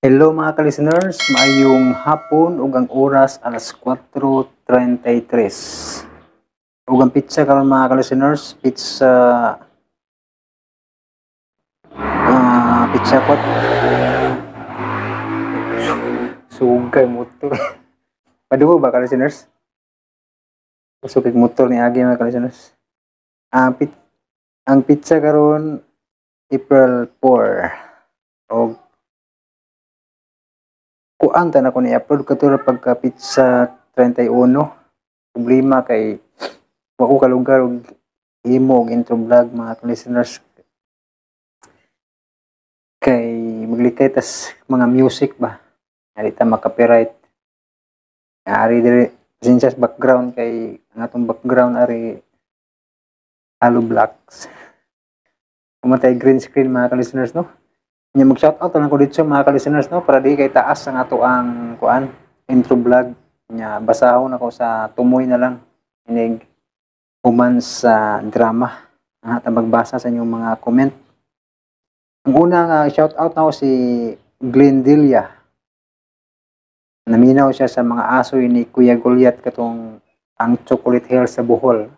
Hello, mga ka-listeners, maayong hapon ug ang oras alas 4:33. Ug ang petsa karon, mga ka-listeners, petsa petsa 4. Sugay motor. Padugo ba, ka-listeners? Usok motor ni agi, mga ka-listeners. Ang petsa karon April 4. Og kuan ta na ko ni upload katura pagka petsa 31. Problema kay wa ko kalugar og himo og intro vlog, mga listeners, kay maglikay tas mga music ba, ari ta maka-copyright. Ari diri, pasensya sa background kay ang atong background ari hollow blocks. Kumatay green screen, mga ka-listeners, no? Nya mag shout out lang ko dito, mga ka-listeners, no, para di kay taas ang ato ang kuan intro vlog. Nya basahon ako sa tumoy na lang inig human sa drama. Ta magbasa sa inyong mga comment. Ang una nga shout out na ako si Glenn Delia. Naminaw siya sa mga asoy ni Kuya Goliath katong ang Chocolate Hill sa Bohol.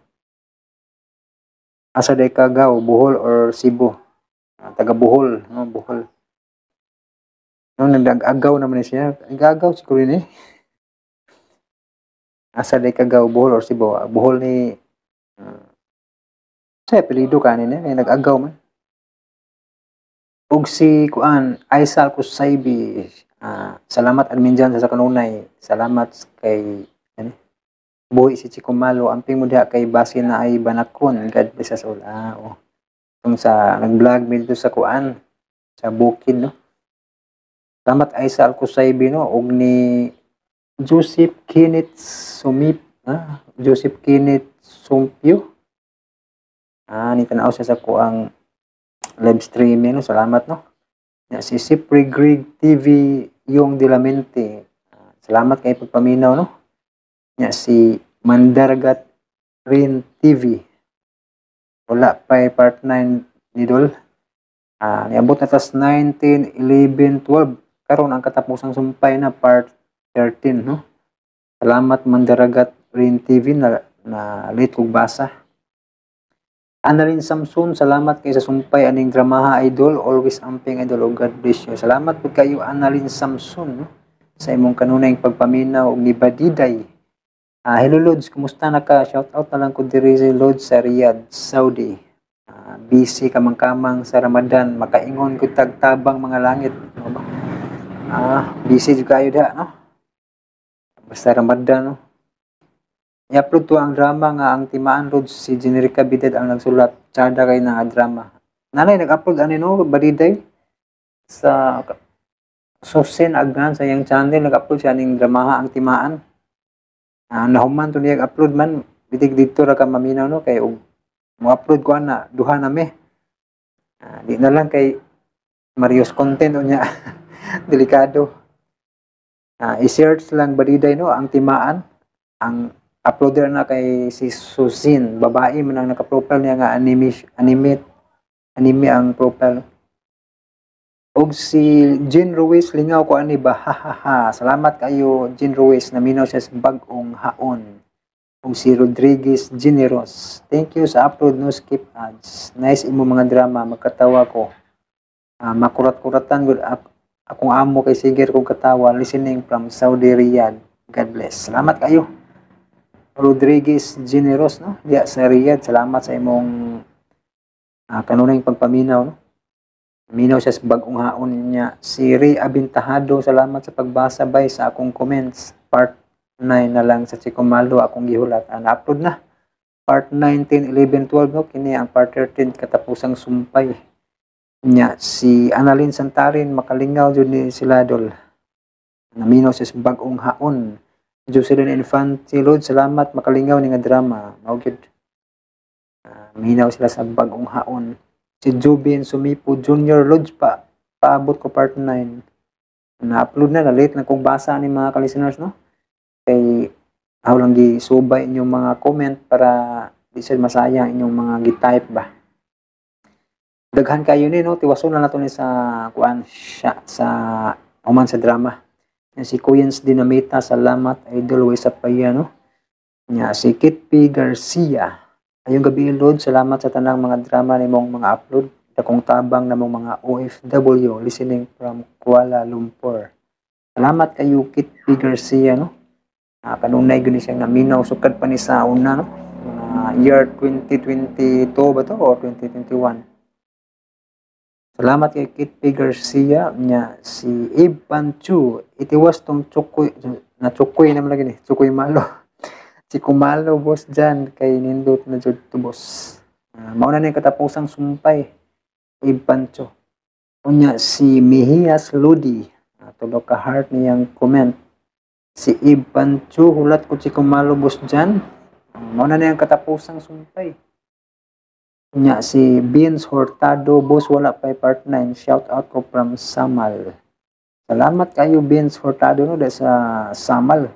Asa day kagaw, Bohol or Cebu? Taga Bohol, no, Bohol. No, nag-agaw naman siya. Nag-agaw siguro ni. Asa day kagaw, Bohol or Cebu? Bohol ni sa apelyido kanin eh, nag-agaw man. Ug si kuan Aisal Kusaybi, salamat admin dyan sa kanunay. Salamat kay ano, buhi si Chico Malo. Amping mo diha kay base na ay banakon. God bless us all. Oh. Itong sa nag-vlog mi dito sa kuan sa bukid, no. Salamat, Aisal Kusaybi, no, ug ni Joseph Kenneth Sumip, Joseph Kenneth Sumpio. Ni tanaw siya sa kuang live streaming, no. Salamat, no. Ya, si Sipri Greg TV yung Dilamente. Salamat kay pagpaminaw, no. Ya, si Mandargat Rin TV. Wala pa part 9 ni Dol. Niabot na tas 9, 10, 11, 12. Karon ang katapusang sumpay na part 13, no. Salamat, Mandaragat Rin TV, na late kog basa. Annalyn Samson, salamat kay sa sumpay aning dramaha, idol. Always amping, idol. Oh, God bless you. Salamat po kayo, Annalyn Samson, no? Sa imong kanunay pagpaminaw og ni Badiday. Hello Lods, kumusta na ka? Shout out na lang ko diri si Lods sa Riyadh, Saudi. Busy kamang-kamang sa Ramadan, makaingon ko tagtabang mga langit. Ano ba? Busy jud kayo diha, no? Basta Ramadan, no? I-upload to ang drama nga ang timaan, Lods, si Generica Bidad ang nagsulat. Tsada kay na drama. Nanay nag-upload ani, no, Badiday sa Susin Agnan sa iyang channel, nag-upload siya ning dramaha ang timaan. Nahuman to niya upload man bitig dito ra ka maminaw, no, kay og mo-upload ko ana duha na mi. Di na lang kay Marius content unya delikado. I-search lang, Badiday, no, ang timaan. Ang uploader na kay si Susin, babae man ang naka-profile niya nga anime anime anime ang profile. Og si Jean Ruiz, lingaw ko ani ba, ha ha ha. Salamat kayo, Jean Ruiz, naminaw siya sa bagong haon. Og si Rodriguez Generos, thank you sa upload, no skip ads. Nice imo mga drama, magkatawa ko. Makurat-kuratan gud akong amo kay siger kong katawa, listening from Saudi Riyadh. God bless. Salamat kayo. Rodriguez Generos, no? Diya sa Riyadh, salamat sa imong kanunay pagpaminaw, no? Minaw siya sa bagong haon niya. Si Ray Abintahado, salamat sa pagbasa bay sa akong comments. Part 9 na lang sa Chico Malo akong gihulat. Na-upload na. Part 9, 10, 11, 12, no? Kini ang part 13, katapusang sumpay. Nya si Annalyn Santarin, makalingaw jud ni sila, dol. Naminaw siya sa bagong haon. Jocelyn Infante Lord, salamat, makalingaw ni nga drama. Mao gyud. Minaw sila sa bagong haon. Si Jubin Sumipo Jr. Lods pa paabot ko part 9. Na-upload na, na-late na kong basa ni mga ka-listeners, no? Kay ako lang gi subay inyong mga comment para di sad masayang inyong mga gi-type ba. Daghan kayo ni, no, tiwason na nato ni sa kuan siya sa human sa drama. Nya si Kuyens Dinamita, salamat idol, way sa paya, no. Nya si Kit P. Garcia, "Maayong gabii Lord, salamat sa tanang mga drama nimong mga upload. Dakong tabang namong mga OFW listening from Kuala Lumpur." Salamat kayo, Kit P. Garcia, no. Kanunay gani siyang naminaw sukad pa ni sa una, no. Mga year 2022 ba to o 2021? Salamat kay Kit P. Garcia. Nya si Eve Panchu, itiwas tong tsukoy na tsukoy naman lagi ni tsukoy malo. Si Kumalo, boss dyan, kay nindot na jud to, boss. Mao na ni katapusang sumpay, Eve Pancho. Unya si Mihias Ludi, tulo ka heart niyang comment. Si Eve Pancho, hulat ko si Kumalo, boss dyan. Mao na niyang katapusang sumpay. Unya si Vince Hurtado, "Boss, wala pa part 9. Shout out ko from Samal." Salamat kayo, Vince Hurtado, no, dahil sa Samal.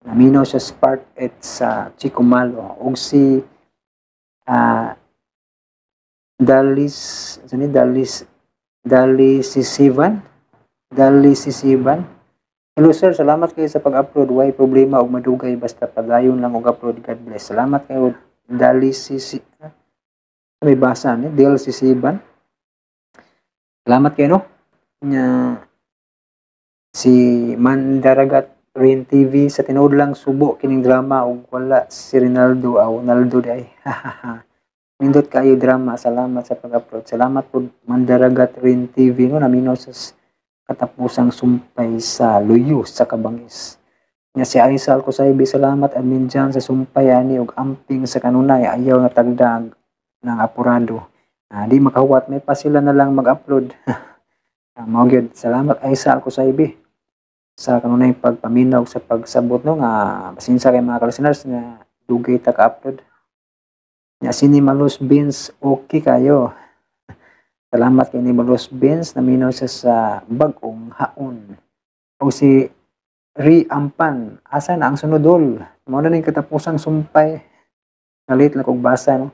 Naminaw siya sa part 8 sa Chico Malo. Ug si Dalis, ano ni Dalis, Dalis Sisivan, Dalis Sisivan. "Hello sir, salamat kayo sa pag-upload. Way problema og madugay basta padayon lang og upload. God bless." Salamat kayo, Dalis Sisi, may basa ni Del Sisiban. Salamat kayo, no. Nya si Mandaragat Rain TV, "Sa tinuod lang subo kining drama ug wala si Ronaldo aw Naldo day. Nindot kayo drama, salamat sa pag-upload." Salamat po, Mandaragat Rain TV, no, naminaw sa katapusang sumpay sa Luyo sa Kabangis. Nya si Aisal Kusaybi, "Salamat admin dyan sa sumpay ani ug amping sa kanunay, ayaw na tagdag ng apurado." Di makahuwat, may pa sila na lang mag-upload. Mao gyud. Salamat, Aisal Kusaybi, sa kanunay pagpaminaw, sa pagsabot, no, nga pasensya kay mga ka-listeners nga dugay ta ka-upload. Nya si Malos Beans, okay kayo. Salamat kay ni Malos Beans, naminaw siya sa Bagong Haon. O si Ri Ampan, "Asa na ang sunodol?" Mao na ning katapusang sumpay. Nalit lang kog basa, no.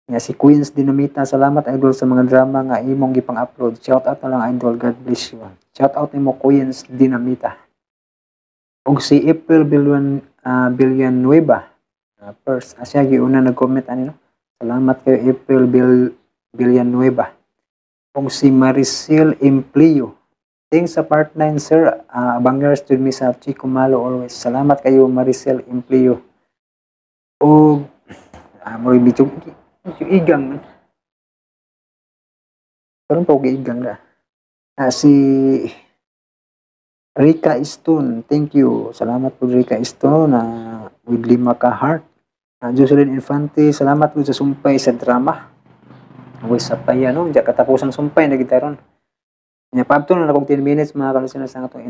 Nya si Queens Dinamita, "Salamat idol sa mga drama nga imong gipang-upload. Shout out na lang idol, God bless you." Shout out nimo, Queens Dinamita. Og si April Villanueva, first, asya giuna nag-comment ani, no. Salamat kayo, April Villanueva. Og si Maricel Empleo, "Thanks sa part 9 sir, abangers jud mi sa Chico Malo always." Salamat kayo, Maricel Empleo. Og mo medyo medyo igang man. Karon pa og igang na. Si Rika Stone, thank you. Salamat po, Rika Stone, na with lima ka heart. Jocelyn Infante, "Salamat po sa sumpay sa drama." Uy, sa paya, no? Diya katapusang sumpay na gitaron. Nya paabto na akong 10 minutes, mga ka-listeners, sa atong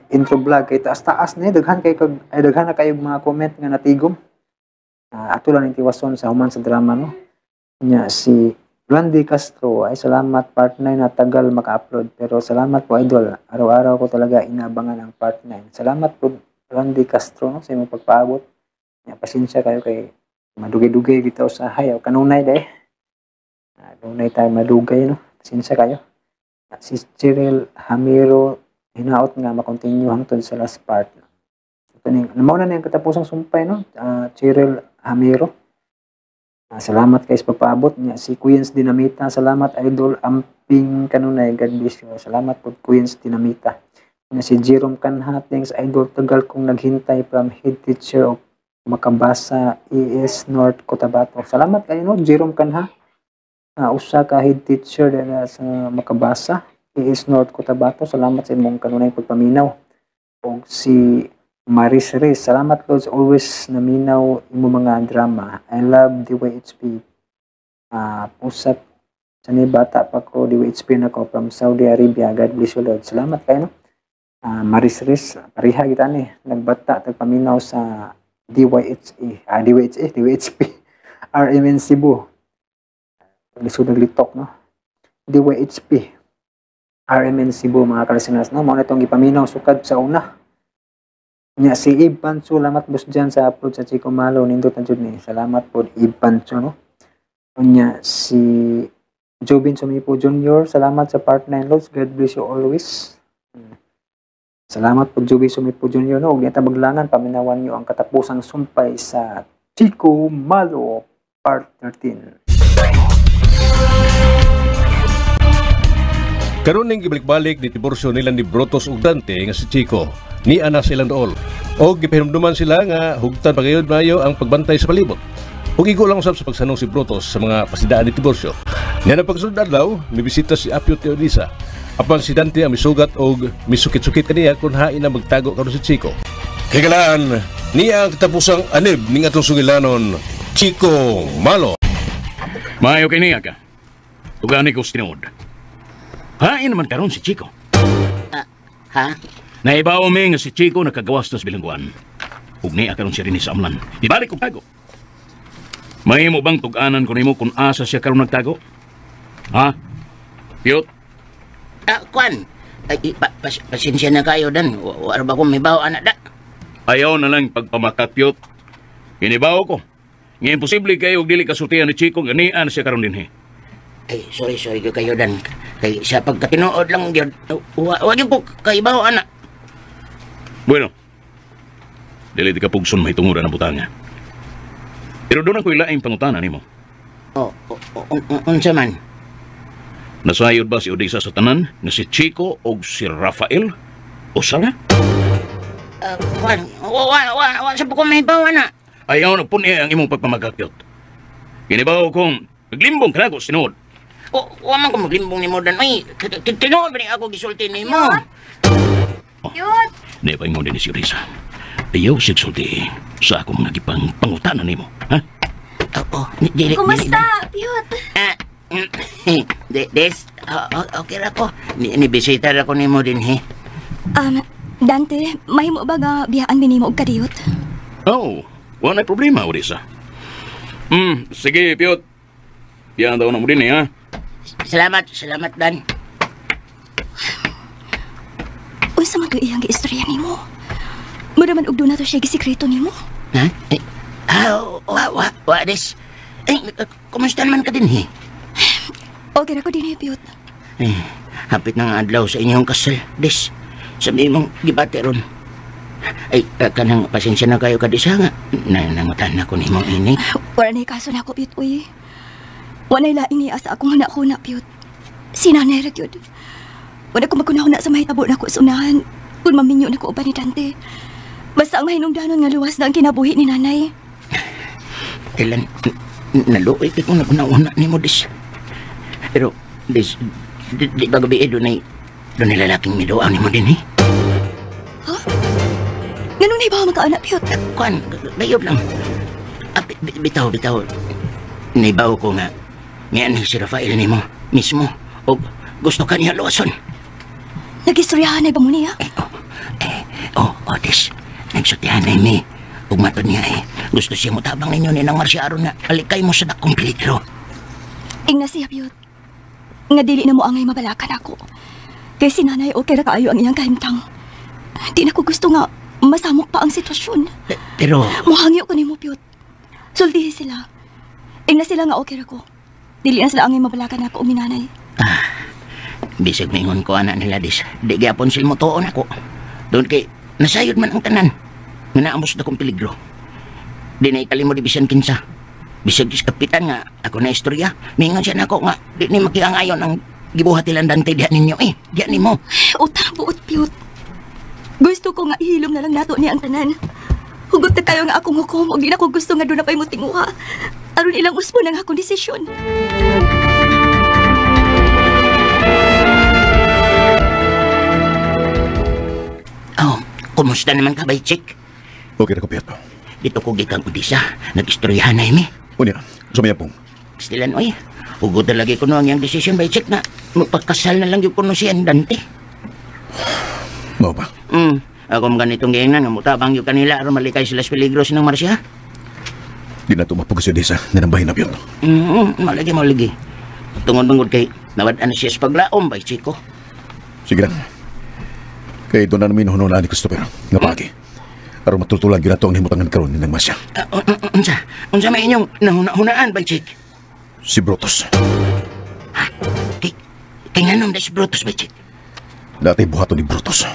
intro vlog kay taas-taas ni daghan kay kag ay daghan na kayo mga comment nga natigom. Ato lang ning tiwason sa human sa drama, no. Nya si Randy Castro, "Ay salamat part 9 na tagal maka-upload pero salamat po idol. Araw-araw ko talaga inaabangan ang part 9." Salamat po, Randy Castro, no, sa imong pagpaabot. Nya pasensya kayo kay madugay-dugay bitaw sa hayaw kanunay day. Kanunay tayo madugay, no. Pasensya kayo. Si Cheryl Hamiro, "Hinaot nga makontinue hangtod sa last part." Ito ning mao na ning katapusang sumpay, no. Cheryl Hamiro. Salamat kay sa pagpaabot niya. Si Queens Dinamita, "Salamat idol, amping kanunay, God bless you." Salamat po, Queens Dinamita. Nya si Jerome Kanha, "Thanks idol, tagal kong naghintay, from head teacher of Makabasa ES North Cotabato." Salamat kayo, no, Jerome Kanha. Usa ka head teacher dira sa Makabasa ES North Cotabato. Salamat sa imong kanunay pagpaminaw. Og si Maris Reyes, "Salamat Lods, always naminaw imo mga drama. I love DYHP. Pusat sa ni bata pa ko DYHP na ko from Saudi Arabia. God bless you, Lord." Salamat kayo, no. Maris Reyes, pareha kita ni nagbata tagpaminaw sa DYHA, DYHA, DYHP, RMN Cebu. Lisod naglitok, no. DYHP, RMN Cebu, mga ka-listeners, no. Mao na itong gipaminaw sukad sa una. Nya si Eve Pancho, "Salamat boss dyan sa upload sa Chico Malo, nindot na jud ni." Salamat po, Eve Pancho, no. Unya si Jobin Sumipo Jr., salamat sa part 9 loads. God bless you always. Salamat po Jobin Sumipo Jr. No, ug di ta maglangan, paminawan niyo ang katapusang sumpay sa Chico Malo Part 13. Karon ning gibalik-balik ni Tiburcio nila ni Brutus ug Dante nga si Chico. Ni ana silang dool. Og gipahinumduman sila nga hugtan pagayod maayo ang pagbantay sa palibot. Ug igo lang usab sa pagsanong si Brutus sa mga pasidaan ni Tiburcio. Niya na pagsunod adlaw, mibisita si Apio Teodisa. Apan si Dante ang misugat og misukit-sukit kaniya kung hain na magtago karon si Chico. Higalaan, niya ang katapusang anib ning atong sugilanon, Chico Malo. Maayo kay niya ka. Tugani ko sa tinuod. Hain naman karon si Chico. Ha? Naibaw mi nga si Chico nakagawas na sa bilangguan. Ug niya karon siya rin sa amlan. Ibalik og tago. Mahimo bang tug-anan ko nimo kung asa siya karon nagtago? Ha? Piyot? Kwan. Ay, pasensya na kayo, Dan. Wala ba kong may bawo, anak da? Ayaw na lang pagpamakapyot. Inibaw ko. Nga imposible kayo og dili kasultihan ni Chico nga nian siya karon dinhi. Ay, sorry ko kayo, Dan. Kay sa pagkatinuod lang yun, wa gyud ko kaibaw, anak. Bueno. Dili di ka pugson mahitungod ang butanga. Pero doon ako ilaing pangutana nimo. Oh, unsa man? Nasayod ba si Odisa sa tanan nga si Chico o si Rafael? O sala? Kwan, wa sa ko may bawo, anak. Ayaw na puni ang imong pagpamagakyot. Ginibaw kong naglimbong ka na ko sinuod. O, wa man ko maglimbong nimo, Dan. Ay, tinuod ba ni ako gisulti nimo? Yun! Di pa ingon din si Odisa. Ayaw siya sulti sa akong mga gipang pangutana nimo. Ha? Oo, dili. Kumusta, Piyot? Des, okay ra ko. Ni bisita ra ko nimo din, he. Dante, mahimo ba nga biyaan minimo og kadiyot? Oh, wala na problema, Odisa. Sige, Piyot. Biyaan daw na mo din, eh, ha? Salamat, Dan. Unsa man to iyang giistorya nimo? Mura man og doon na to siya gisikreto nimo. Ha? Eh, wa, Des. Eh, kumusta naman ka din, he? Okay ra ko din, eh, Piyot. Eh, hapit na nga adlaw sa inyong kasal, Des. Sabi mong gibate ron. Ay, kanang pasensya na kayo kadisa nga. Nangutan na ko nimo ini. Wala na'y kaso na ako, Piyot, uy. Wala na'y laing niya sa akong huna-huna, Piyot. Si nanay ra gyud. Wala ko magkunahuna sa mahitabo na ko sa unahan. Kung maminyo na ko uban ni Dante. Basta ang mahinungdanon nga luwas na ang kinabuhi ni nanay. Kailan, naluoy kay kung naguna-una nimo, Des. Pero, Des, di ba gabi eh, doon ay lalaking midoaw nimo din, eh? Ha? Ganun na ba magkaanak, Piyot? Kwan, gayod lang. Bitaw. Naibaw ko nga, ngayon si Rafael nimo, mismo, o gusto ka niya luwason. Nag-istoryahan na ba mo niya? Des, nagsutihan na ni. Ug matod niya eh, gusto siya mo tabang ninyo ni nang Marcia aron na alikay mo sa dakong peligro. Ingna siya, Piyot. Nga dili na mo angay mabalakan ako. Kay si nanay okay ra kaayo ang iyang kahimtang. Di na ko gusto nga masamok pa ang sitwasyon. Pero... Muhangyo ko nimo, Piyot. Sultihi sila. Ingna sila nga okay ra ko. Dili na sila angay mabalakan ako o minanay. Bisag mingon ko anak nila, Des. Di gyapon sila motuon ako. Doon kay nasayod man ang tanan. Nga naamos na kong peligro. Di na ikalimo di bisan kinsa. Bisag is kapitan nga ako na istorya. Mingon siya nako nga di ni makiangayon ang gibuhat ilang Dante diha ninyo eh. Diha nimo. Uta, buot, Piyot. Gusto ko nga ihilom na lang nato niya ang tanan. Hugot na kayo nga akong hukom o di na ko gusto nga doon na pa'y mutinguha. Aron ilang uspo ng akong desisyon. Oh, kumusta naman ka, bay, Chick? Okay ra ko, Piyot. Dito ko gikang Odisa. Nag-istoryahan na imi. Unya, sumayapong. Stilan, oy. Hugot na lagi ko no ang iyang desisyon, bay, Chick, na magpagkasal na lang yung kuno siya Dante. Mao ba? Ako mga ganitong giingnan, nga mutabang yung kanila aron malikay sila sa peligro sinang Marcia. Di na tumapog si Odisa, nanambahin na, Piyot. Malagi. Tungod bangod kay nawad-an siya sa paglaom, bay, Chico. Sige lang. Kay doon na namin hununaan ni Christopher, nga paagi. Aron matultulan gyud nato ang himutangan karon ni nang Marcia. Unsa? Unsa may inyong nahuna-hunaan, bay, Chick? Si Brutus. Ha? Kay nga nung si Brutus ba, Chick? Natay buhaton ni Brutus.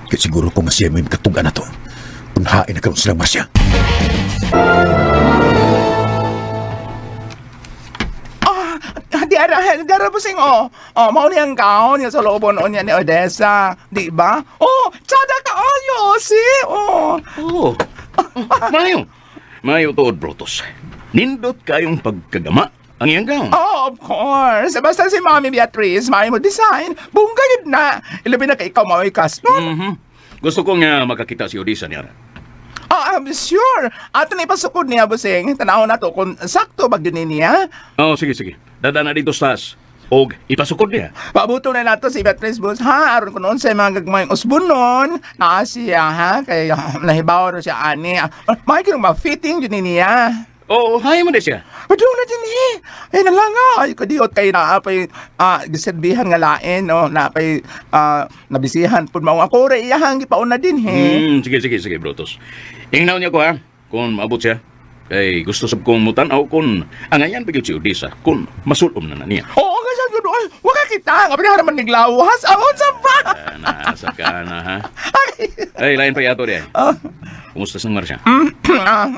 Kaya siguro kung siya may makatugan na to, kung hain na karoon silang Marcia. Di ara busing, oh. Oh, mao ni ang kaon niya sa loobon niya ni Odessa, di ba? Oh, tsada ka ayo, si. Oh. Oh. Mayo. Mayo tuod, Brutus. Nindot kayong pagkagama ang iyang gown. Oh, of course. Basta si Mami Beatrice, maayo mo design. Bungga yun na. Ilabi na kay ikaw mao'y kasnon. Mm-hmm. Gusto ko nga makakita si Odessa niya. Ah, I'm sure. Ato na ipasukod niya, busing. Tanaw na to kung sakto ba yun niya. Oh, sige, sige. Dada na dito sa taas. Og ipasukod niya. Pabuto na nato si Beatrice Bus, ha? Aron ko noon sa mga gagmayng usbon nun. Naa siya, ha? Kay nahibaw ro siya, ani. May kinong ma-fitting yun niya. Oo, oh, hay mo na siya. Padung na din eh. Ay, na lang ah. Ay, kadiot kay naapay giserbihan nga lain, no? Naapay nabisihan pud mao ako ra iyahang gipauna din he. Sige, Brutus. Ingnaw niya ko ha, kung maabot siya. Kay gusto sab kong mutan-aw kung angayan pa gyud si Odessa kung masulom na niya. Oo nga siya gyud. Ay, wa ka kita. Nga pa naman niglawas. Ang sa pa. Nasa ka na ha. Ay, lain pa yato diay. Kumusta sang Marcia?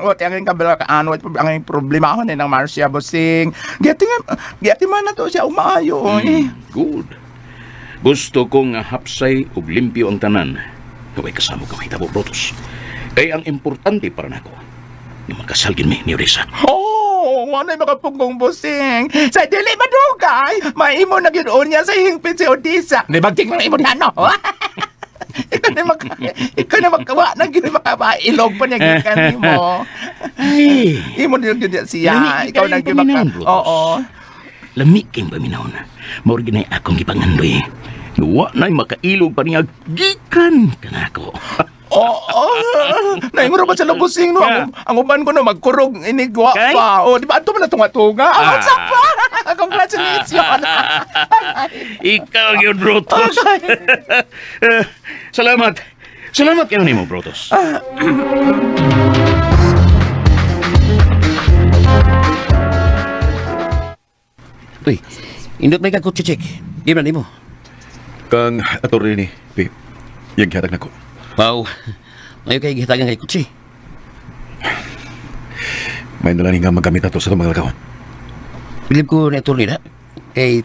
What ang kabila ka ano, ang problema ko ni ng Marcia Bosing. Giati man na to siya umaayo. Good. Gusto kong hapsay ug limpyo ang tanan. Kaway kasamo ka mahitabo, Brutus. Kay ang importante para nako, nga makasalgin mi ni Odessa. Oh, wala makapunggong Bosing. Sa dili madugay, maimo na gyud niya sa hingpit si Odessa. Di bagting man imo diha no. Ikaw na makawa na gyud makabailog pa niya gikan nimo. Ay, imo na gyud siya. Ikaw na gyud maka. Oo. Lami kay paminaw na. Mao ra ginay akong gipangandoy. Wa nay makailog pa niya gikan kanako. Oo. Naingro ba sa lubusing no? Ang uban ko no magkurog inigwa pa. Oh, di ba ato man na tunga-tunga? Ang sa pa. Congratulations. Ikaw gyud, Brutus. Salamat. Salamat kayo nimo, Brutus. Uy, indot may kagkutsi, Chick. Di ba nimo? Kang attorney ni, Pi, yung gihatag na ko. Wow, ngayon kay gihatagan kay kutsi. May nalang nga magamit na to sa itong mga lakaw. Bilib ko ni attorney na. Kay,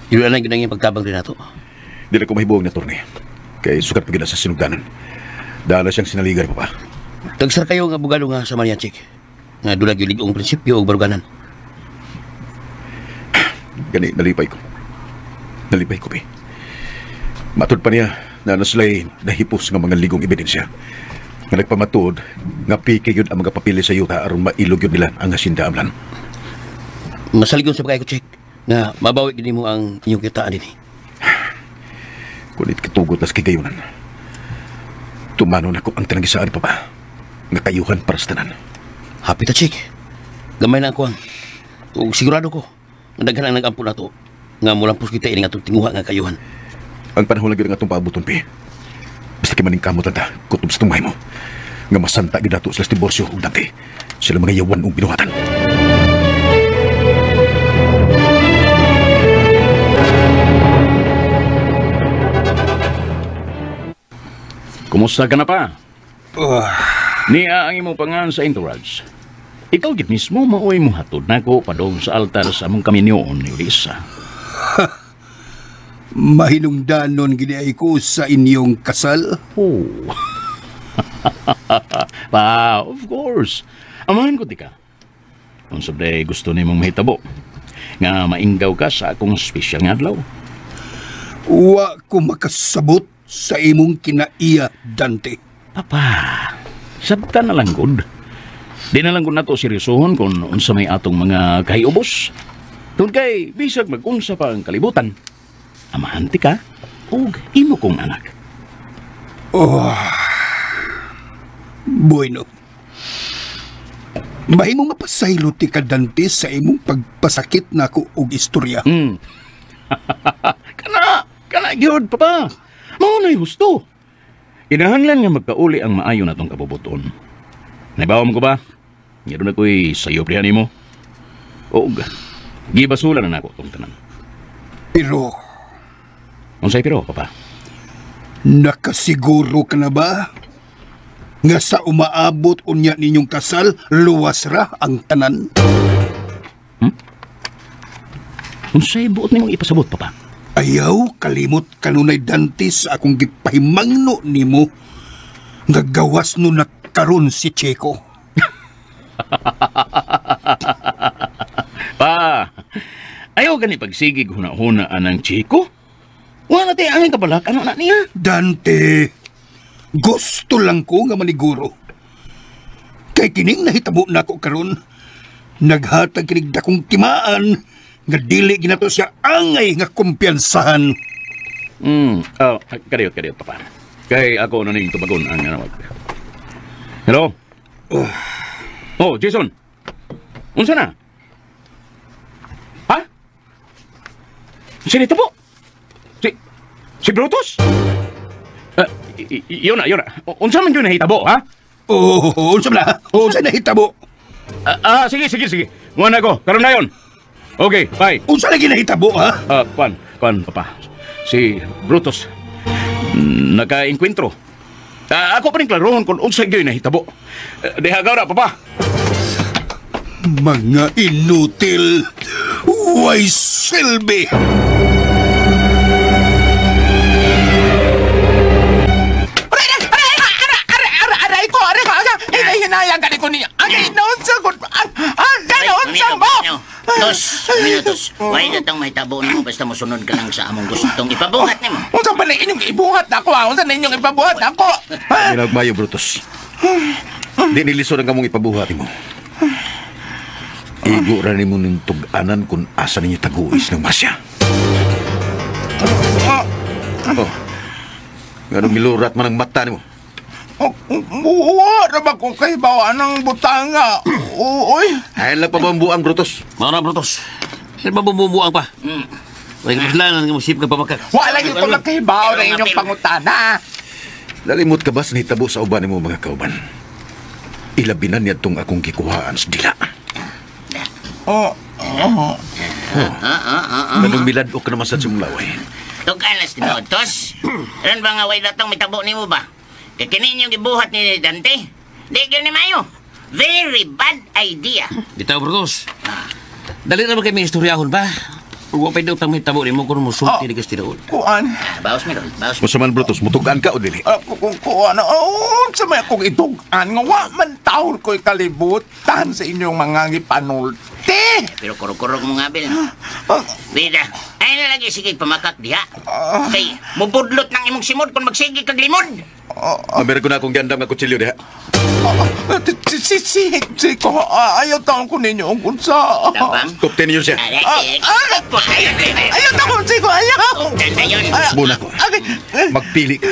yun lang yun ang pagtabang din nato. Di na ko mahibuong ni attorney. Kay sukat pa gina sa sinugdanan. Dala siyang sinaligan pa. Tagsar kayo nga abogado nga sa Maria, Chick. Nga dulag yung ligong prinsipyo o baruganan. Gani, nalipay ko. Nalipay ko, Pi. Matud pa niya na nasila'y nahipos nga mga ligong ebidensya. Nga nagpamatuod, nga piki yun ang mga papili sa yuta aron mailog yun nila ang hasinda amlan. Masaligon sa pagkay ko, Chick, nga mabawi gini mo ang inyong kitaan din. Kunit katugot nas kigayunan. Tumano na ko ang tanagisaan pa ba? Nga kayuhan para sa tanan. Happy ta, Chick. Gamay na ang kuwang. Ug sigurado ko, nga daghan ang nag-ampo na to, nga mulampos kita ining atong tinguha nga kayuhan. Ang panahon lang yun ang atong paabuton, Pi. Basta kay maning kamot ta, kutob sa tunghay mo. Nga masanta gyud nato sila sa diborsyo ug Dante. Sila mga yawan ug binuhatan. Kumusta ka na pa? Niya ang imong pangan sa entourage. Ikaw gid mismo maoy mo hatod nako padung sa altar sa among kaminyoon ni Odessa. Mahinungdanon gini ay ko sa inyong kasal? Oh. Pa, of course. Amahan ko tika. Kung sabday gusto nimong mahitabo, nga mainggaw ka sa akong espesyal nga adlaw. Wa ko makasabot sa imong kinaiya, Dante. Papa, sabta na lang gud. Di na lang gud nato seryosohon kung unsa may atong mga kahiubos. Tungod kay bisag mag-unsa pa ang kalibutan. Amahan ti ka ug imo kong anak. Oh. Bueno. Mahimo nga pasaylo ti ka, Dante, sa imong pagpasakit nako og istorya. Kana gyud, papa. Mao na'y husto. Kinahanglan nga magkauli ang maayo natong kabubuton. Naibaw mo ko ba? Nga doon ako'y sayop diha nimo. Og Gibasula na nako tong tanan. Pero unsay pero, papa? Nakasiguro ka na ba nga sa umaabot unya ninyong kasal, luwas ra ang tanan? Unsay buot nimong ipasabot, papa? Ayaw kalimot kanunay Dante sa akong gipahimangno nimo nga gawas no nakaron si Chico. Pa, ayaw gani pagsigig huna-huna anang Chico. Wala tayo angin kabalak, ano na niya? Dante, gusto lang ko nga maniguro. Kay kining nahitabo nako karon, naghatag kinig dakong timaan nga dili ginato siya angay nga kumpiyansahan. Kadiyot, papa. Kay ako na ning tubagon ang anawag. Hello? Oh, Jason. Unsa na? Ha? Sino ito po? Si Brutus? Yun na. Unsa man yun nahitabo, ha? Oh, unsa man na? Unsa nahitabo? Sige. Nguha na ko. Karon na yun. Okay, bye. Unsa lagi nahitabo, ha? Kwan, papa. Si Brutus naka-enkwentro. Ako pa rin klarohon kung unsa gyud nahitabo. Diha gawra, papa. Mga inutil. Way silbi. Aray ko, aray ko. Hinayang ka ni ko niya. Agay, naunsa ko. Agay, naunsa mo. Tos, minutos. Why na tang may tabo nimo basta mosunod ka lang sa among gustong ipabuhat nimo. Unsa pa na inyong ibuhat nako? Unsa na inyong ipabuhat nako? Ginagmayo, Brutus. Di nilisod ang kamong ipabuhat nimo. Igo ra nimo ning tug-anan kung asa ninyo taguis ng masya. Oh. Nganong milurat man ang mata nimo? Wa ra ba kung kay bawa ng butanga? Uy. Ay lang pa buang, Brutus. Mao na, Brutus. Ay ba bumubuang pa? Way kasalanan nga mosip ka pamakak. Wa lagi ko makahibaw na inyong pangutana. Nalimot ka ba sa nahitabo sa uban nimo mga kauban? Ilabinan niya tong akong gikuhaan sa dila. Oh. Ganong miladok ka naman sa sumlaway. Tugalas ni Tos. Ran ba nga way datong mitabo nimo ba? Kaya kini inyong gibuhat ni Dante, di gyud ni mayo. Very bad idea. Bitaw, Brutus. Dali na ba kay may istoryahon ba? Huwag pa daw tang may tabo nimo kung musulti ni Castiloon. Kuan. Baos mi ron, baos. Musaman, Brutus, mutugan ka o dili? Kuan. Sa may akong itugan nga wa man taon ko'y kalibutan sa inyong mga gipanulti. Pero kurog-kurog mo nga, Bill. Bida, ay na lagi sige pamakak diha. Kay mubudlot ng imong simod kung magsige kag limod. Meron ko na akong gandam nga kutsilyo diha. Si ko, ayaw taon ko ninyo ang kunsa. Kuptin ninyo siya. Ayaw taon, si ko, ayaw. Muna ko. Magpili ka.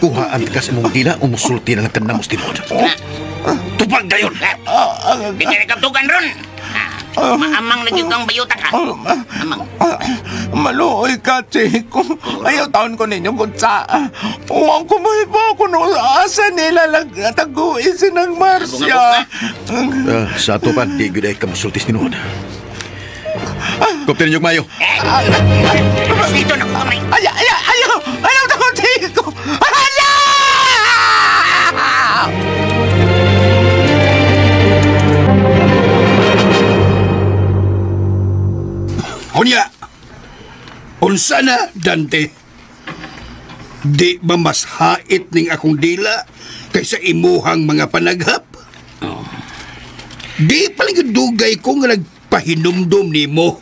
Kuhaan ka sa imong dila o musulti na lang ka namos tinuod. Tupag gayon! Di ka nakabtugan ron! Maamang lagi kang bayuta ka. Amang. Maluoy ka, Chico. Ayaw taon ko ninyo kung sa. Uwang kumuhiba ko nung asa nila lang taguisin ng Marcia. Sa ato pa, di gud ay kamusultis tinuod. Kuptin ninyo mayo. Dito na ko kamay. Ayaw, ayaw, ayaw! Ayaw taon, Chico! Ayaw! Unya, unsa na, Dante? Di ba mas hait ning akong dila kaysa imuhang mga panaghap? Oh. Di paling dugay ko nga nagpahinumdum nimo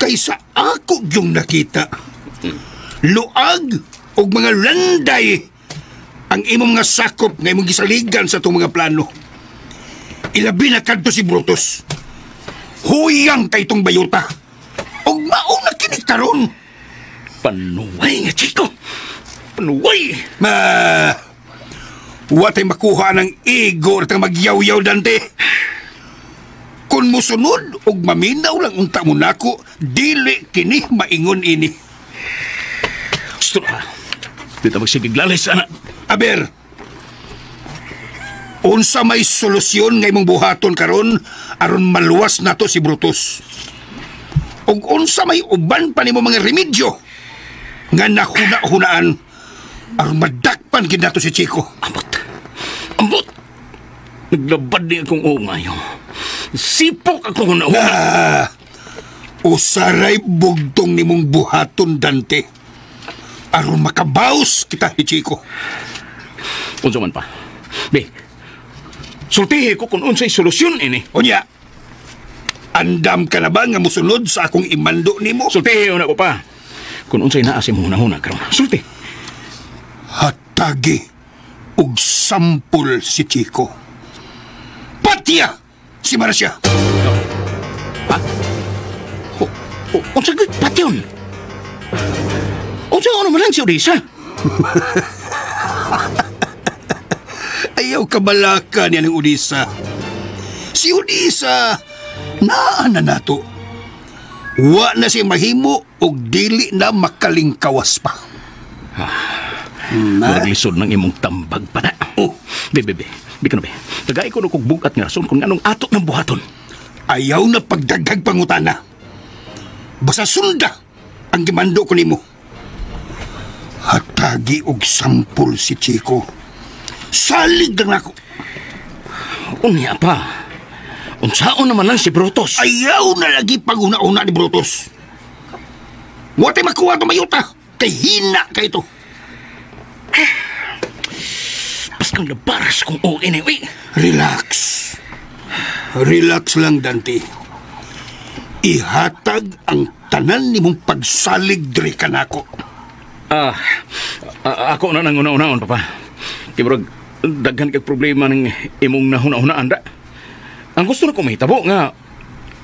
kaysa ako yung nakita. Luag og mga landay ang imong mga sakop nga imong gisaligan sa itong mga plano. Ilabi na kadto si Brutus. Huyang kay itong bayuta. Og mauna kini karon. Panuway nga, Chico. Panuway. Ma, watay makuha ng igor tang magyaw-yaw, Dante. Kung musunod og maminaw lang unta mo nako, dili kini maingon ini. Gusto na. Dito magsigiglalis, anak. Aber, unsa may solusyon nga imong buhaton karon aron maluwas nato si Brutus. Ug unsa may uban pa nimo mga remedyo nga nahuna-hunaan aron madakpan gid nato si Chico. Ambot. Ambot. Naglabad ni akong ungayo. Sipok akong una-una. Usaray bugtong nimong buhaton, Dante. Aron makabaos kita ni Chico. Unsa man pa? Be, sultihi ko kung unsay solusyon ini. Unya, andam ka na ba nga musunod sa akong imando nimo? Sultihi una ko pa. Kung unsay naa sa imong hunahuna karon. Sulti. Hatagi og sampol si Chico. Patya si Marcia. Ha? Unsa gyud patyon? Unsa ano man lang si Odessa? Ayaw kabalaka niya ng Odessa. Si Odessa, naa na nato. Wa na siya mahimo og dili na makalingkawas pa. Naglisod ng imong tambag pa na. Oh. Be, be, be. Be ka na, be. Tagay ko na kog bugat nga rason kung anong ato ng buhaton. Ayaw na pagdaghag pangutana. Basta sunda ang gimando ko nimo. Hatagi og sampol si Chico. Salig lang ako. Unya pa. Unsaon naman lang si Brutus? Ayaw na lagi pag-una-una ni Brutus. Wa tay makuha itong mayuta. Kay hina ka ito. Paskang labaras kung okay na yun. Relax. Relax lang, Dante. Ihatag ang tanan ni mong pagsalig diri kanako. Ako na nang una-unaon, Papa. Kaya daghan kag problema ng imong nahuna-hunaan da. Ang gusto na ko mahitabo nga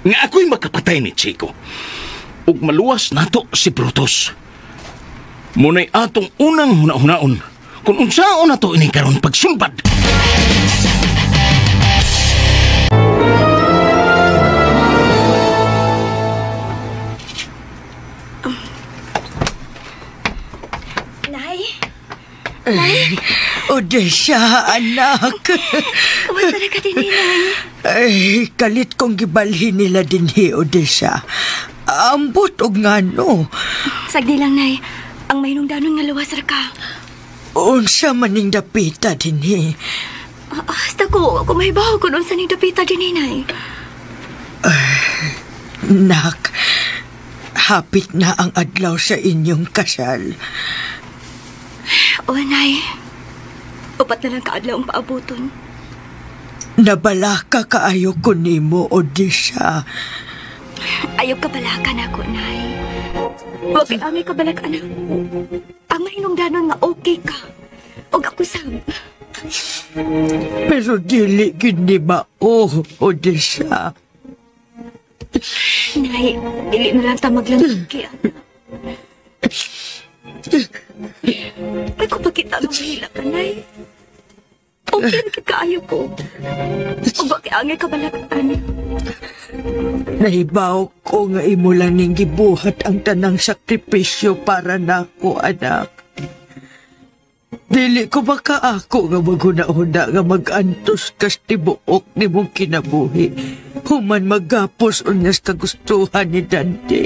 ako'y makapatay ni Chico. Ug maluwas nato si Brutus. Muna'y atong unang huna-hunaon kung unsaon nato ini karon pagsulbad. Nay? Nay? Odessa, anak. Kumusta na ka din, Nay? Ay, kalit kong gibalhin nila dinhi, Odessa. Ambot og ngano. Sagdi lang, Nay. Ang mahinungdanon nga luwas ra ka. Unsa maning dapita dinhi? Hasta ko, kumahibaw ko unsa ning dapita dinhi, Nay. Nak, hapit na ang adlaw sa inyong kasal. O, Nay. 4 na lang kaadlaw ang paabuton. Nabalaka kaayo ko nimo, Odessa. Ayaw kabalaka na ako, Nay. Huwag kay amay kabalaka na. Ang mahinungdanon nga okay ka. Og ako sab. Pero dili gid ni mao, Odessa. Nay, dili na lang ta maglantuki, anak. Ay, kung pakita nga mahila ka, Nay. Okay na kaayo ko. O bakit angay kabalakaan? Nahibaw ko nga imo lang ning gibuhat ang tanang sakripisyo para nako, anak. Dili ko baka ako nga maghuna-huna nga mag-antos kas tibuok nimong kinabuhi. Human maggapos unyas kagustuhan ni Dante.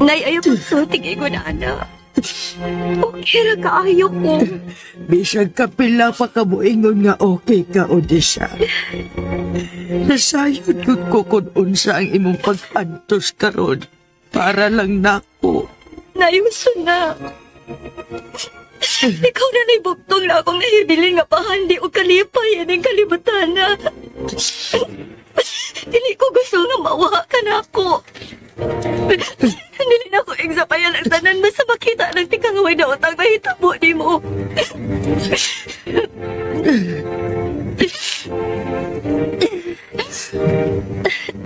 Nay, ayaw pagsulting ingon na, anak. Okay ra kaayo ko. Bisag kapila pa ka moingon nga okay ka, Odessa. Nasayod gud ko kung unsa ang imong pag-antos karon para lang nako. Nayuso na. Ikaw na naibuktong na akong nahibilin nga pahandi o kalipay ining kalibutan na. Dili ko gusto nga mawa ka na ako. Dili na ko egzapayan ang tanan basta makita ng tikangaway na utang nahitabo ni mo.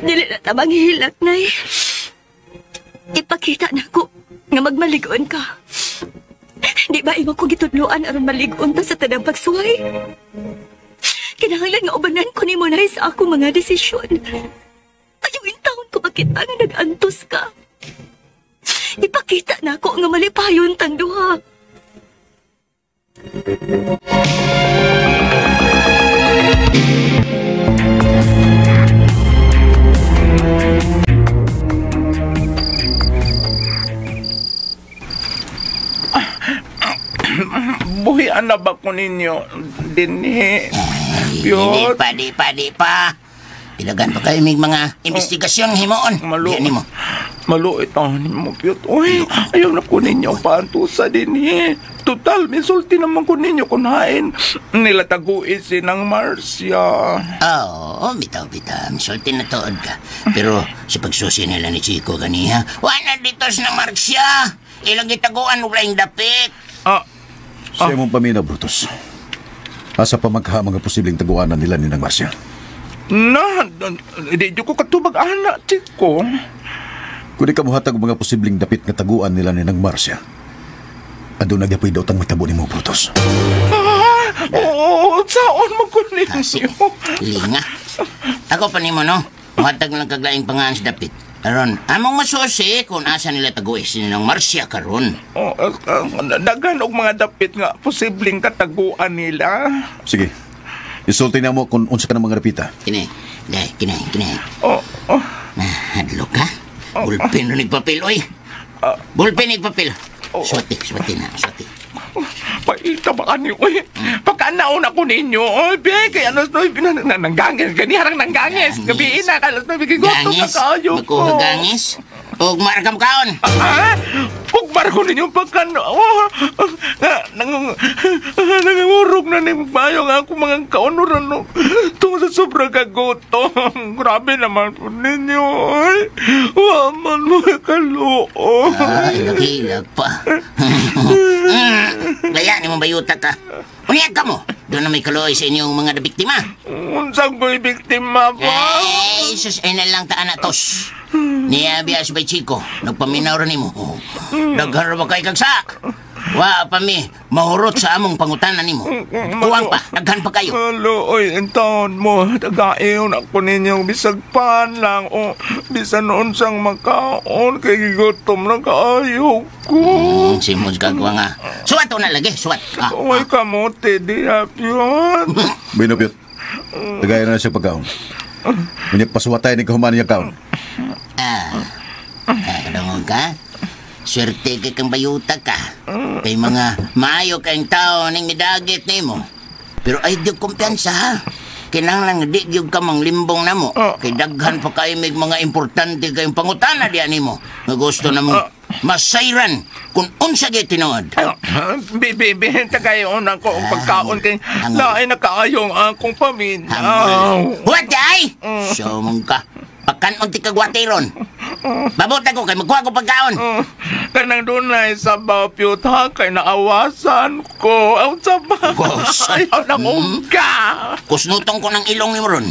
Dili na tamang hilak, Nay. Ipakita na ko nga magmaligon ka. Di ba imo ko gitudloan aron maligon ta sa tanang pagsuway? Kinahanglan nga ubanan ko nimo, Nay, sa akong mga desisyon. Ayaw intawon ko makita nga nag-antos ka. Ipakita na ako nga malipayon tang duha. Buhian na ba ko ninyo dinhi? Di pa, di pa, di pa. Ilagan pa kayo may mga investigasyon himuon. Maluit ang mo, Piyot. Uy, ayaw na ko ninyo paantusa dinhi. Total, misulti naman ko ninyo kung hain. Nilataguin si ng Marcia. Oo, bitaw, bitaw. Misulti na tuod ka. Pero sa pagsusi nila ni Chico ganiha, wala dito sa Marcia. Ilang gitaguan, wala yung dapit. Sa imong pamina, Brutus. Asa pa magha mga posibleng taguanan nila ni Nang Marcia? Na, di ko katubag anak, Chico. Kung di ka muhatag mga posibleng dapit nga taguan nila ni Nang Marcia, aduna gyapoy daw tang matabo nimo, Brutus. Oo, saon mo ko ninyo? Linga. Ako pa nimo, no? Muhatag lang kaglaing pangaan sa dapit. Karon, among masusi kung asa nila taguis ni Nang Marcia karon. Oh, daghan og mga dapit nga posibleng kataguan nila. Sige. Isulti na mo kung unsa ka ng mga dapita. Kini, dai, kini, kini. Oh, oh. Hadlo ka? Bulpen rin papel, oy. Bulpen nig papel. Swati, swati na, swati. Paita ba kanyo, oy? Pagkanaon ako ninyo, oy, be, kaya alas 9, nanggangis, ganiharang nanggangis. Gabi na, alas 9, gutom na kayo ko. Magkuha gangis? Og marakam kaon. Ah? Og marako ninyo pagkanaon. Nangungurog na ni bayo nga ako mga kaunuran, no. Tungod sa sobrang kagutom. Grabe naman po ninyo, oy. Waman mo kaluo. Ay, nakilag pa. Gaya ni mong bayuta ka. Unya ka mo. Doon na may kaluoy sa inyong mga biktima. Unsang ko'y biktima pa? Ay, sus, ay na lang taan na tos. Niya biya si Bay Chico. Nagpaminaw rin mo. Daghar ba kay kagsa? Wa pa mi, mahurot sa among pangutanan nimo. Kuwang pa, daghan pa kayo. Halo, oy, intaon mo. Tagayon ako ninyong bisag pan lang. O, bisan noon sang makaon, kay gigutom na kaayo ko. Simod ka kuha nga. Suwat na lagi, suwat. Uy, kamote, di hapyon. Bueno, Piyot. Tagayon na siya pagkaon. Ngunit pasuwatay ni kahuman niya kaon. Kadungog ka? Swerte kay kang bayuta ka. Kay mga maayo kayong tao ning midagit nimo. Pero ay di kumpiyansa ha. Kinahanglan di gyud ka manglimbong namo. Kay daghan pa kayo may mga importante kayong pangutana diyan nimo. Nga gusto namong masayran kung unsa gyud tinuod. Bibi, tagayon ako ang pagkaon kay lain na kaayong akong paminaw. Huwag ay! Sumong ka. Pagkanon ti kagwatiron. Babot ako kay magkuha ko pagkaon. Kanang dunay sabaw Piyot ha, kay naawasan ko. Ang sabaw. Ayaw na kong ka. Kusnutong ko ng ilong ni mo ron.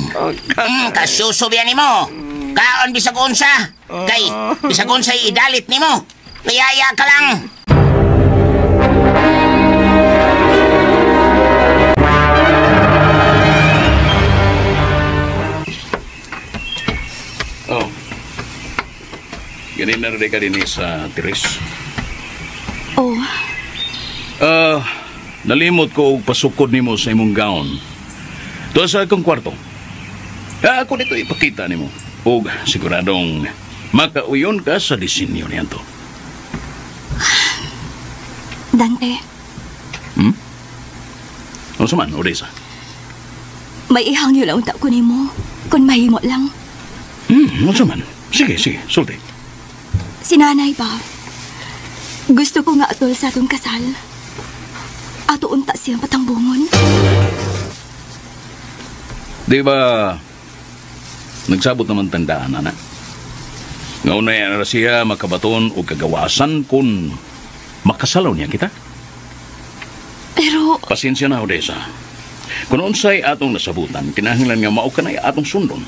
Kasusubian ni mo. Kaon bisag unsa. Kay bisag unsa idalit ni mo. Layaya ka lang. Oh. Ganin na rin ka din sa Therese. Oh. Nalimot ko og pasukod nimo sa imong gown. Doon sa akong kwarto. Ako nito ipakita nimo. Og siguradong makauyon ka sa disenyo niyanto. Dante. Unsa man, Odessa? May ihangyo lang unta ko nimo kung mahimo lang. Unsa man? Sige, sige, sulti. Si nanay ba? Gusto ko nga atol sa atong kasal. Ato unta siyang patambungon. Di ba, nagsabot naman tandaan, anak? Ngaunay na siya makabaton o kagawasan kung makasalaw niya kita. Pero... Pasensya na, Odessa. Kung unsay atong nasabutan, kinahanglan nga mao ka na atong sundon.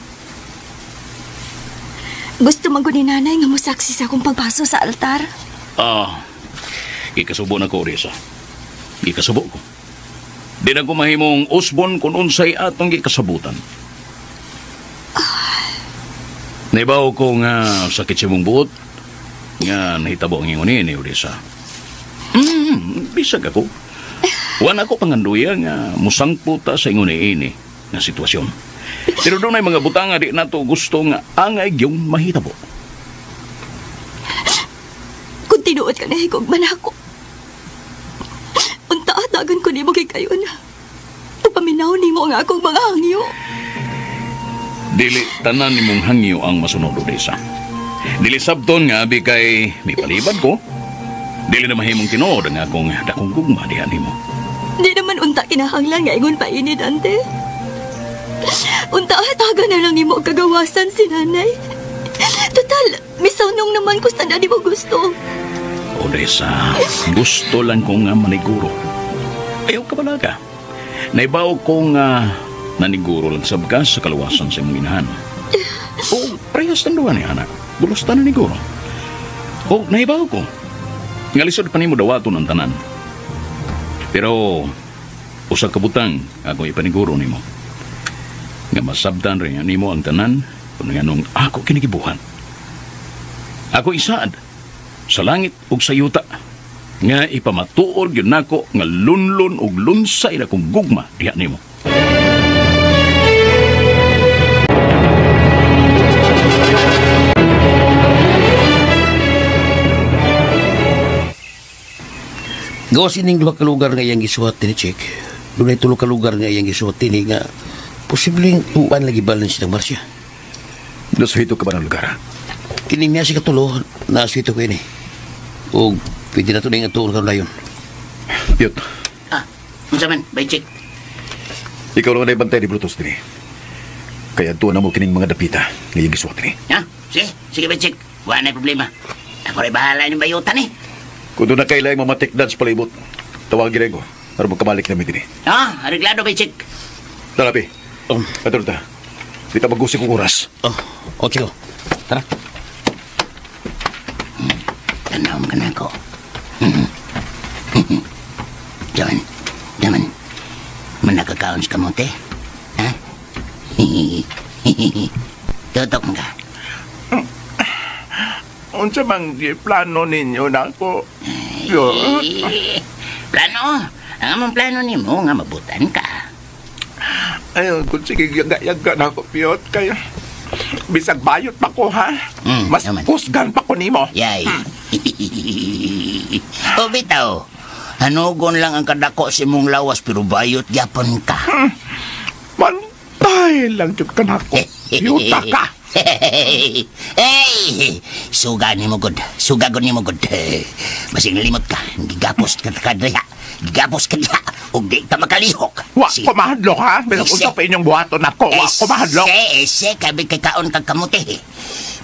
Gusto man ko ni nanay nga musaksi sa akong pagpaso sa altar. Gikasubo na ko, Odessa. Gikasubo ko. Di na ko mahimong usbon kung unsay atong gikasabutan. Naibaw ko nga sakit sa mong buot, nga nahitabo ang ingon ni Odessa. Bisag ako. Wan ako panganduya nga musangpo ta sa ingon ni. nga sitwasyon. Pero doon ay mga butang nga di nato gusto nga angay gyung mahitabo. Kung tinuod ka na higog man ako, unta atagan ko nimo kay kayo na. Paminaw nimo ang akong mga hangyo. Dili tanan nimong hangyo ang masunod, Odessa. Dili sabton nga abi kay mipalibad ko. Dili na mahimong tinuod ang akong dakong gugma diha nimo. Di naman unta kinahanglan nga ingon pa ini, Dante. Unta hatagan na lang nimo og kagawasan si nanay. Total, misaw nung naman ko sa tanan nimo gusto. Odessa, gusto lang ko nga maniguro. Ayaw ka balaga. Naibaw ko nga naniguro lang sab ka sa kaluwasan sa imong inahan. O, parehas tanduan ni anak. Bulos ta naniguro. O, naibaw ko. Nga lisod pa nimo dawaton ang tanan. Pero, usa ka butang ako ipaniguro nimo. Nga masabtan rin nimo ang tanan kung nganong ako kinigibuhan. Ako isaad sa langit ug sa yuta nga ipamatuod gyud nako nga lunlun ug lunsay na kong gugma diha nimo. Gawas ining duha ka lugar nga iyang gisuwat ni Chick. Dunay tulo ka lugar nga iyang gisuwat ni nga posibleng tuan lagi balance ng Marcia. Nasuhito ka ba ng lugar? Kining niya si katulo, nasuhito ko ini. O pwede na ito na yung atuon karon dayon. Yut. Ah, unsa man, bay Chick? Ikaw lang ang naibantay ni Brutus din eh. Kaya tuon na mo kining mga dapita nga iyang gisuwat ni. Ha? Sige, sige bay Chick. Wala na problema. Ako rin bahala ng bayutan eh. Kung doon na kailangan mamatikdan sa palibot, tawagin rin ko para magkamalik namin din eh. Ah, areglado bay Chick. Tara, Pi. Ato na ta. Di ta mag-usik kong oras. Oh, okay ko. Tara. Tanaw ka na ako. John, Daman, manakakaon sa kamote? Ha? Tutok ka. Unsa man plano ninyo nako? Plano? Ang among plano nimo nga mabutan ka. Ayun, kung sige yaga-yaga na ako, Piyot, kaya bisag bayot pa ko, ha? Mas pusgan pa ko nimo. Yay. O bitaw, hanugon lang ang kadako sa imong lawas pero bayot gyapon ka. Pantay lang jud ka nako. Yuta ka. Hey! Suga ni mo gud. Suga gud ni mo gud. Basig nalimot ka. Gigapos ka kadriha. Gigapos ka diha. Ug di ka makalihok. Wa ko mahadlok ha. Bisag unsa pa inyong buhaton nako. Wa ko mahadlok. Ese, kabi kay kaon kag kamote.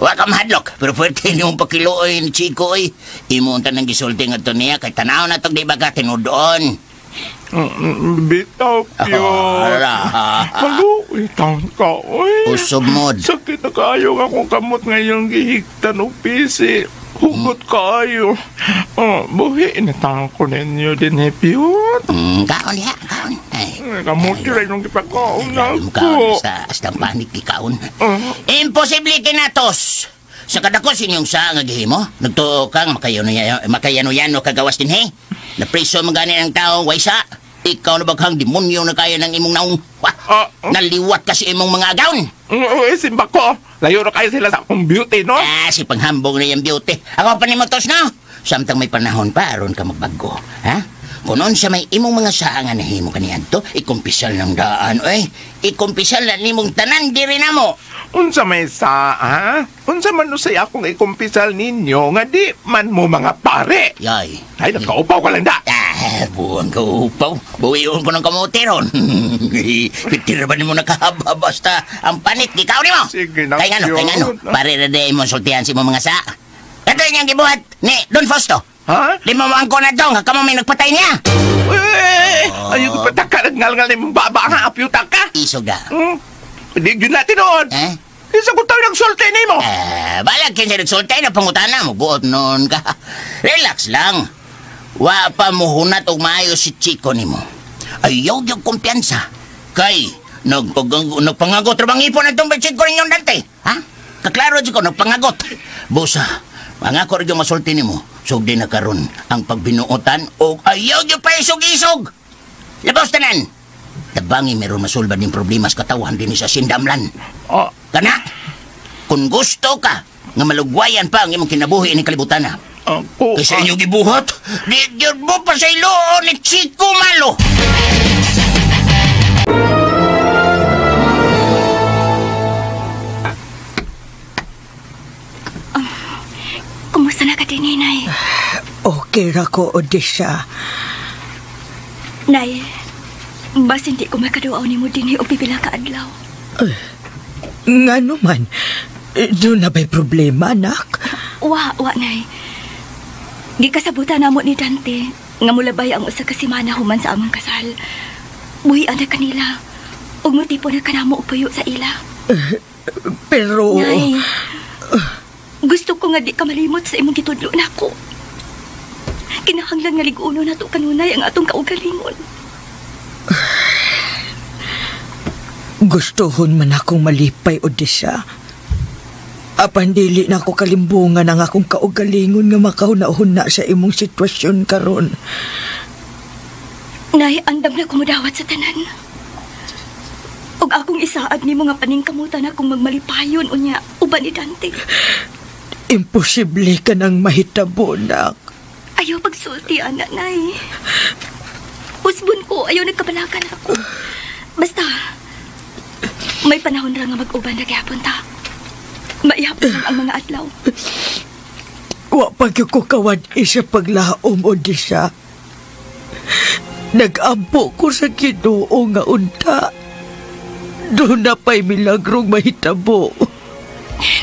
Wa ka mahadlok. Pero pwerte niyong pakiluoy ni Chico oy. Imo unta nang gisulti ngadto niya kay tanaw na tog di ba ka tinudoon. Bitaw, Piyot. Maluoy taon ka, oy. Usob mod. Sakit na kayo akong kamot ngayong gihigtan og pisi. Hugot kayo. Oh, buhi na taon ko ninyo din, eh, Piyot. Kaon diha, kaon. Kamot rin yung gipakaon na ako. Kaon sa astang panik, gikaon. Imposible kinatos. Sa kadako sinyong sa nga gihimo, nagtuo kang makayano-yano kagawas din, he. Napriso man gani ang tao, waysa. Ikaw na baghang demonyo na kaya ng imong naong. Naliwat ka sa imong mga agaon. Simba ko. Layo na kayo sila sa akong beauty, no? Ah, si panghambong na yung beauty. Ako pa ni Motos, no? Samtang may panahon pa, aron ka magbago. Ha? Kung noon sa may imong mga saangan na himo kaniadto, ikumpisal ng daan, oy. Ikumpisal na nimong tanan diri na mo. Unsa may saa, ha? Unsa man usay akong ikumpisal ninyo nga di man mo mga pare. Yay. Ay, nagkaupaw ka lang da. Ah, buwang kaupaw. Buwiyon ko ng kamote ron. Pitir ba nimo nakahaba basta ang panit, ikaw nimo. Sige na. Kay ngano, pare na di mo sultihan si mo mga saa. Kato niyang gibuhat ni Don Fausto. Ha? Di mo maangko na dong, kamo may nagpatay niya. Eh, ayaw ko pataka, nagngal-ngal ni mong baba nga, apyuta ka. Isog da. Hindi yun natin noon. Eh? Isa ko tayo nagsulti ni mo. Balag kinsa nagsulti na pangutana mo, buot noon ka. Relax lang. Wa pa muhunat og maayo si Chico nimo. Ayaw yung kumpiyansa. Kay, nagpangagot ra bang ipon atong Chico ninyong Dante? Ha? Kaklaro Chico, nagpangagot. Busa, pangako rin yung masulti nimo. Sugdi na karon ang pagbinuotan o ayaw yung paisog-isog. Labaw tanan. Tabangi meron masulbad ning problema sa katawhan dinhi sa Sindamlan. Kana, kung gusto ka nga malugwayan pa ang imong kinabuhi ining kalibutan na. Ako, kaysa inyo gibuhat, di gyud mo pa sa iloon ni Chico Malo. Kumusta na ka din, Nay? Okay ra ko, Odessa. Nay, bas hindi ko makaduaw ni mo din o pipila ka adlaw. Ngano man, doon na ba'y problema, anak? Wa, Nay. Gikasabutan namo ni Dante nga mulabay ang usa ka semana human sa among kasal. Buhian na kanila. Ug motipo na kanamo og puyo sa ila. Pero... Nay, gusto ko nga di ka malimot sa imong gitudlo nako. Kinahanglan nga lig-uno nato kanunay ang atong kaugalingon. Gustuhon man akong malipay, Odessa. Apan dili na ako kalimbungan ang akong kaugalingon nga makahuna-huna sa imong sitwasyon karon. Nay, andam na kumudawat sa tanan. Og akong isaad nimo nga paningkamutan akong magmalipayon unya uban ni Dante. Imposible ka nang mahitabo, nak. Ayaw pagsulti, anak, Nay. Usbon ko, ayaw nagkabalakan ako. Basta, may panahon ra nga mag-uban na gyapon ta. Maihapon lang ang mga adlaw. Wa pa gyud ko kawad isa paglaom, Odessa. Nag-ampo ko sa Ginoo nga unta. Doon na pa'y milagrong mahitabo.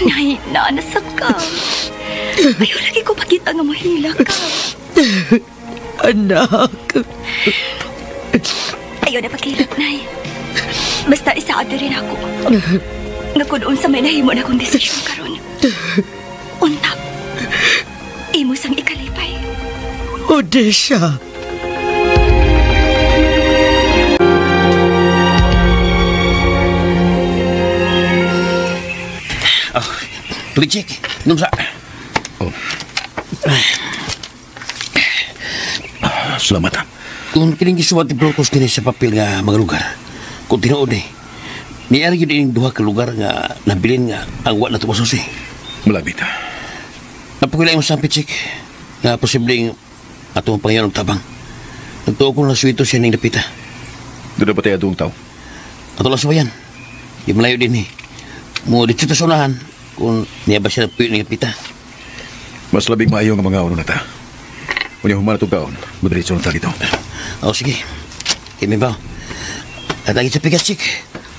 Nay, naanasak ka. Ayaw lagi ko pakita nga mahila ka. Anak. Ayaw na paghilak, Nay. Basta isaad na rin ako. Nga kung unsa may nahimo na akong desisyon karon. Unta. Imo sang ikalipay. Odessa. Oh, tubig check. Nung sa... Oh. Salamat. Kung kining gisuwat ni Brutus din sa papel nga mga lugar, kung tinuod eh, niari yun ining duha ka lugar nga nabilin nga ang wa na tumasusi. Malabit. Napakila yung sampit, check, nga posibleng atong pangyayon og tabang. Nagtuo ko na suwito siya ning dapita. Doon na ba tayo doong tao? Ato lang suwayan. Yung malayo din eh. Mo dito sa unahan kung niya ba siya nagpuyo ning dapita. Mas labing maayo nga mga uno na ta. Unya human itong kaon, madiretso na ta dito. Oh, sige. Kami ba? At lagi sa pigas, chik.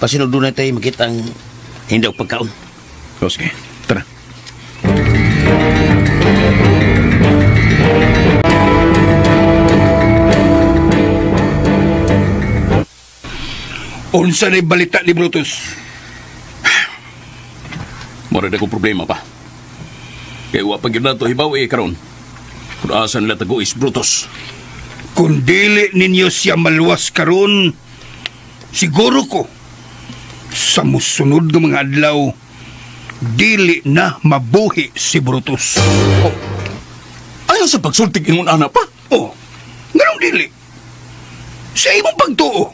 Pasinod doon na tayo makita ang hindi ako pagkaon. Oh, sige. Tara. Unsa na'y balita ni Brutus? Mura na kong problema pa. Kaya wa pag yun na ito hibaw eh karon. Kung asa nila taguis Brutus. Kung dili ninyo siya maluwas karon, siguro ko sa musunod ng mga adlaw, dili na mabuhi si Brutus. Oh, ayaw sa pagsultig ingon ana pa? Oh, nganong dili? Sa imong pagtuo,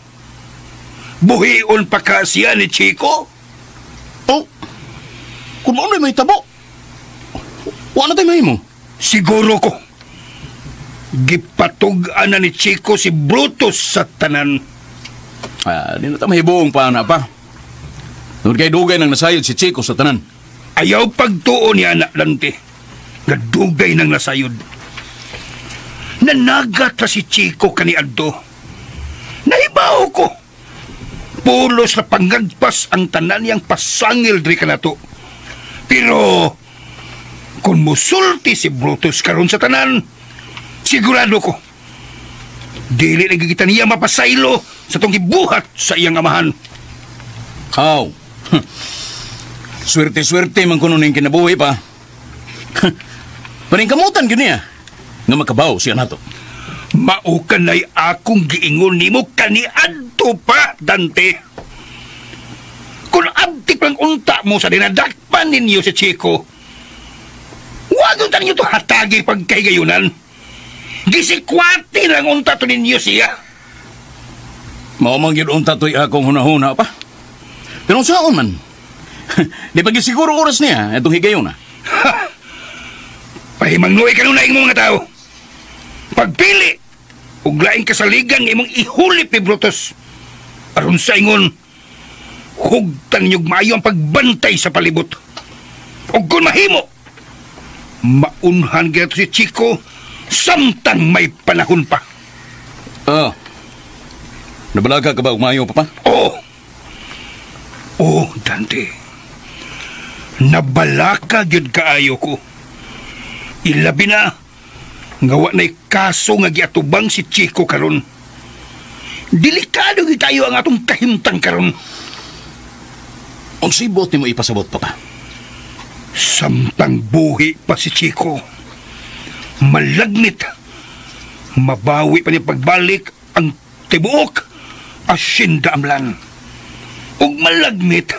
buhion pa ka siya ni Chico? Oh, kung maunay may tabo, wala na tayo mahimo. Siguro ko, gipatug-an na ni Chico si Brutus sa tanan. Ah, di na tayo mahibuong pa na pa. Doon kay dugay nang nasayod si Chico sa tanan. Ayaw pagtuo ni anak Dante, nga dugay nang nasayod. Nanagat na si Chico kaniadto. Nahibaw ko. Pulos na pangagpas ang tanan niyang pasangil diri kanato. Pero kung musulti si Brutus karon sa tanan, sigurado ko, dili lagi kita niya mapasaylo sa tong gibuhat sa iyang amahan. Aw, swerte-swerte man kuno ning kinabuhi pa. Paningkamutan gyud niya nga makabaw siya nato. Mao kanay akong giingon nimo kaniadto pa, Dante. Kung abtik lang unta mo sa dinadakpan ninyo si Chico, wag unta ninyo to hatagi pagkahigayunan. Gisikwati lang unta to ninyo siya. Mao man gyud unta to'y akong hunahuna pa. Pero saon man? Di pa siguro oras niya itong higayon na. Pahimangnuoy ka nung naing mga tao. Pagpili ug laing kasaligan nga imong ihulip ni Brutus. Aron sa ingon, hugtan ninyog maayo ang pagbantay sa palibot. Ug kung mahimo, maunhan gyud si Chico samtang may panahon pa. Ah. Nabalaga ka ba og maayo, Papa? Oo. Oo, Dante. Nabalaka gyud kaayo ko. Ilabi na nga wa na'y kaso nga giatubang si Chico karon. Delikado gyud tayo ang atong kahimtang karon. Unsay buot nimo ipasabot, Papa? Samtang buhi pa si Chico, malagnit, mabawi pa niya pagbalik ang tibuok asyenda amlan. Ug malagnit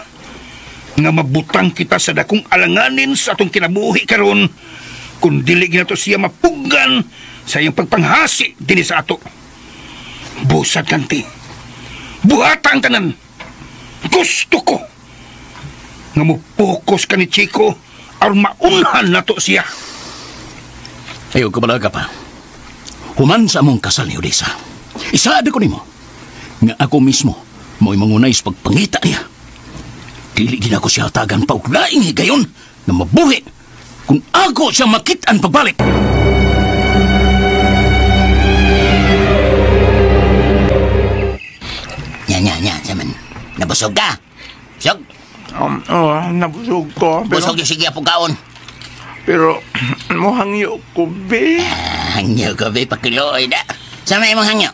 nga mabutang kita sa dakong alanganin sa atong kinabuhi karon kung dili ginato siya mapuggan sa iyang pagpanghasi dinhi sa ato. Busad kanti, buhata ang tanan. Gusto ko nga mo-focus ka ni Chico aron maunhan nato siya. Ayaw kabalaga pa. Human sa among kasal ni Odessa, isaad ko nimo nga ako mismo mo'y mangunay sa pagpangita niya. Dili gina ko siya hatagan pa og laing higayon na mabuhi kung ako siya makit-an pagbalik. Nya, nya, nya, saman. Nabusog ka? Busog? Nabusog ko. Pero, busog yung sige apong kaon. Pero, mohangyo ko, be. Hangyo ko, be. Pakiloy na. Sama imong hangyo?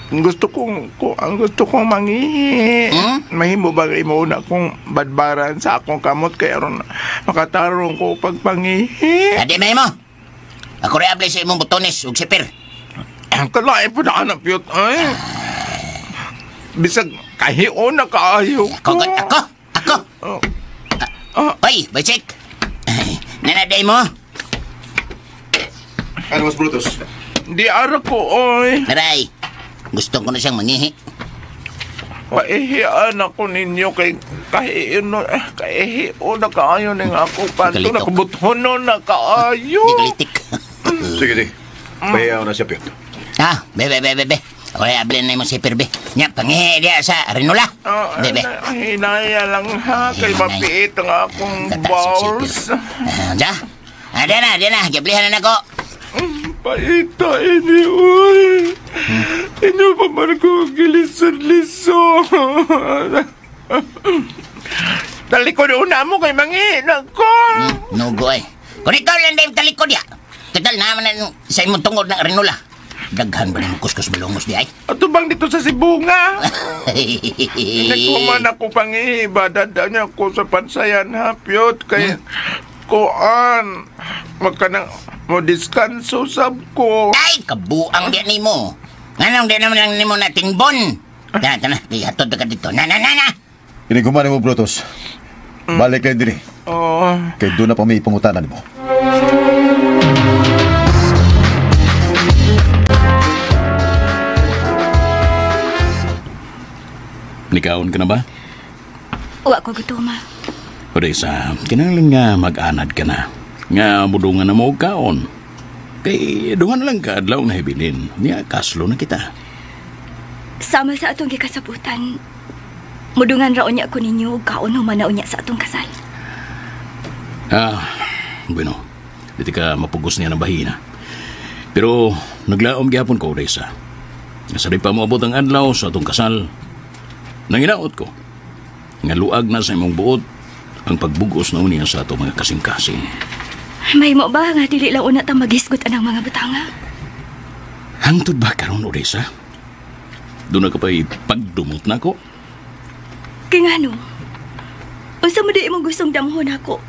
Gusto kong mangihi. Mahimo ba imo na kong badbaran sa akong kamot kay aron makatarong ko pagpangihi? Adi mahimo. Ako rin abli sa imong botones ug sipir. Kalain po na anak piyot ay. Bisag kahion na kaayo ko. Ako. Oy, Bajek. Nanaday mo. Ano mas Brutus? Di ara ko oy. Naray. Gusto ko na siyang mangihi. Paihian ako ninyo kay kahiin na kaayo ning ako panto na kubuthono na kaayo. Di kalitik. Sige, sige. Pahiyaw na siya, Piot. Ah, bebe, bebe, bebe. Okay, ablin na yung sipir, be. Nya, pangihi diya sa Rinula. Bebe. Hinaya lang ha, kay mapiit ang akong balls. Diya? Diya na, diya na. Gablihan na ako. Paita ini, uy. Inyo pa man ko gilisod-lisod. Talikod una mo kay mangihinag ko. Nugo eh. Kung ikaw lang dahil talikod ya. Total naman na sa imong tungod ng Rinula. Daghan ba ng kuskus balongos di ay? Ato bang dito sa Sibunga? Nagkuman ako pangihiba. Dada niya ko sa pansayan ha, Piyot. Kay kuan. Magkanang mo diskanso sab ko. Ay, kabuang di nimo. Nganong di naman lang nimo na tingbon. Tana, tana, hatod ka dito. Na, na, na, na. Iniguman mo, Brutus. Balik kayo din eh. Oo. Kaya doon na pa may ipangutanan mo. Nikaon ka na ba? Wa ko gutoma. Odessa, kinahanglan nga mag-anad ka na. Nga mudungan na mo og kaon. Kay duha na lang ka adlaw nga hibilin. Nya kaslo na kita. Sama sa atong gikasabutan. Mudungan ra unya ko ninyo og kaon human na unya sa atong kasal. Ah, bueno. Dito ka mapugos niya ng bahina. Pero naglaom gihapon ko, Odessa. Sa di pa moabot ang adlaw sa atong kasal, nanginaot ko. Nga luag na sa imong buot ang pagbugos na unya sa atong mga kasing-kasing. May mo ba nga dili lang una ta magisgot anang mga butanga? Hangtod ba karon, Odessa? Doon na ka pa'y pagdumot na ko. Kay ngano? Unsa mo di imong gustong damhon ako?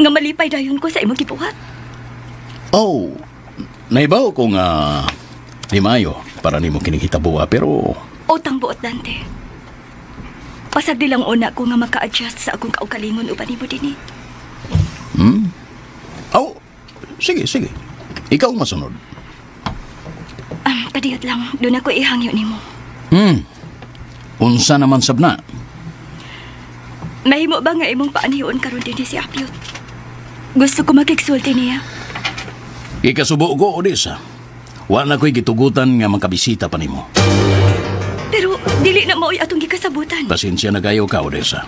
Nga malipay dayon ko sa imong gibuhat? Oh, naibaw ko nga di maayo para nimo kining hitabuha pero utang buot, Dante. Pasag di lang una ko nga maka-adjust sa akong kaugalingon uban nimo dinhi. Oh, sige, sige. Ikaw masunod. Kadiyot lang, doon ako ihangyo nimo. Unsa naman sabna? Mahimo ba nga imong paaniyon karon dinhi si Apyot? Gusto ko makigsulti niya. Ikasubo ko, Odessa. Wa na ko'y gitugutan nga makabisita pa nimo. Pero dili na mao'y atong gikasabutan. Pasensya na kayo ka, Odessa.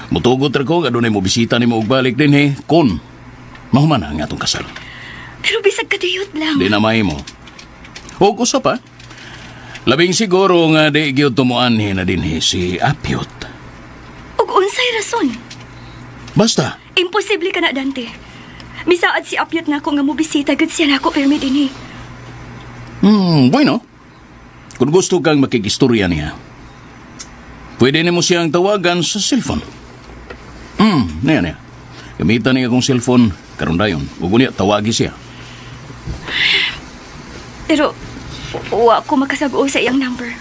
Mutugot ra ko nga dunay mo bisita nimo og balik dinhi kun mahuman ang atong kasal. Pero bisag kadiyot lang. Di na mahimo. Og usa pa. Labing siguro nga di gyud tumuanhi na dinhi si Apyot. Og unsay rason? Basta. Imposible ka na, Dante. Misaad si Apyot nako nga mobisita gud siya nako pirmi dinhi. Bueno. Kung gusto kang makikistorya niya, pwede nimo siyang tawagan sa cellphone. Niya niya. Gamitan niya akong cellphone karon dayon. Ug unya tawagi siya. Pero wa ko makasag-o sa iyang number.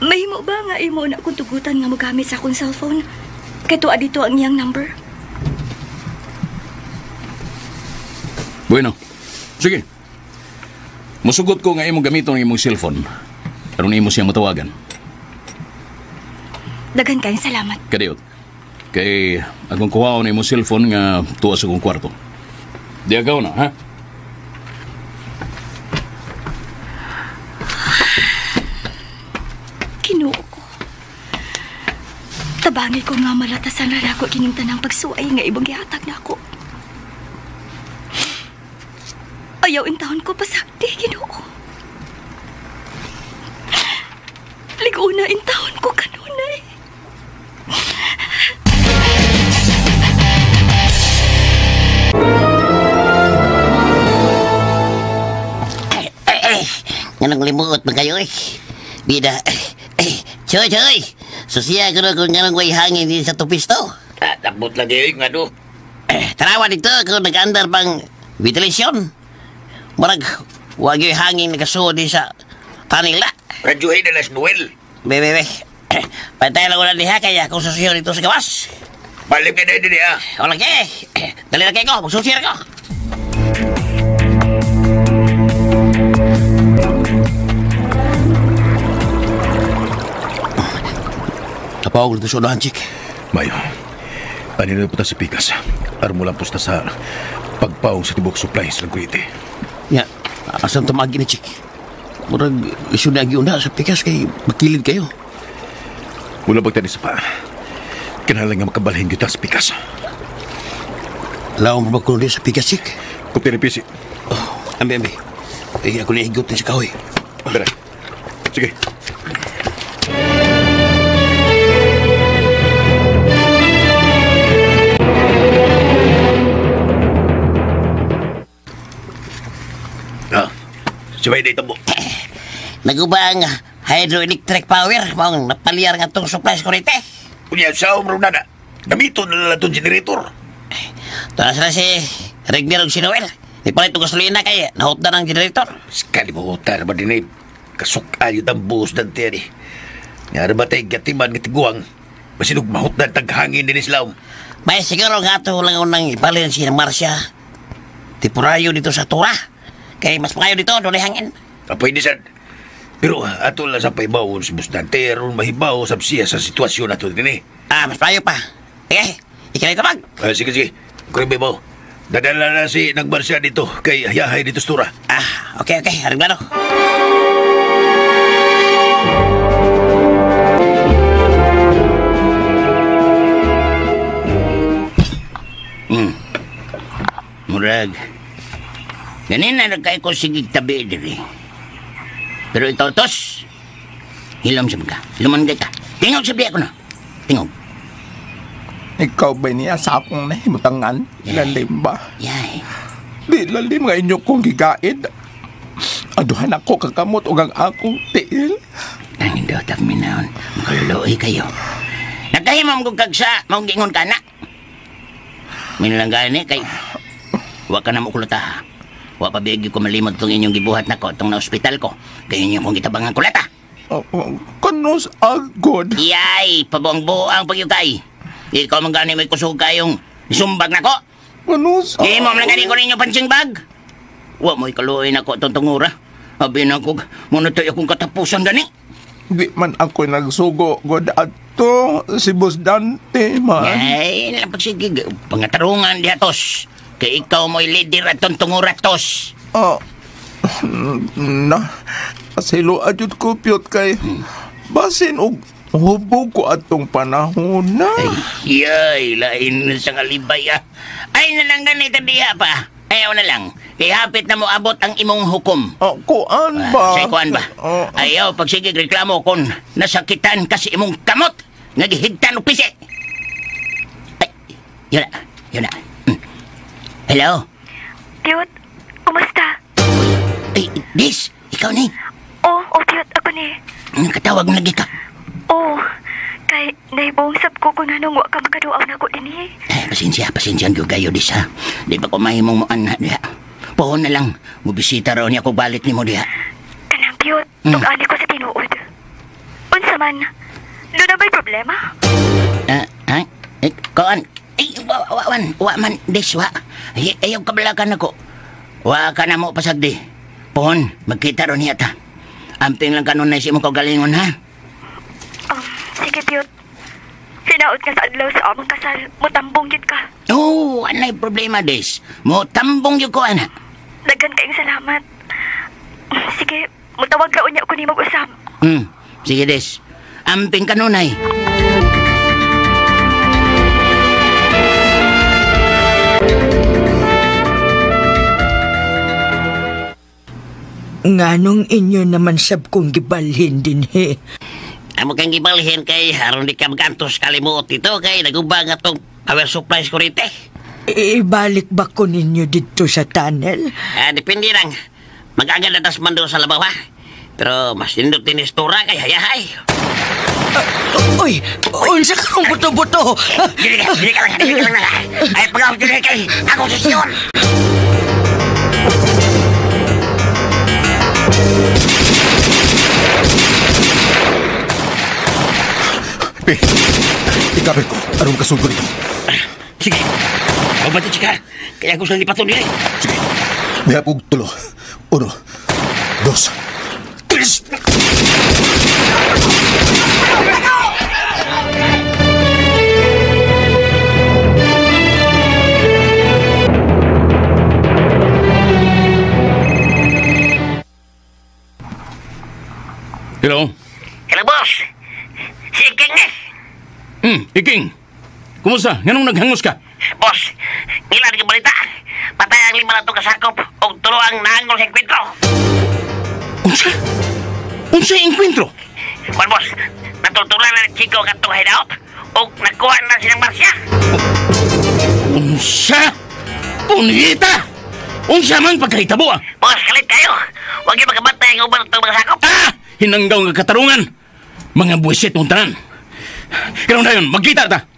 Mahimo ba nga imo na akong tugutan nga mogamit sa akong cellphone? Kay tuwa dito ang iyang number. Bueno, sige. Musugot ko nga imong gamiton ang imong cellphone. Aron imo siyang matawagan. Daghan kayong salamat. Kadiyot. Kay akong kuhaon imong cellphone nga tuwa sa akong kwarto. Di agaw na, ha? Kinuo ko. Tabangi ko nga malatasan na ako kining tanang pagsuay nga ibang gihatag na ako. Ayaw intahon ko pasakti, Ginoo. Liguna intahon ko kanunay. Ay, nganong limuot man kayo eh. Bida, ay, choy, choy. Susiya ko na kung nganong way hangin din sa tupisto. Tapot lang kayo yung ano. Tarawa dito kung nag-andar pang ventilasyon. Murag, wag yung hangin nakasuod din sa tanila. Radyohin na las Noel. Be, be, be. Pantay lang ulan diha kaya kung susiyo dito sa gawas. Balik ka na din ha. Wala kay. Dali na kayo ko, magsusiyo na ko. Napawag na ito sa unahan, Chick. Mayo, anino po ta si Pikas. Armo lang po sa pagpaong sa tibok supplies ng kuwite. Ya, asan tumagi ni Chick? Murag, isyo na agi una sa Pikas kay makilid kayo. Wala bagtani sa pa. Kinalang nga makabalhin kita sa Pikas. Lawang ba kuno sa Pikas, Chick? Kupti ni Pisi. Oh, ambi, ambi. Eh, ako nahigot na sa kahoy. Bere. Sige. Sabay na itabo. Naguba ang hydroelectric power. Maong napalyar nga itong supplies ko rito. Kunya, sa umro na na. Gamito na lang itong generator. Ito na sila si Regner o si Noel. Di pala itong gasolina kay nahutdan ang generator. Kalimutan naman din eh. Kasuk-ayot ang buhos ng tiyan eh. Nga ba tayo gatiman nga tiguang. Masinog mahutdan taghangin din islam. May siguro nga ito lang unang ibalin si Marcia. Tipurayo dito sa Tura. Kay mas pakayo dito, doon ay hangin. Pwede sad. Pero ato lang sa paibawon si Bustante, aron mahibaw sa siya sa sitwasyon nato din eh. Mas payo pa. Sige, ikinay tabag. Sige, sige. Kuya Babaw, dadala na si Nagmarsya dito kay Yahay dito sa Tura. Okay, okay. Ariglado. Murag. Ganina nagkay ko sigig tabi diri. Pero ikaw, tos, hilom sa mga. Hiluman ka. Tingog sa biya ko na. Tingog. Ikaw ba niya sa akong nahimutangan? Lalim ba? Yay. Di lalim nga inyo kong gigaid. Aduhan ako kakamot o ang akong tiil. Ang indotag minaon. Makaluluoy kayo. Nagkahimam kong kagsa, maunggingon ka na. Minalang gani kay wa ka na mo kulata. Wa pa bigyo ko malimot tong inyong gibuhat nako tong na ospital ko. Kay inyo kong gitabangan kulata. Kanos agod. Iyay, pabuang-buang pagyukay. Ikaw man gani may kusog kayong sumbag nako. Kanos agod. Imo man gani ko ninyo pansing bag. Wa mo'y kaluoy na ko itong tungura. Abi na ko, muna tayo akong katapusan gani. Di man ako nagsugo, god ato, si Boss Dante man. Ay, pagsige, pangatarungan diha tos. Kay ikaw mo'y leader atong tungura tos. Ah, na, pasilo adjud ko, Piyot, kay basin og hubog ko atong panahon na. Ay, yay, lain na siyang alibay ah. Ay, nalang ganito diha pa. Ayaw na lang. Kay hapit na mo abot ang imong hukom. Oh, kuan ba? Say, kuan ba? Ayaw, pagsigig reklamo kon nasakitan kasi imong kamot. Nagihigtan og pisi. Ay, yun na, yun na. Hello? Piyot, kumusta? Ay, Dis, ikaw ni. Oo, oh, Piyot, ako ni. Nakatawag lagi ka. Oo, kay naibong sab ko kung anong wa ka makaduaw na ko dinhi. Eh, pasensya, pasensya ang gayo, Dis, ha. Di ba ko mahimong mo anak diha? Pohon na lang, mubisita raw niya ko balik ni mo diha. Kanang Piyot, tug-ani ko sa tinuod. Unsa man, doon na ba'y problema? Ha? Eh, kuan? Ay, wa man, Dis, wa. Ay, ayaw kabalakan ako. Wa ka na mo pasagdi. Pohon, magkita ro niya ta. Amping lang kanon na si mo kagalingon, ha? Sige, Piyot. Hinaot nga sa adlaw sa among kasal, mutambong yun ka. Oo, oh, anay problema, Des. Mutambong yun ko, ana. Daghan kayong salamat. Sige, mutawag ka unya ko ni mag-usap. Sige, Des. Amping kanunay. Nganong inyo naman sab kong gibalhin din, he. Amo kang gibalhin kay aron di ka magantos kalimuot dito kay naguba nga tong power supply sa kuryente. Ibalik ba ko ninyo dito sa tunnel? Depende lang. Mag-agad na tas man doon sa labaw, ha? Pero mas nindot din istura kay hayahay. Uy! Unsa ka kong buto-buto? Dili ka lang. Ay, pag-awag dili kay akong sesyon. Pi, ikapit ko. Anong kasulgo nito? Sige. Magbati, chika. Kaya ko sa lipaton nila. Sige. May hapog tulo. 1, 2, 3! Hello? Hello, boss. Si Iking eh. Iking. Kumusta? Nganong naghangos ka? Boss, ngilan ka balita. Patay ang 5 na itong kasakop o tulo ang naangol sa enkwentro. Unsa? Unsa enkwentro? Juan, boss, natultulan na ni Chico ang atong hideout o nagkuha na silang Marsya. Unsa? Punita! Unsa man pagkahitabo ah? Boss, kalit kayo. Huwag yung magkabatay ang uban itong mga sakop. Ah! Hinanggaw nga katarungan. Mga buwisit mong tanan. Karoon na yun, magkita ta.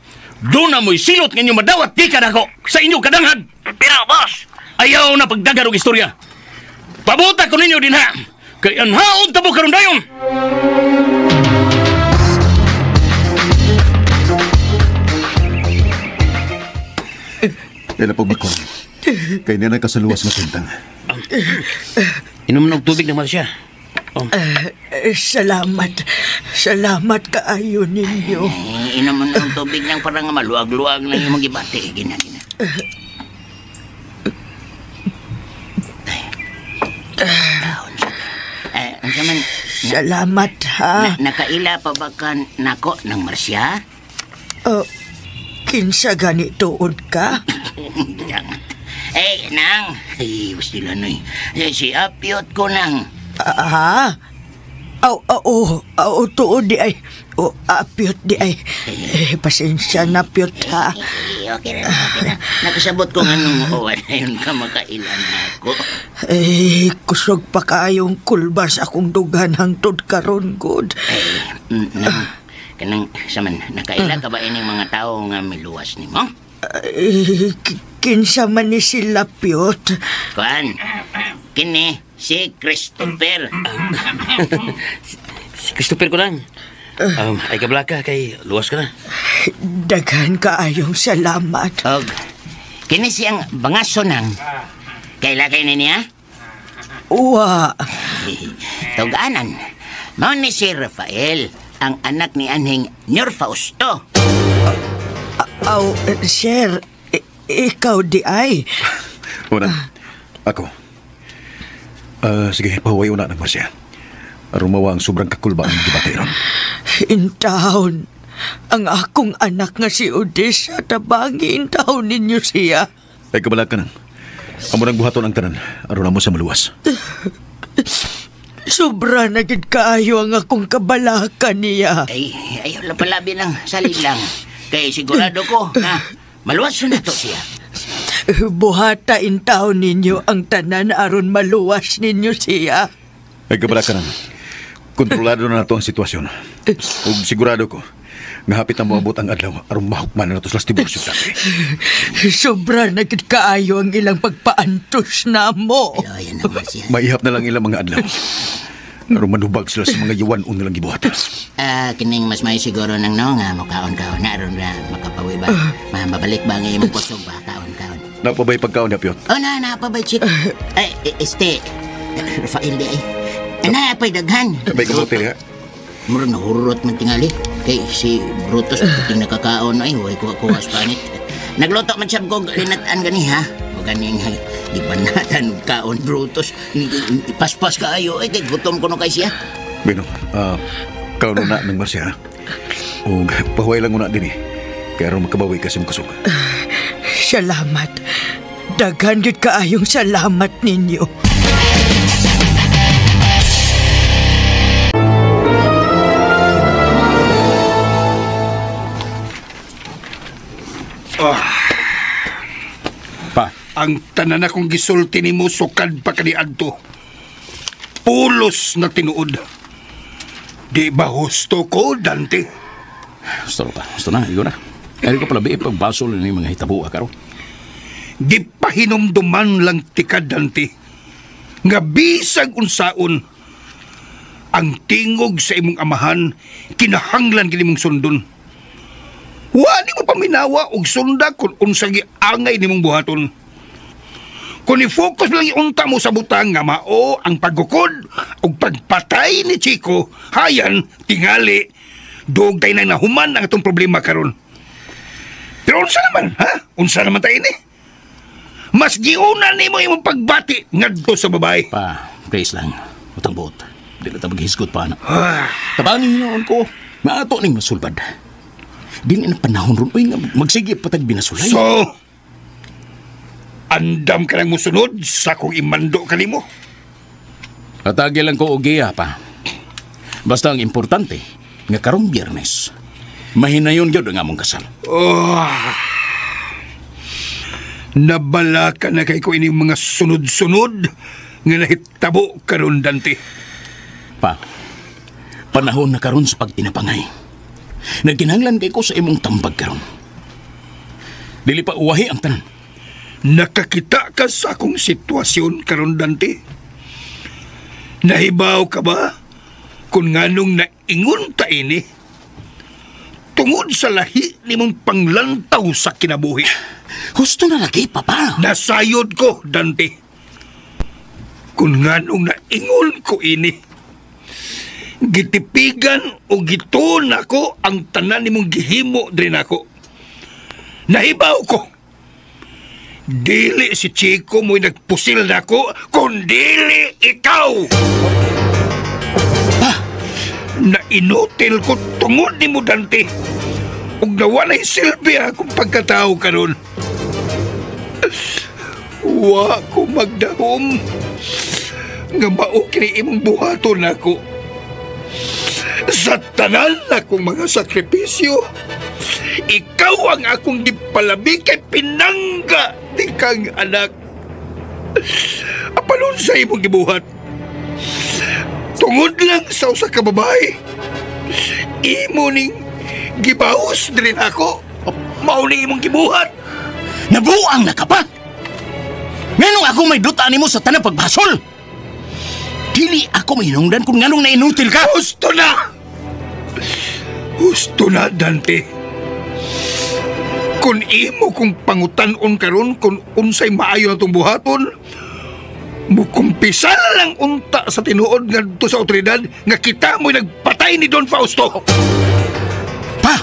Doon na mo'y silot nga inyo madawat di ka nako sa inyo kadanghad. Pero, boss! Ayaw na pagdagar og istorya. Pabuta ko ninyo din ha. Kay anhaon tabo karon dayon. Kaya na pagbakon. Kaya niya nagkasaluwas nga sintang. Inom na og tubig naman siya. Oh. Salamat. Salamat kaayo ninyo. Inom na og tubig nang parang maluag-luag na yung magibati. Gina, gina. Man, salamat, ha? Nakaila pa ba ka nako ng Marsya? Kinsa ganitoon ka? Eh, nang. Ay, sila noy. Si Apyot ko nang. Ha? Aw, tuod di ay. O, Apyot di ay. Eh, pasensya na, Pyot, ha? Eh, okay na, okay na. Nakasabot ko nga nung uwan na yun ka makailan ako. Eh, kusog pa kayong kulbas akong dughan hangtod karon, good. Eh, nang, kanang, saman, nakaila ka ba ining mga tao nga miluwas ni mo? Eh, kinsa man ni sila, Pyot? Kuan, kini, si Christopher. Si Christopher ko lang. Ay kablaka kay luwas ka na. Daghan kaayong salamat. Og, kini siyang bangaso nang. Kaila kay ni niya? Uwa. Tuganan, mao ni si Rafael, ang anak ni anhing Nyor Fausto. Aw, sir, ikaw di ay. Una, ako. Sige, pahuway una ng Marcia. Aron mawa ang sobrang kakulba ang gibati ron. In town, ang akong anak nga si Odessa, tabangi in town ninyo siya. Ay, kabala ka nang. Amo nang buhaton ang tanan, aron amo sa maluwas. Sobra na gid kaayo ang akong kabalaka niya. Ay, ayaw lang palabi lang, salig lang. Kay sigurado ko na maluwas na to siya. Buhata in town ninyo ang tanan aron maluwas ninyo siya. Ay, kabala ka nang. Kontrolado na nato ang sitwasyon. Ug sigurado ko, nga hapit na moabot ang adlaw aron mahukman na nato sa diborsyo dati. Sobra na gid kaayo ang ilang pagpaantos na mo. Maihap na lang ilang mga adlaw. Aron manubag sila sa mga yawan-on nilang gibuhat. Kining mas may siguro nang no nga mukaon-kaon na aron na makapawi ba. Mabalik ba ang imong kusog ba kaon-kaon. Napabay pagkaon na Piot. Oh na napabay chik. Ay este Rafael di ay. Napay daghan. May kamote ha. Murag nahurot man tingali. Kay si Brutus ting nakakaon ay way kuha-kuha sa panit. Nagluto man siya kog linat-an gani ha. O ganing gibanatan og kaon Brutus. Paspas kaayo ay kay gutom kuno kay siya. Bueno, kaon na ng Marcia. Og pahuway lang una din eh. Kaya aron makabawi ka sa imong kusog. Salamat. Daghan gyud kaayong salamat ninyo. Pa. Ang tanan akong gisulti nimo sukad pa kaniadto. Pulos na tinuod. Di ba husto ko, Dante? Gusto pa. Gusto na. Igo na. Kaya ko pala pagbasol ni mga hitabo karon. Gipahinumduman lang tika, Dante. Nga bisag unsaon, ang tingog sa imong amahan, kinahanglan kini mong sundon. Wa ni mo paminawa og sunda kung unsa giangay nimong buhaton. Kung i-focus lang iunta mo sa butang nga mao ang paggukod og pagpatay ni Chico, hayan, tingali, dugtay na nahuman ang atong problema karon. Pero unsa naman, ha? Unsa naman tayo ni? Mas giuna nimo imong pagbati ngadto sa babae. Pa, please lang. Utang buot. Di na ta maghisgot pa na. Tabangin noon ko. Maato ning masulbad. Dili na panahon ron. Uy, nga magsige patag binasulay. So, andam ka nang musunod sa kong imando kanimo. Atagi lang ko og giya pa. Basta ang importante, nga karong Biyernes, mahinayon gyud ang among kasal. Oh. Nabala ka na kay ko ining mga sunod-sunod nga nahitabo karon Dante. Pa, panahon na karon sa pagtinapangay. Nagkinahanglan kay ko sa imong tambag karon. Dili pa uwahi ang tanan. Nakakita ka sa akong sitwasyon karon Dante. Nahibaw ka ba kung nganong naingon ta ini? Tungod sa lahi nimong panglantaw sa kinabuhi. Husto na lagi, Papa. Nasayod ko, Dante. Kung nganong naingon ko ini, gitipigan o gituon ako ang tanan nimong gihimo diri nako. Nahibaw ko. Dili si Chico mo'y nagpusil nako, kundili ikaw. Pa! Nainutil ko tungod nimo, Dante. Ug nawalay silbi akong pagkatao karon. Wa ko magdahom nga mao kini imong buhaton nako. Sa tanan akong mga sakripisyo, ikaw ang akong gipalabi kay pinangga di kang anak. Apalon sa imong gibuhat. Tungod lang sa usa ka babae, imo ning gibaos diri nako. Mao ning imong gibuhat. Nabuang na ka pa! Nganong ako may duta nimo sa tanang pagbasol? Dili ako mahinungdan kung nganong nainutil ka. Husto na! Husto na, Dante. Kung imo kong pangutan-on karon kung unsay maayo na itong buhaton, Mukumpisa na lang unta sa tinuod ngadto sa otoridad nga kita mo'y nagpatay ni Don Fausto. Pa!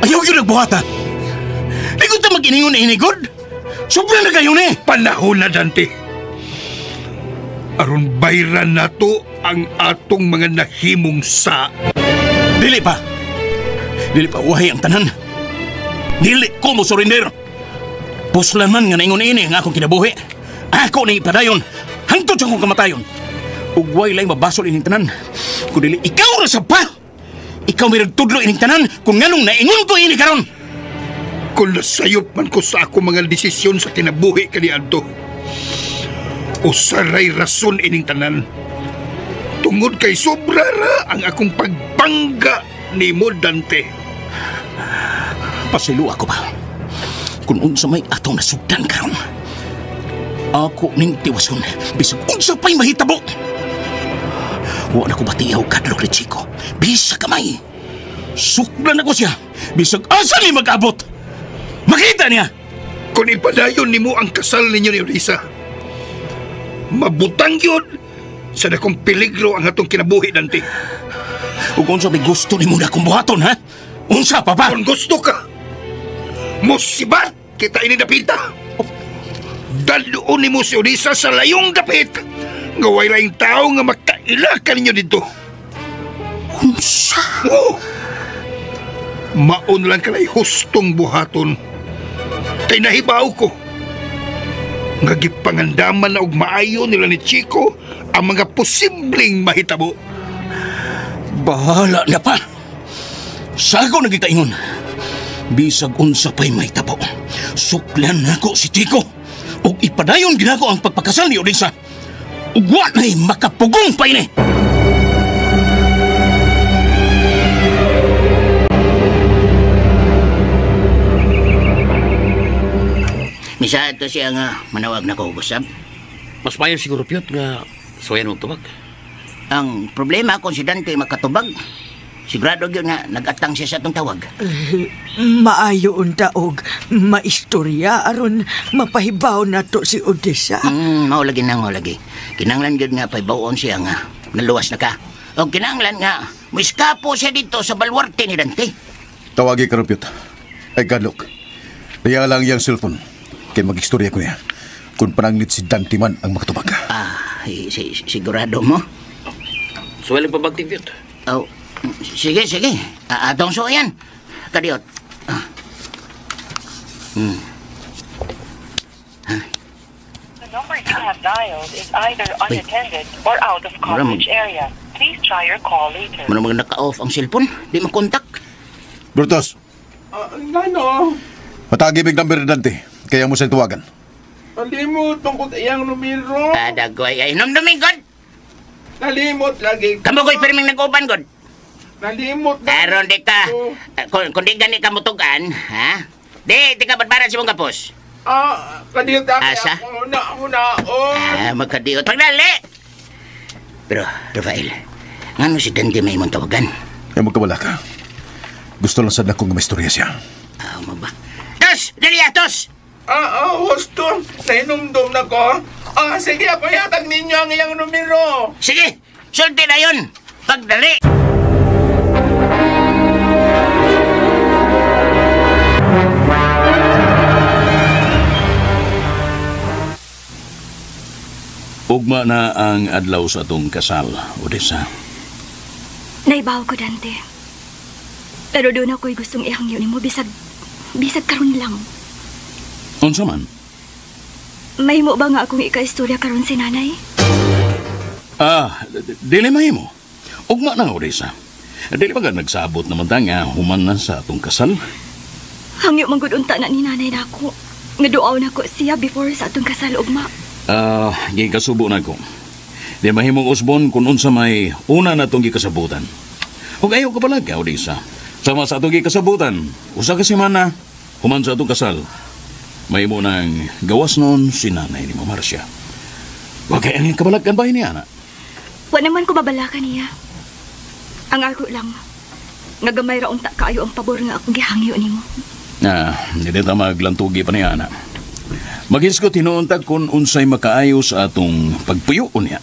Ayaw yun nagbuhatan! Di ko ta mag-iningon na inigod! Sobra na kayo ni! Panahon na, Dante. Aron bayran nato ang atong mga nahimong sa... Dili pa! Dili pa uwahi ang tanan! Dili ko mo surrender! Puslan man nga naingon ini ang akong kinabuhi. Ako ni ipadayon! Hangtod sa akong kamatayon! Ugway lang mabasol ining tanan. Kung dili ikaw ra sa pa! Ikaw may nagtudlo ining tanan kung nganong naingon ko ini karon! Kung nasayop man ko sa akong mga desisyon sa kinabuhi kaniadto, usaray rason ining tanan. Tungod kay sobra ra ang akong pagbangga ni mo, Dante. Pasilo ako ba? Kung unsa may atong nasugdan karon, ako ning tiwason bisag unsa pa'y mahitabo. Wa na ko batiyaw kadlok ni Chico. Bisa kamay. Suklan ako siya. Bisag asa ni mag-abot. Makita niya. Kung ipadayon nimo ang kasal ninyo ni Odessa, mabutang yun sa dakong peligro ang atong kinabuhi, Dante. Ug unsa may gusto nimo na akong buhaton, ha? Unsa, papa? Kung gusto ka, musibat kita ini dapita. Daluon nimo si Odessa sa layong dapit. Nga way laing tao nga makaila ka ninyo dito. Unsa? Oh! Maon lang kalay hustong buhaton. Kay nahibaw ko nga gipangandaman na og maayo nila ni Chico ang mga posibleng mahitabo. Bahala na pa. Sa ako nagikaingon. Bisag unsa pa'y mahitabo. Suklan nako si Chico. Ug ipadayon ginako ang pagpakasal ni Odessa. Ug wa na'y makapugong pa ini. Misa ito siya nga manawag na ko, Gusab. Mas mayo siguro, Piyot, nga suwayan mong tubag. Ang problema kung si Dante makatubag, sigurado yun nga nag-atang siya sa atong tawag. Maayo unta og maistorya aron mapahibaw nato si Odessa. Mao lagi na, mao lagi. Kinanglan yun nga pahibawon siya nga naluwas na ka. O kinanglan nga muiskapo siya dito sa balwarte ni Dante. Tawagi ka ron, Piyot. Ay, gadlok. Kaya lang iyang cellphone. Kaya mag-istorya ko niya. Kung pananglit si Dante man ang makatubag. Ah, sigurado mo? Suwayan pa bagting, Piyot. Oh, sige, sige. Atong suwayan. Kadiot. The number you have dialed is either unattended or out of coverage area. Please try your call later. Mano mga naka-off ang cellphone, di makontak. Brutus. Ngano? Matagi mig number ni Dante. Kaya mo siya tuwagan. Nalimot tungkol sa iyang numero. Adagoy ay numduming god. Nalimot lagi. Kamu ko'y pirming nag-uban god. Nalimot na. Aron di ka. Kung di gani ka mutugan, ha? Di ka badbaran si mong kapos. Ah, kadiyot ako. Asa? Una. Ah, magkadiyot. Pagdali! Pero, Rafael, ngano si Dante may imong tawagan? Ay, magkawala ka. Gusto lang sad akong maistorya siya. Ah, maba. Tos! Dali, tos! Husto. Nainumdum na ko. Ah, sige, ako yatag ninyo ang iyang numero. Sige, sulti na yun. Pagdali! Ugma na ang adlaw sa atong kasal, Odessa. Naibaw ko, Dante. Pero doon ako'y gustong ihangyo nimo bisag karon lang. Unsa man? Mahimo ba nga akong ikaistorya karon si nanay? Ah, dili mahimo. Ugma na, Odessa. Dili ba ka nagsabot naman ta nga human na sa atong kasal? Hangyo man gud unta na ni nanay nako. Nga duaw nako siya before sa atong kasal ugma. Gikasubo na ko. Di mahimong usbon kung unsa may una na itong gikasabutan. Ug ayaw ka pala ka, Odessa. Sama sa atong gikasabutan, usa ka semana, human sa atong kasal. Mahimo nang gawas noon si nanay ni Marcia. Wa kay ang kabalakan ba niya, anak? Wa naman ko babalakan niya. Ang ako lang, nga gamay ra unta kaayo ang pabor nga akong gihangyo nimo. Ah, hindi ta maglantugi pa niya, anak. Maghisgot hinuon ta kung unsay makaayo sa atong pagpuyo niya.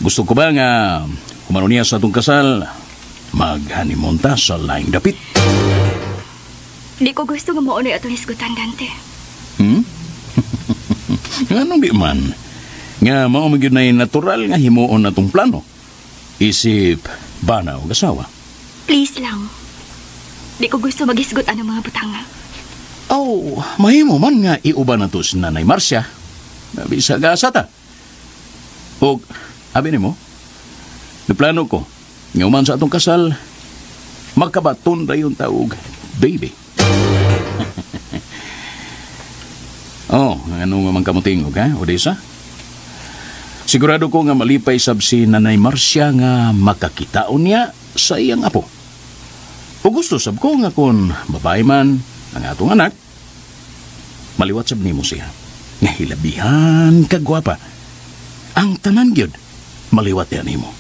Gusto ko ba nga humano niya sa atong kasal, mag-honeymoon ta sa laing dapit? Di ko gusto nga mao na atong hisgutan, Dante. Nganong di man? Nga mao man gyud nay natural nga himuon atong plano. Isip bana og asawa. Please lang. Di ko gusto maghisgot ang mga butanga. Oh, mahimo man nga iuban na to si Nanay Marcia. Bisag asa ta. Og, abi nimo, naplano ko, nga human sa atong kasal, magkabaton dayon ta og baby. Oh, ano nga man kamutingog, ha, Odessa? Sigurado ko nga malipay sab si Nanay Marcia nga makakitaon niya sa iyang apo. O gusto sab ko nga kung babae man ang atong anak, maliwat sab nimo siya. Nga hilabihan kagwapa. Ang tanan gyud maliwat yan nimo.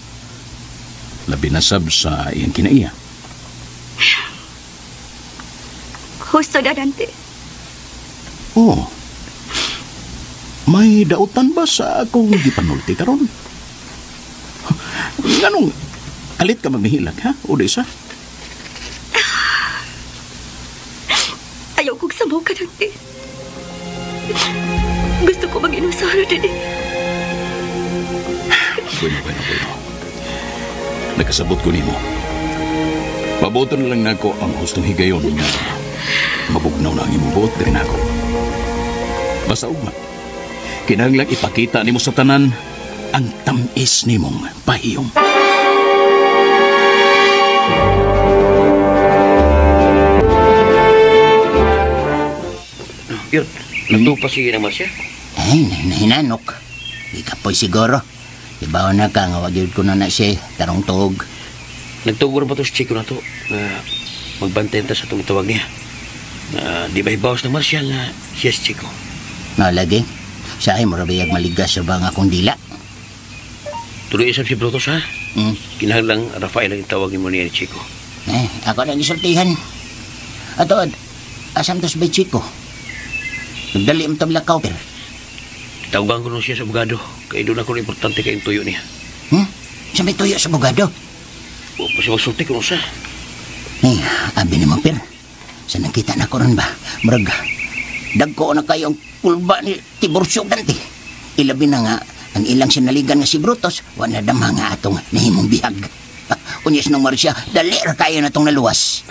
Labi na sab sa iyang kinaiya. Husto na, Dante. Oh. May dautan ba sa akong gipanulti karon? Nganong kalit ka maghihilak, ha, Odessa? Ayaw kong samaw ka, Dante. Gusto ko mag-inusaro din eh. Bueno, bueno, bueno. Nakasabot ko nimo. Mabuto na lang nako ang hustong higayon nga mabugnaw na ang imong buot diri nako. Basta ugma. Kinahanglang ipakita nimo sa tanan ang tamis nimong pahiyom. Yun, nagtupa siya ng Marcia? Ay, nahinanok. Ikapoy siguro. Ibaw na ka, nga wag yun ko na na siya. Tarong tuog. Nagtugo na ba ito si Chico na to? Na magbantay ta sa itong itawag niya. Na di ba ibawas ng Marcia nga siya si Chico? Nalagi. Sahay mo rabiyag maligas sa bang akong dila. Tuloy isap si Brutus, ha? Kinahanglang Rafael ang itawag mo niya ni Chico. Eh, ako na gisultihan. Ato, asam to si Chico? Nagdali ang tablakaw, pero. Tawagan ko nun siya sa abogado. Kaya doon ako na importante kayong tuyo niya. Sa may tuyo sa abogado? O, pa siya magsulti kung sa. Eh, abi ni mo, per. Sa nakita na ko ron ba? Murag, dagko na kayo ang kulba ni Tiburcio Dante. Ilabi na nga, ang ilang sinaligan nga si Brutus, wala dama nga atong nahimong bihag. Unyas ng Marcia, dali ra kayo na itong naluwas.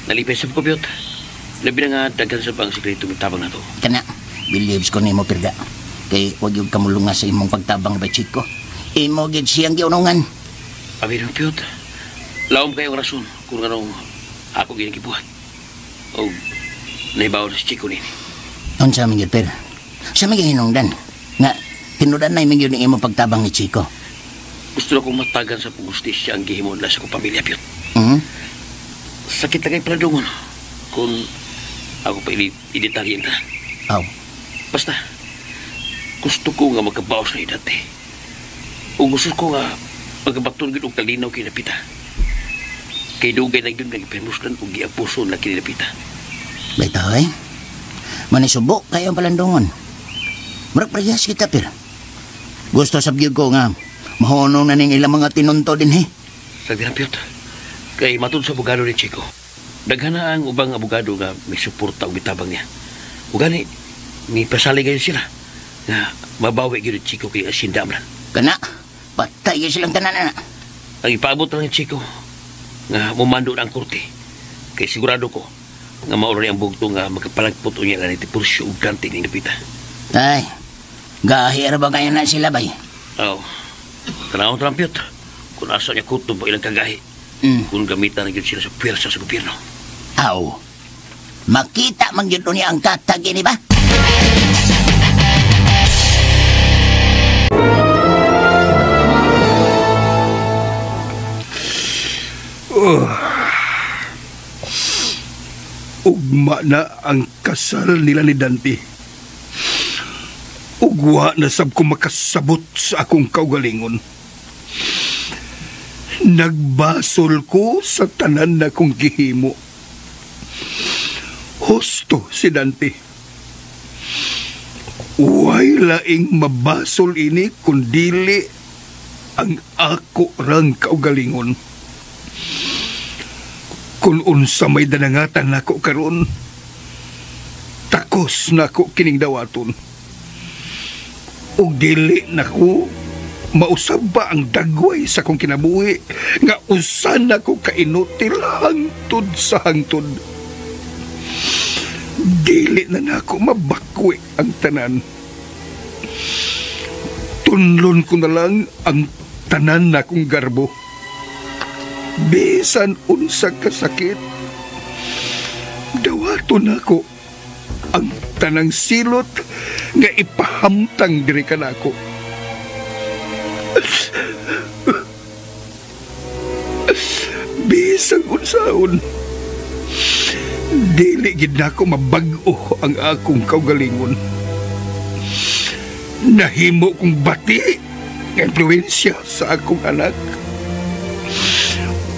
Nalipay sa kupyot. Labi na nga, daghan sa pang sikreto ng tabang na to. Kana, believes ko nimo, Pirga. Kay wag yung kamulunga sa imong pagtabang ba, Chico. Imo gid siyang giunungan. Abi ng Piyot, laom kayong rason kung anong ako ginagibuhat. O, naibaw na si Chico nini. Unsa man gyud, Per? Sa may hinungdan nga tinudan na gyud ang imong pagtabang ni Chico. Gusto na kong matagan sa pugustisya ang gihimo nila sa akong pamilya, Piyot. Sakit na kay paladungon kung ako pa iditalyin ta. Aw. Basta, gusto ko nga magkabaos na edad eh. O gusto ko nga magkabaton gyud og kalinaw kay Napita. Kay dugay na gyud nagpermuslan og giapuso na kini Napita. Bitaw eh. Manisubo kayo ang palandungon. Murag parehas kita, Per. Gusto sa gyud ko nga mahunong na ning ilang mga tinunto din eh. Sagdi na, Piyot. Kay matud sa abogado ni Chico. Daghan na ang ubang abogado nga may suporta og mitabang niya. Ug gani ni pasali gayon sila nga mabawi gyud ni Chico kay asinda man. Kana, patay gyud silang tanan na. Ang ipaabot lang ni Chico nga mumando na ang korte. Kay sigurado ko nga mao ra ni ang bugto nga magpalagpot unya ni Tiburcio ug Dante ning Napita. Ay, gahi ra ba kayo na sila bay? Aw. Tanawon ta lang, Piyot. Kung asa niya kutob ang ilang kagahi. Kung gamitan na gyud sila sa puwersa sa gobyerno. Aw. Makita man gyud niya ang katag ini ba? Oh. Ugma na ang kasal nila ni Dante. Ugwa na sab ko makasabot sa akong kaugalingon. Nagbasol ko sa tanan na kong gihimo. Husto si Dante. Way laing mabasol ini kundili ang ako rang kaugalingon. Kung unsa may danangatan nako karon, takos nako kining dawaton. Ug dili nako mausab ba ang dagway sa akong kinabuhi nga usa nako kainutil hangtod sa hangtod. Dili na nako mabakwi ang tanan. Tunlon ko na lang ang tanan nakong garbo. Bisan unsa kasakit, dawaton nako ang tanang silot nga ipahamtang diri kanako. Bisan unsaon, dili gid nako mabag-o ang akong kaugalingon. Nahimo kong bati nga impluwensya sa akong anak.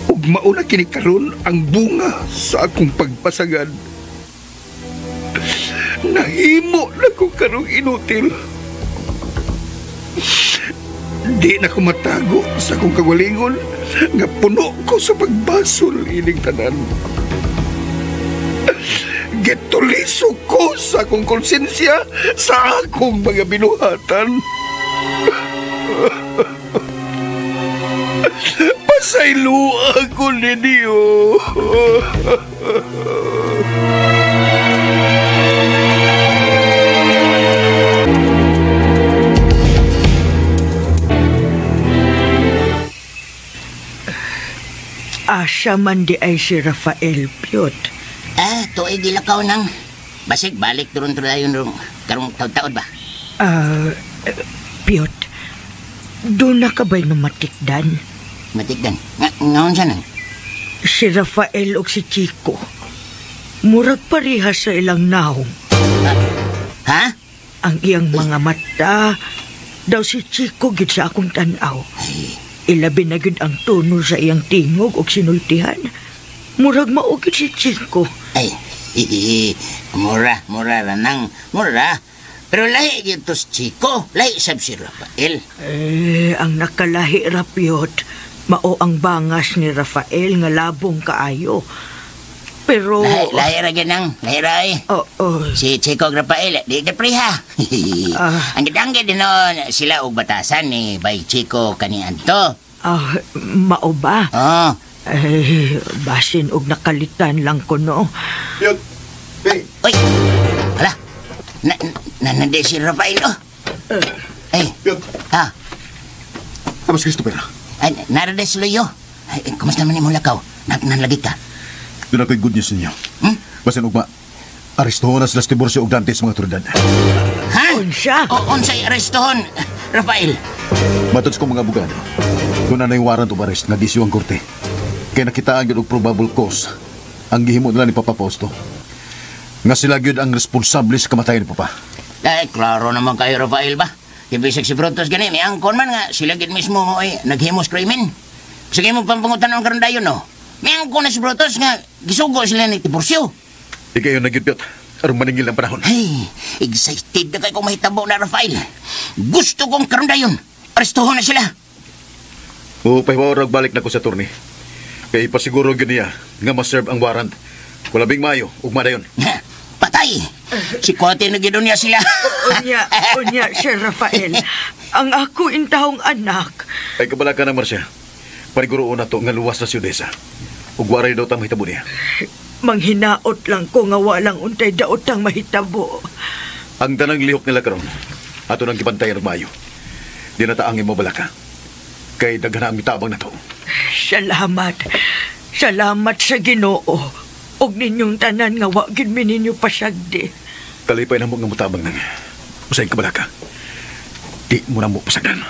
Ug mauna kini karon ang bunga sa akong pagpasagad. Nahimo na ko karong inutil. Di na ko matago sa akong kaugalingon nga puno ko sa pagbasol ining tanan. Gituliso ko sa akong konsensya sa akong mga binuhatan. Pasayloa ko ninyo. Asa man di ay si Rafael, Piot. Ah, tuig gilakaw nang. Basig, balik turun tayo rong karong taod-taod ba? Piot, doon na ka ba'y namatikdan? Matikdan? Ngaon siya nang? Si Rafael o si Chico. Murag pareha sa ilang naong. Ha? Ang iyang mga mata, daw si Chico gid sa akong tanaw. Ilabi na gid ang tono sa iyang tingog o sinultihan. Murag maugid si Chico. Ay, mura, mura ranang, mura. Pero lahi gito si Chico, lahi sab si Rafael. Eh, ang nakalahi ra, Piot, mao ang bangas ni Rafael nga labong kaayo. Pero... Lahi ra ganang, lahi ra eh. Oh. Si Chico ug Rafael, di ka preha. Ang gidanggid noon sila og batasan ni Bay Chico kaniadto. Mao ba? Oh. Eh, basin og nakalitan lang ko, no? Piot! Hey! Uy! Hala! Nanandi si Rafael, oh! Ay! Piot! Ha? Tapos, Christopher? Ay, narada si Loyo. Ay, kumusta man imong lakaw? Nanlagi ka? Doon ako'y good news ninyo. Hmm? Basin ugma, arestuhon na sila si Tiburcio ug Dante sa mga otoridad. Ha? Unsa? O, unsay arestuhon, Rafael? Matod sa kong mga abogado, doon na yung warrant of arrest nga gisyu ang korte. Kaya nakitaan gyud og probable cause ang gihimo nila ni Papa Fausto. Nga sila gyud ang responsable sa kamatayan ni Papa. Ay, klaro naman kayo, Rafael ba? Kaya bisag si Brutus gani, may angkon man nga sila gyud mismo mo ay naghimos krimen. Sige mo pampangutan ang karon dayon, no? May angkon na si Brutus nga gisugo sila ni Tiburcio. Di kayo nagyudpyot. Aron maningil ang panahon. Hey, excited na kayo kung mahitabo na, Rafael. Gusto kong karon dayon. Arestuhon na sila. Oo, pahiwaw balik na ko sa attorney. Kaya ipasiguro gyud niya nga ma-serve ang warrant. Kulabing Mayo, ugma dayon. Patay! Si Kuwate na gyud niya sila. Unya, Sir Rafael. Ang ako intahong anak. Ay, kabala ka na, Marcia. Paniguroon na to nga luwas na si Odessa. Ug waray daw tang mahitabo niya. Manghinaot lang ko nga walang untay daot ang mahitabo. Ang tanang lihok nila karon, ato nang gibantayan og maayo. Di na taangin mo balaka. Kay daghan ang mitabang na to. Salamat. Salamat sa Ginoo. Og ninyong tanan nga wa gid mi ninyo pasagdi. Kalipay na mo nga mutabang nang. Usay ka balaka. Di mo na mo pasagdan.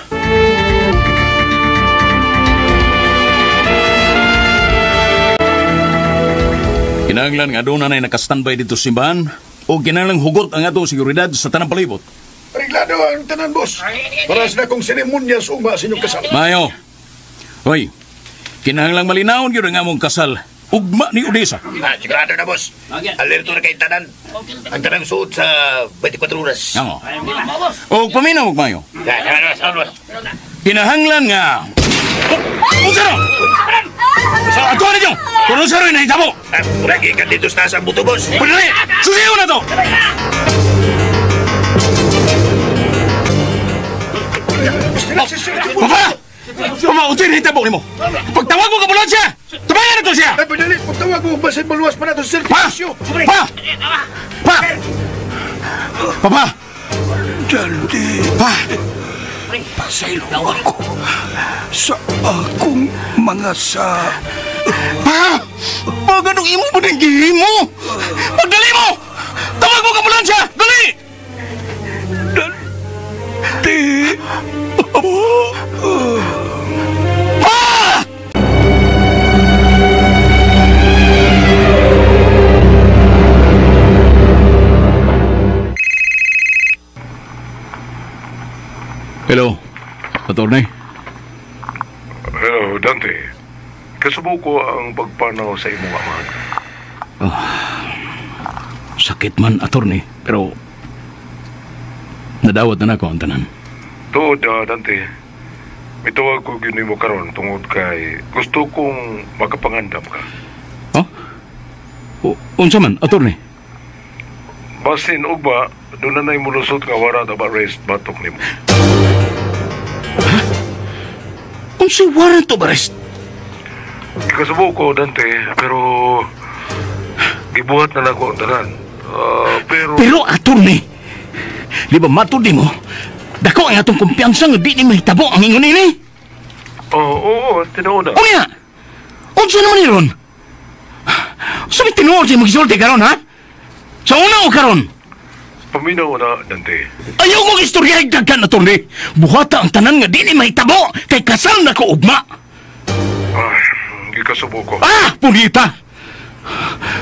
Kinahanglan nga doon na naka-standby dito sa simbahan o kinahanglan hugot ang atong seguridad sa tanang palibot. Reglado ang tanan, boss. Para sa akong seremonya sa ugma sa inyong kasal. Mayo. Hoy, kinahanglang malinawon gyud ang among kasal. Ugma ni Odessa. Ah, sigurado na, boss. Alerto na kay tanan. Ang tanang suot sa 24 oras. Namo. Og paminaw og mayo. Kinahanglan nga. Unsa ro? Sa ato ninyo. Kung unsa ro nahitabo. Lagi ka dito sa taas ang buto, boss. Padali! Susiyo na to! Papa! Papa, unsay nahitabo nimo? Pagtawag mo ka ambulansya! Tumayan na to siya! Ay, padali! Pagtawag mo, basin maluwas pa na to, Sir Pa! Pa! Pa! Papa! Dante! Pa! Pasaylo ako sa akong mga sa... Pa! Pa, ganong imo ba ng gihimo? Pagdali mo! Tawag mo ka ambulansya! Dali! Dante! Pa! Hello, attorney. Hello, Dante. Kasubo ko ang pagpanaw sa imong amahan. Oh, sakit man, attorney, pero nadawat na nako ang tanan. Tuod, Dante. Mitawag ko gyud nimo karon tungod kay gusto kong makapangandam ka. Huh? Unsa man, attorney? Basin ugma, doon na na'y mulusot nga warrant of arrest batok nimo. Unsay warrant of arrest? Ikasubo ko, Dante, pero gibuhat na lang ko ang tanan. Pero... Pero, attorney, di ba matud nimo? Dako ang atong kumpiyansa nga di ni mahitabo ang ingon nini. Oo, tinuod na. Unya! Unsa naman ni ron? Unsa may tinuod sa imong gisulti karon, ha? Sa una o karon? Paminaw na, Dante. Ayaw kong istorya daghan, attorney. Buhata ang tanan nga di ni mahitabo kay kasal na ko ugma. Ay, gikasubo ko. Ah, punita!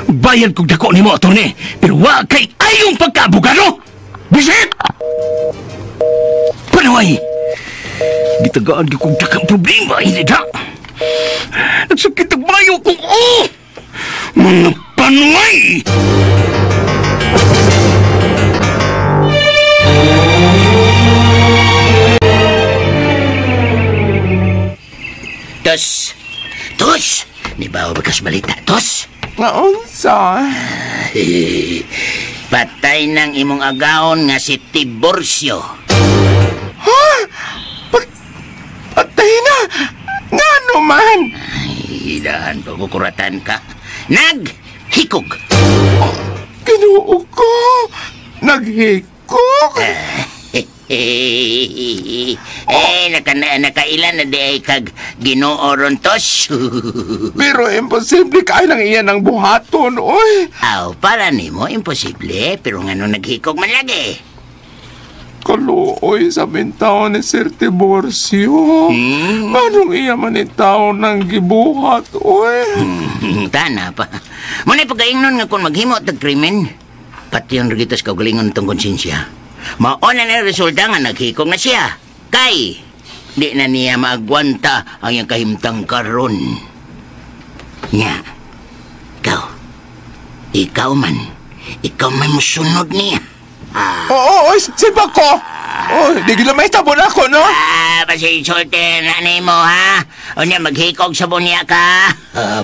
Bayad kog dako nimo, attorney. Pero wa kay ayong pagkaabogado! Bisit! Panaway! Gitagaan gyud kog dakang problema, hindi da. Nagsakit ang bayo kong oh! Mga panuay! Tos! Tos! Ni ba bakas balita? Tos! Naunsa? Patay ng imong agaon nga si Tiburcio. Ha? Patay na? Ngano man? Ay, dahan pagkukuratan ka. Naghikog! Oh, Ginoo ko! Naghikog? Eh, nakailan na di ay kag Ginoo ron, tos. Pero imposible kayo nang iyan ang buhaton, oy. Aw, para nimo imposible, pero ngano naghikog man lagi. Kaluoy sa bintaon ni Sir Tiburcio. Anong iya man itaw ng gibuhat, oy? Tana pa. Muna pagkaingnon nga kung maghimo tag krimen, pati yung rigitas kaugalingon itong konsensya. Mauna na resulta nga naghikog na siya. Kay, di na niya maagwanta ang iyang kahimtang karon. Nya, ikaw man musunod niya. Oo, sipa ko. Oh, di gila may tabo na ako, no? Ah, pasinsulte na ni mo, ha? O niya, maghikog sa bunya ka.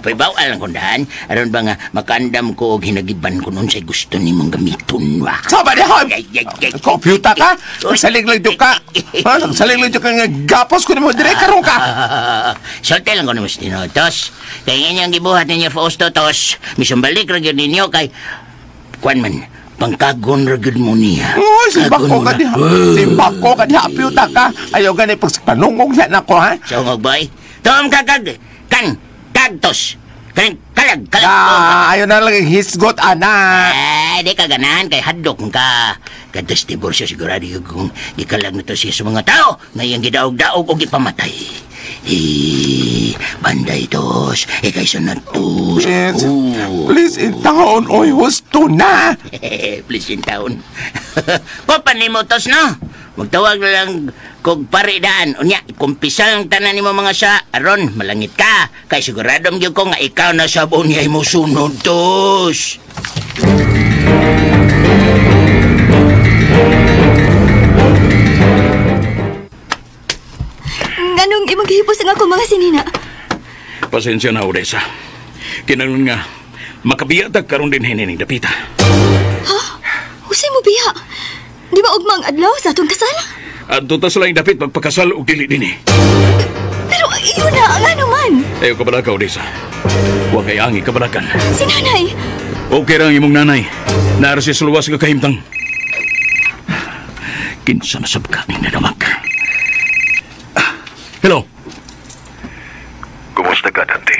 Pabawal ang kundahan. Aron ba nga, makandam ko og hinagiban ko nun sa'y gusto ni mong gamiton, wa? Sama niya, hoy! Computer ka? Nagsaling lang ka. Ha? Nagsaling lang ka nga gapos ko ni mo. Dire, karoon ka. Sulte lang ko ni mo, Tos. Kaya nga niyang gibuhat ninyo, Fausto, Tos. Misumbalik ra gyud ninyo kay... Kwan man, pangkagon ra gyud mo niya. Uy, simbako ka diha. Simbako ka diha, piyuta ka. Ayaw gani pagpanungog niya nako, ha? Sungog, boy. Tuom ka kag kan kagtos. Kaning kalag kalag. Ah, ayaw na lang hisgot ana. Eh, di ka ganahan kay hadlok ka. Kados diborsyo sigurado kung gikalag na to siya sa mga tao ngayong gidaog-daog o gipamatay. Eh, banday tos. Eh, kay sunod tos. Please, please in town, oy, husto na. Please in town. Papan ni mo tos, no? Magtawag na lang kog pare daan. Unya, kumpisal ang tanan nimo mga sa aron malangit ka. Kay sigurado gyud ko nga ikaw na sab unya mo sunod tos. Nganong imong gihipos ang ako mga sinina? Pasensya na, Odessa. Kinahanglan nga makabiya ta karon din hining dapita. Ha? Usay mo biya? Di ba ugma ang adlaw sa atong kasal? Adto ta sa laing dapit magpakasal og dili dinhi. Pero iyon na, nga naman. Ayaw kabalaka, Odessa. Wa kay angi kabalakan. Si nanay. Okay ra ang imong nanay. Naara siya sa luwas nga kahimtang. Kinsa na sab ka ning nadamag. Hello. Kumusta ka, Dante?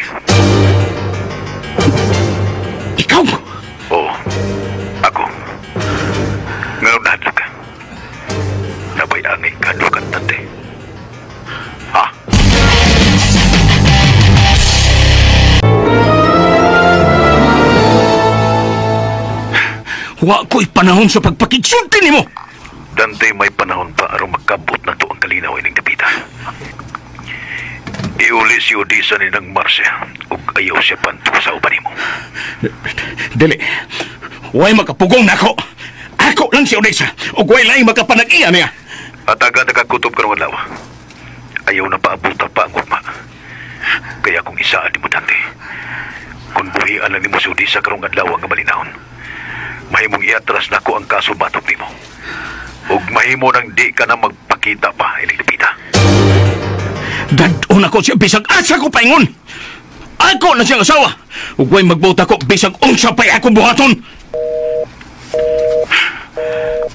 Ikaw? Oo. Ako. Ngayon nahadlok ka. Nabayangin ka, dukan, Dante. Ha? Wa ko'y panahon sa pagpakigsulti nimo! Dante, may panahon pa aron makabot na to ang kalinaw ining dapita. Iuli si Odessa ni ng Marcia ug ayaw siya panto sa uban nimo. Dili. Way makapugong nako. Ako lang si Odessa ug way laing makapanag-iya niya. Ataga nakakutob karong adlaw. Ayaw na paabuta pa ang ugma. Kaya kung isaan nimo, Dante, kung buhian lang nimo si Odessa karong adlaw nga malinahon, mahimong iatras nako ang kaso batok nimo. Ug mahimo nang di ka na magpakita pa ining dapita. Dadon ako siya bisag asa ko paingon. Ako na siyang asawa. Ug way magbuot ako bisag unsa pa'y akong buhaton.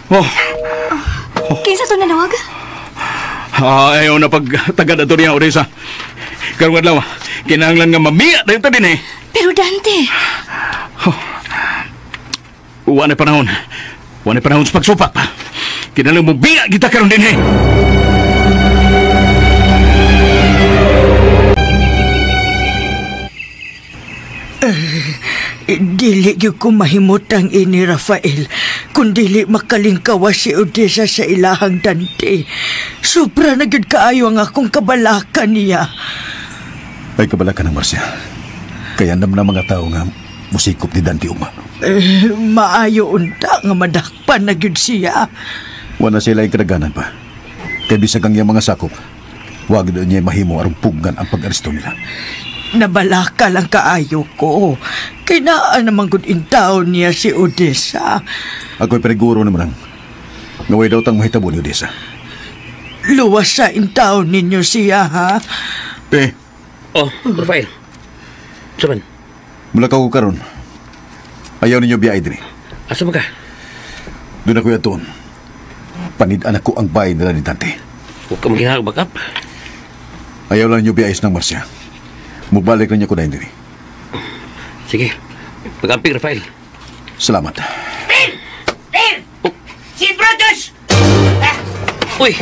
Oh. Kinsa to nanawag? Ayaw na pagtagad ato niya, Odessa. Karong adlaw, kinahanglan nga mamiya dayon ta din eh. Pero Dante. Oh. Wa na panahon. Wa na panahon sa pagsupak pa. Kinahanglan mo biya kita karon din eh. Dili gyud ko mahimutang ini, Rafael, kung dili makalingkawa si Odessa sa ilahang Dante. Sobra na gyud kaayo ang akong kabalaka niya. Ay, kabalaka ng Marcia. Kaya nam na mga tao nga musikop ni Dante uma. Maayo unta nga madakpan na gyud siya. Wala sila ikadaganan pa. Kay bisag ang iyang mga sakop, wag doon niya mahimo aron pugnan ang pag-aresto nila. Nabalaka lang kaayo ko. Kinaan naman gud intaon niya si Odessa. Ako'y periguro naman ang naway daw tang mahitabo ni Odessa. Luwas sa intaon ninyo siya, ha? Eh. Oh, Rafael. Saban? Mula ka ko karon. Ayaw ninyo biyay diri. Asa ba ka? Doon ako yatoon. Panid-an ako ang bahay nila ni Dante. Huwag ka maghinahag, bakap. Ayaw lang ninyo biyay ng Marcia. Mubalik na niya ko na hindi. Sige. Pag-amping, Rafael. Salamat. Ben! Ben! Oh. Si Brutus! Ah. Uy!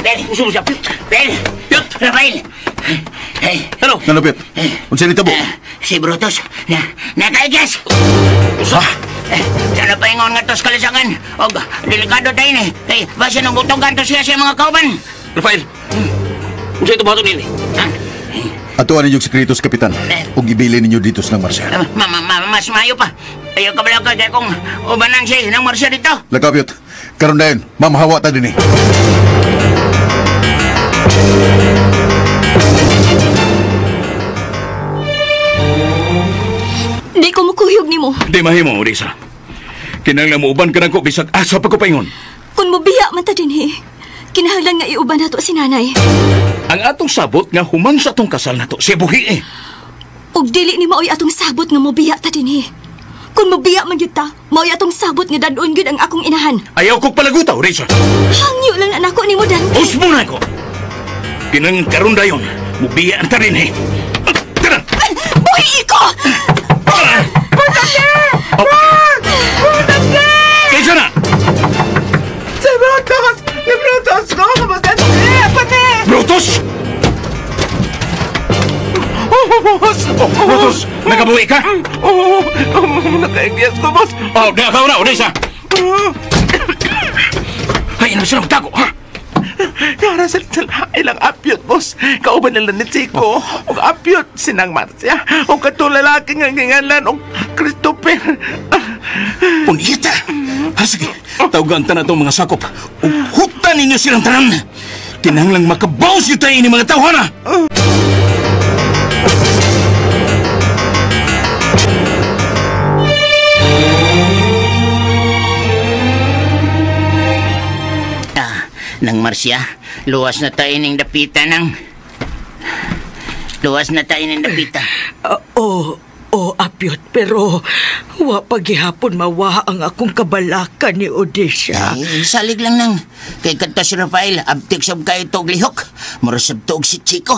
Ben! Uso mo siya. Ben! Piot! Rafael! Hey. Ano? Ano, Piot? Unsa ni tabo? Si Brutus, nakaigas! Usa? Sana pa ingon nga tos kalisangan. Og delikado tayo ni. Kay basta nung utong kanto siya sa mga kauban. Rafael! Unsa ito bato nini? Ha? Atuan ninyo sekretos, Kapitan. Ug ibili ninyo dito sa Marcia. Mas maayo pa. Ayaw ka bala kay kung ubanan siya ng Marcia dito. Lakabyot, karon dayon, mamahawa ta dinhi. Di ko mukuyog nimo. Di mahimo, Odessa. Kinahanglan mo uban ka nako bisag asa pa ko paingon. Kung mobiya man ta dinhi, kinahanglan nga iuban nato si nanay. Ang atong sabot nga human sa atong kasal nato, siya buhi eh. Ug dili ni maoy atong sabot nga mobiya ta dinhi. Kung mobiya man gyud ta, maoy atong sabot nga dadon gyud ang akong inahan. Ayaw kog palagutaw, Odessa. Hangyo lang na nako nimo, Dante. Usbo na ko. Kinahanglan karon dayon, mobiya ta dinhi. Tara. Buhi ko. Dante! Dante! Kinsa na? Si Brutus! Si Brutus ko! Kamusta? Pati! Brutus! Oh, boss! Oh, Brutus! Nakabuhi ka? Oo! Nakaigiyas ko, boss! Oh, nakaw na! Odessa! Ay, Asa sila magtago, ha? Nara sa ilang apyot, boss. Kauban nila ni Chico. Og apyot sinang Marcia. Og katong lalaki nga gingalan og Christopher. Punita! Ha, sige. Tawagan ta na itong mga sakop. Ug huktan ninyo silang tanan. Kinahanglang makabaws yun tayo ini mga tawhana. Nang Marcia, luwas na tayo ning dapita nang. Luwas na tayo ning dapita. Apyot, pero wa paghihapon mawa ang akong kabalaka ni Odesha. Ay, salig lang nang. Kay kadto si Rafael, abtik sab kayo tog lihok. Mura sab tuog si Chico.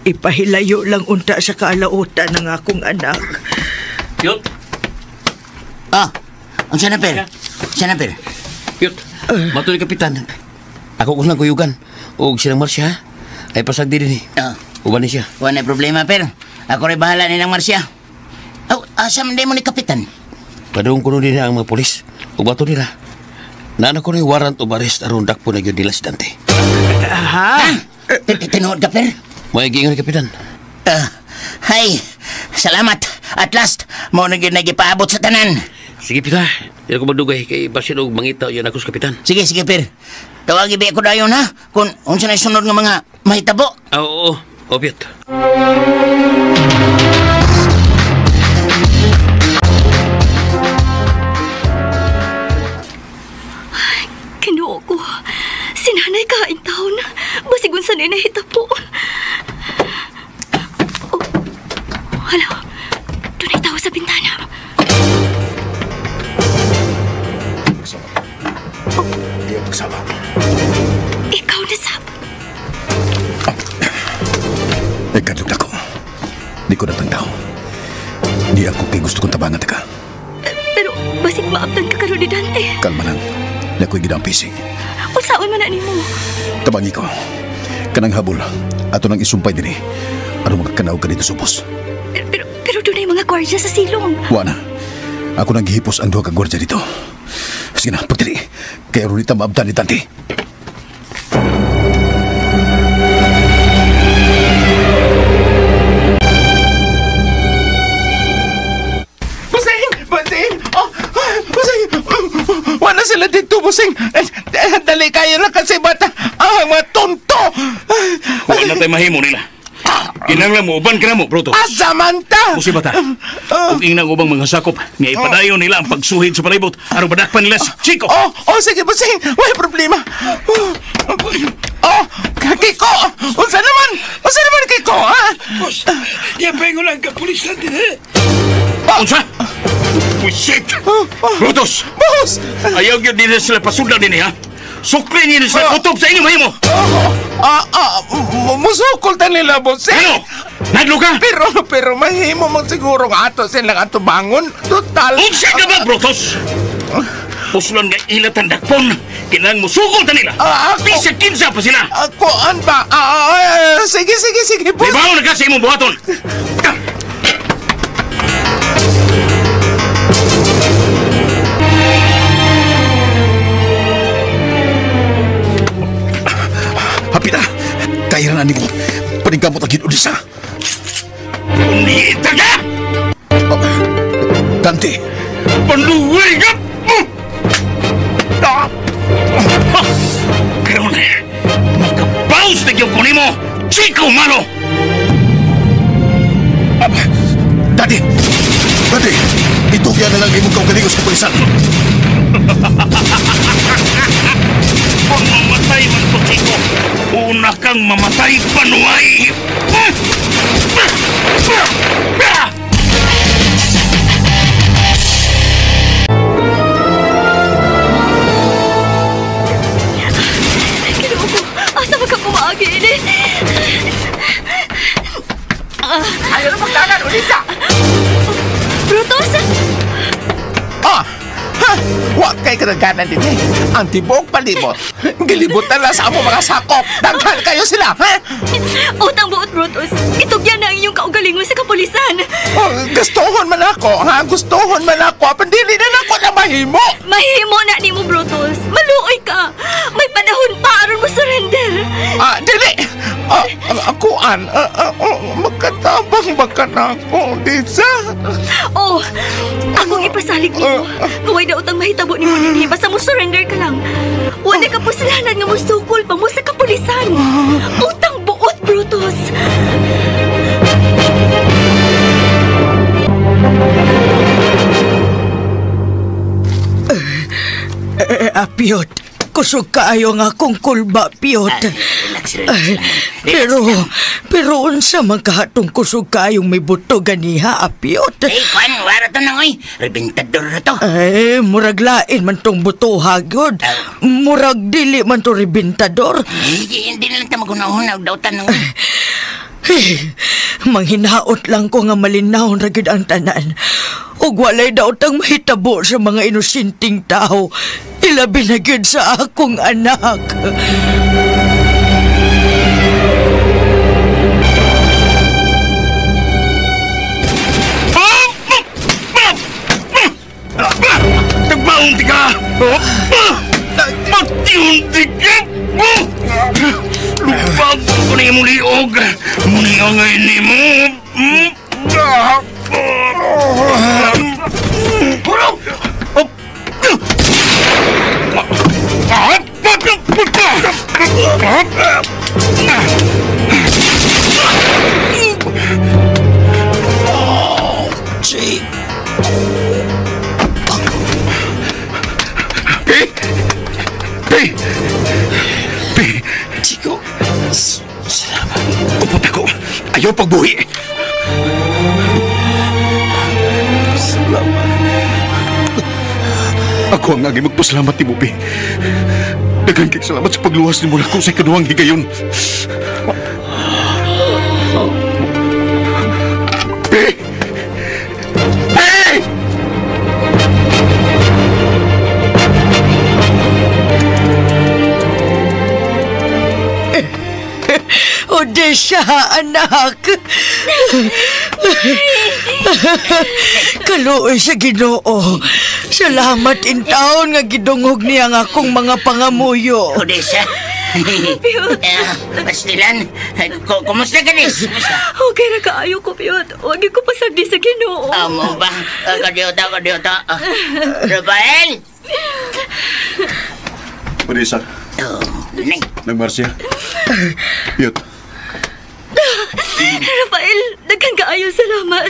Ipahilayo lang unta sa kaalautan ng akong anak. Pyot. Ang sanaper. Sanaper. Pyot. Matuloy kapitan. Ako ko lang kuyugan. Og silang Marcia, ay pasag din eh. Uban ni siya. Wala problema, pero ako rin bahala ni ng Marcia. Oh, asa man mo ni Kapitan? Padung kuno din ang mga polis. Ug bato nila. Naana ko ni warrant of arrest aron dakpo na gyud nila si Dante. Ha? Tinuod ka, per? May giingon ni Kapitan. Hay, salamat. At last, mo na gyud nagipaabot sa tanan. Sige, Pita. Di ako magdugay kay basin og mangita yan ako sa Kapitan. Sige, sige, per. Tawagi ba ako dayon, ha? Kung unsa na sunod nga mga mahitabo. Oo, oo. Opiat. Kinuo ko. Sinanay ka in taon. Basig unsa na nahitabo. Oh, hala. Dunay tao sa bintana. Hindi ako magsama. Ikaw na, Sab. Nagkadlok na ko. Di ko natang tao. Di ako kay gusto kong tabangan ka. Pero basig maabtan ka karon ni Dante. Kalma lang. Di ako'y gidang pising. Unsaon man na nimo? Tabangi ko. Kanang habol. Ato nang isumpay din eh. Ano mga kanaog ka dito supos? Pero dunay mga gwardiya sa silong. Wa na. Ako nang gihipos ang duha ka gwardiya dito. Sige na, pagdali. Kaya ron ita maabtan ni Dante. Busing! Busing! Oh, busing! Wala sila dito, busing! Dali kayo lang kasi bata! Ah, mga tonto! Wala na tayo mahimo nila. Kinanglan mo, uban ka na mo, Bruto. Samantha! Musi bata, kung inang ubang mga sakop, nga ipadayon nila ang pagsuhid sa palibot, aron madakpan nila si Chico. Oh, sige, busing! Wala problema. Oh, Kiko! Unsa naman? Unsa naman, Kiko, ha? Boss, yapay ko lang ka, pulis lang din, eh. Unsa? Pusit! Brutus! Boss! Ayaw yun nila sila pasundan din, ha? Sukli nila sila kutob sa inyo, mahimo! Musukol ta nila, boss. Ano? Nadlo ka? Pero mahimo mo siguro nga ato silang ato bangon. Total. Unsa ka ba, Brutus? Puslan nga ilatan dakpon. Kinahang musukol ta nila. Bisa kinsa pa sila. Ako, an ba? Sige, boss. Libaw na ka sa imong buhaton. Hapita! Kaya na nimo. Paningkamot ang ginudisa. Unita ka! Dante! Panluway ka! Karon, makabaws na gyud ko nimo, Chico Malo! Daddy! Daddy! Itugyan na lang imong kaugalingon sa kapulisan. Kung mamatay man to, Chico, una kang mamatay, panuay! Kinuo ko. Asa ba ka kumaagi ini? Ayaw na magdagan, Ulisa! Brutus! Ha? Wa kay kadaganan din eh. Ang tibuok palibot. Gilibutan lang sa among mga sakop. Daghan kayo sila, ha? Utang buot, Brutus. Itugyan na ang iyong kaugalingon sa kapulisan. Oh, gustuhon man ako, ha? Gustuhon man ako. Apan dili na nako na mahimo. Mahimo na nimo, Brutus. Maluoy ka. May Dili! Akuan, makatabang ba ka na ako, Odessa? Oh, akong ipasalig nimo. Kaway daw utang mahitabo nimo dinhi basta mo surrender ka lang. Wala ka puslanan nga mosukol pa mo sa kapulisan. Utang buot, Brutus. Piot, kusog kaayo nga akong kulba, Piot. Relax, relax lang. Pero unsa man kahatong kusog kaayong may buto ganiha, Piot? Eh, kuan, wala to na, oy. Rebentador na to. Eh, murag lain man tong buto, hagod. Murag dili man to rebentador. Eh, hindi na lang ta magunahon og dautan nang. Manghinaot lang ko nga malinawon ra gyud ang tanan. Ug walay daotang mahitabo sa mga inosenteng tao. Ilabi na gyud sa akong anak. Tagbaon ti ka! Magtiyun ti ka! Lupag ko na imong liog! Muni ang ini mo! Hurog! Jake! Pi! Pi! Pi! Chico, salamat. Upot ako. Ayaw pagbuhi. Salamat. Ako ang naging magpasalamat ni Pi. Daghan kay salamat sa pagluwas ni mo nako sa ikaduhang higayon. Pi! Pi! Odessa, anak! Kaluoy sa Ginoo. Salamat in taon nga gidungog niya ang akong mga pangamuyo. Odessa. Pastilan, kumusta ka, Nis? Kumusta? Okay na kaayo ko, Piot. Huwag ko pasagdi sa Ginoo. Amo ba? Kadiota, kadiota. Rafael! Odessa. Oh, nay. Nang Marcia. Piot. Rafael, daghan kaayo salamat.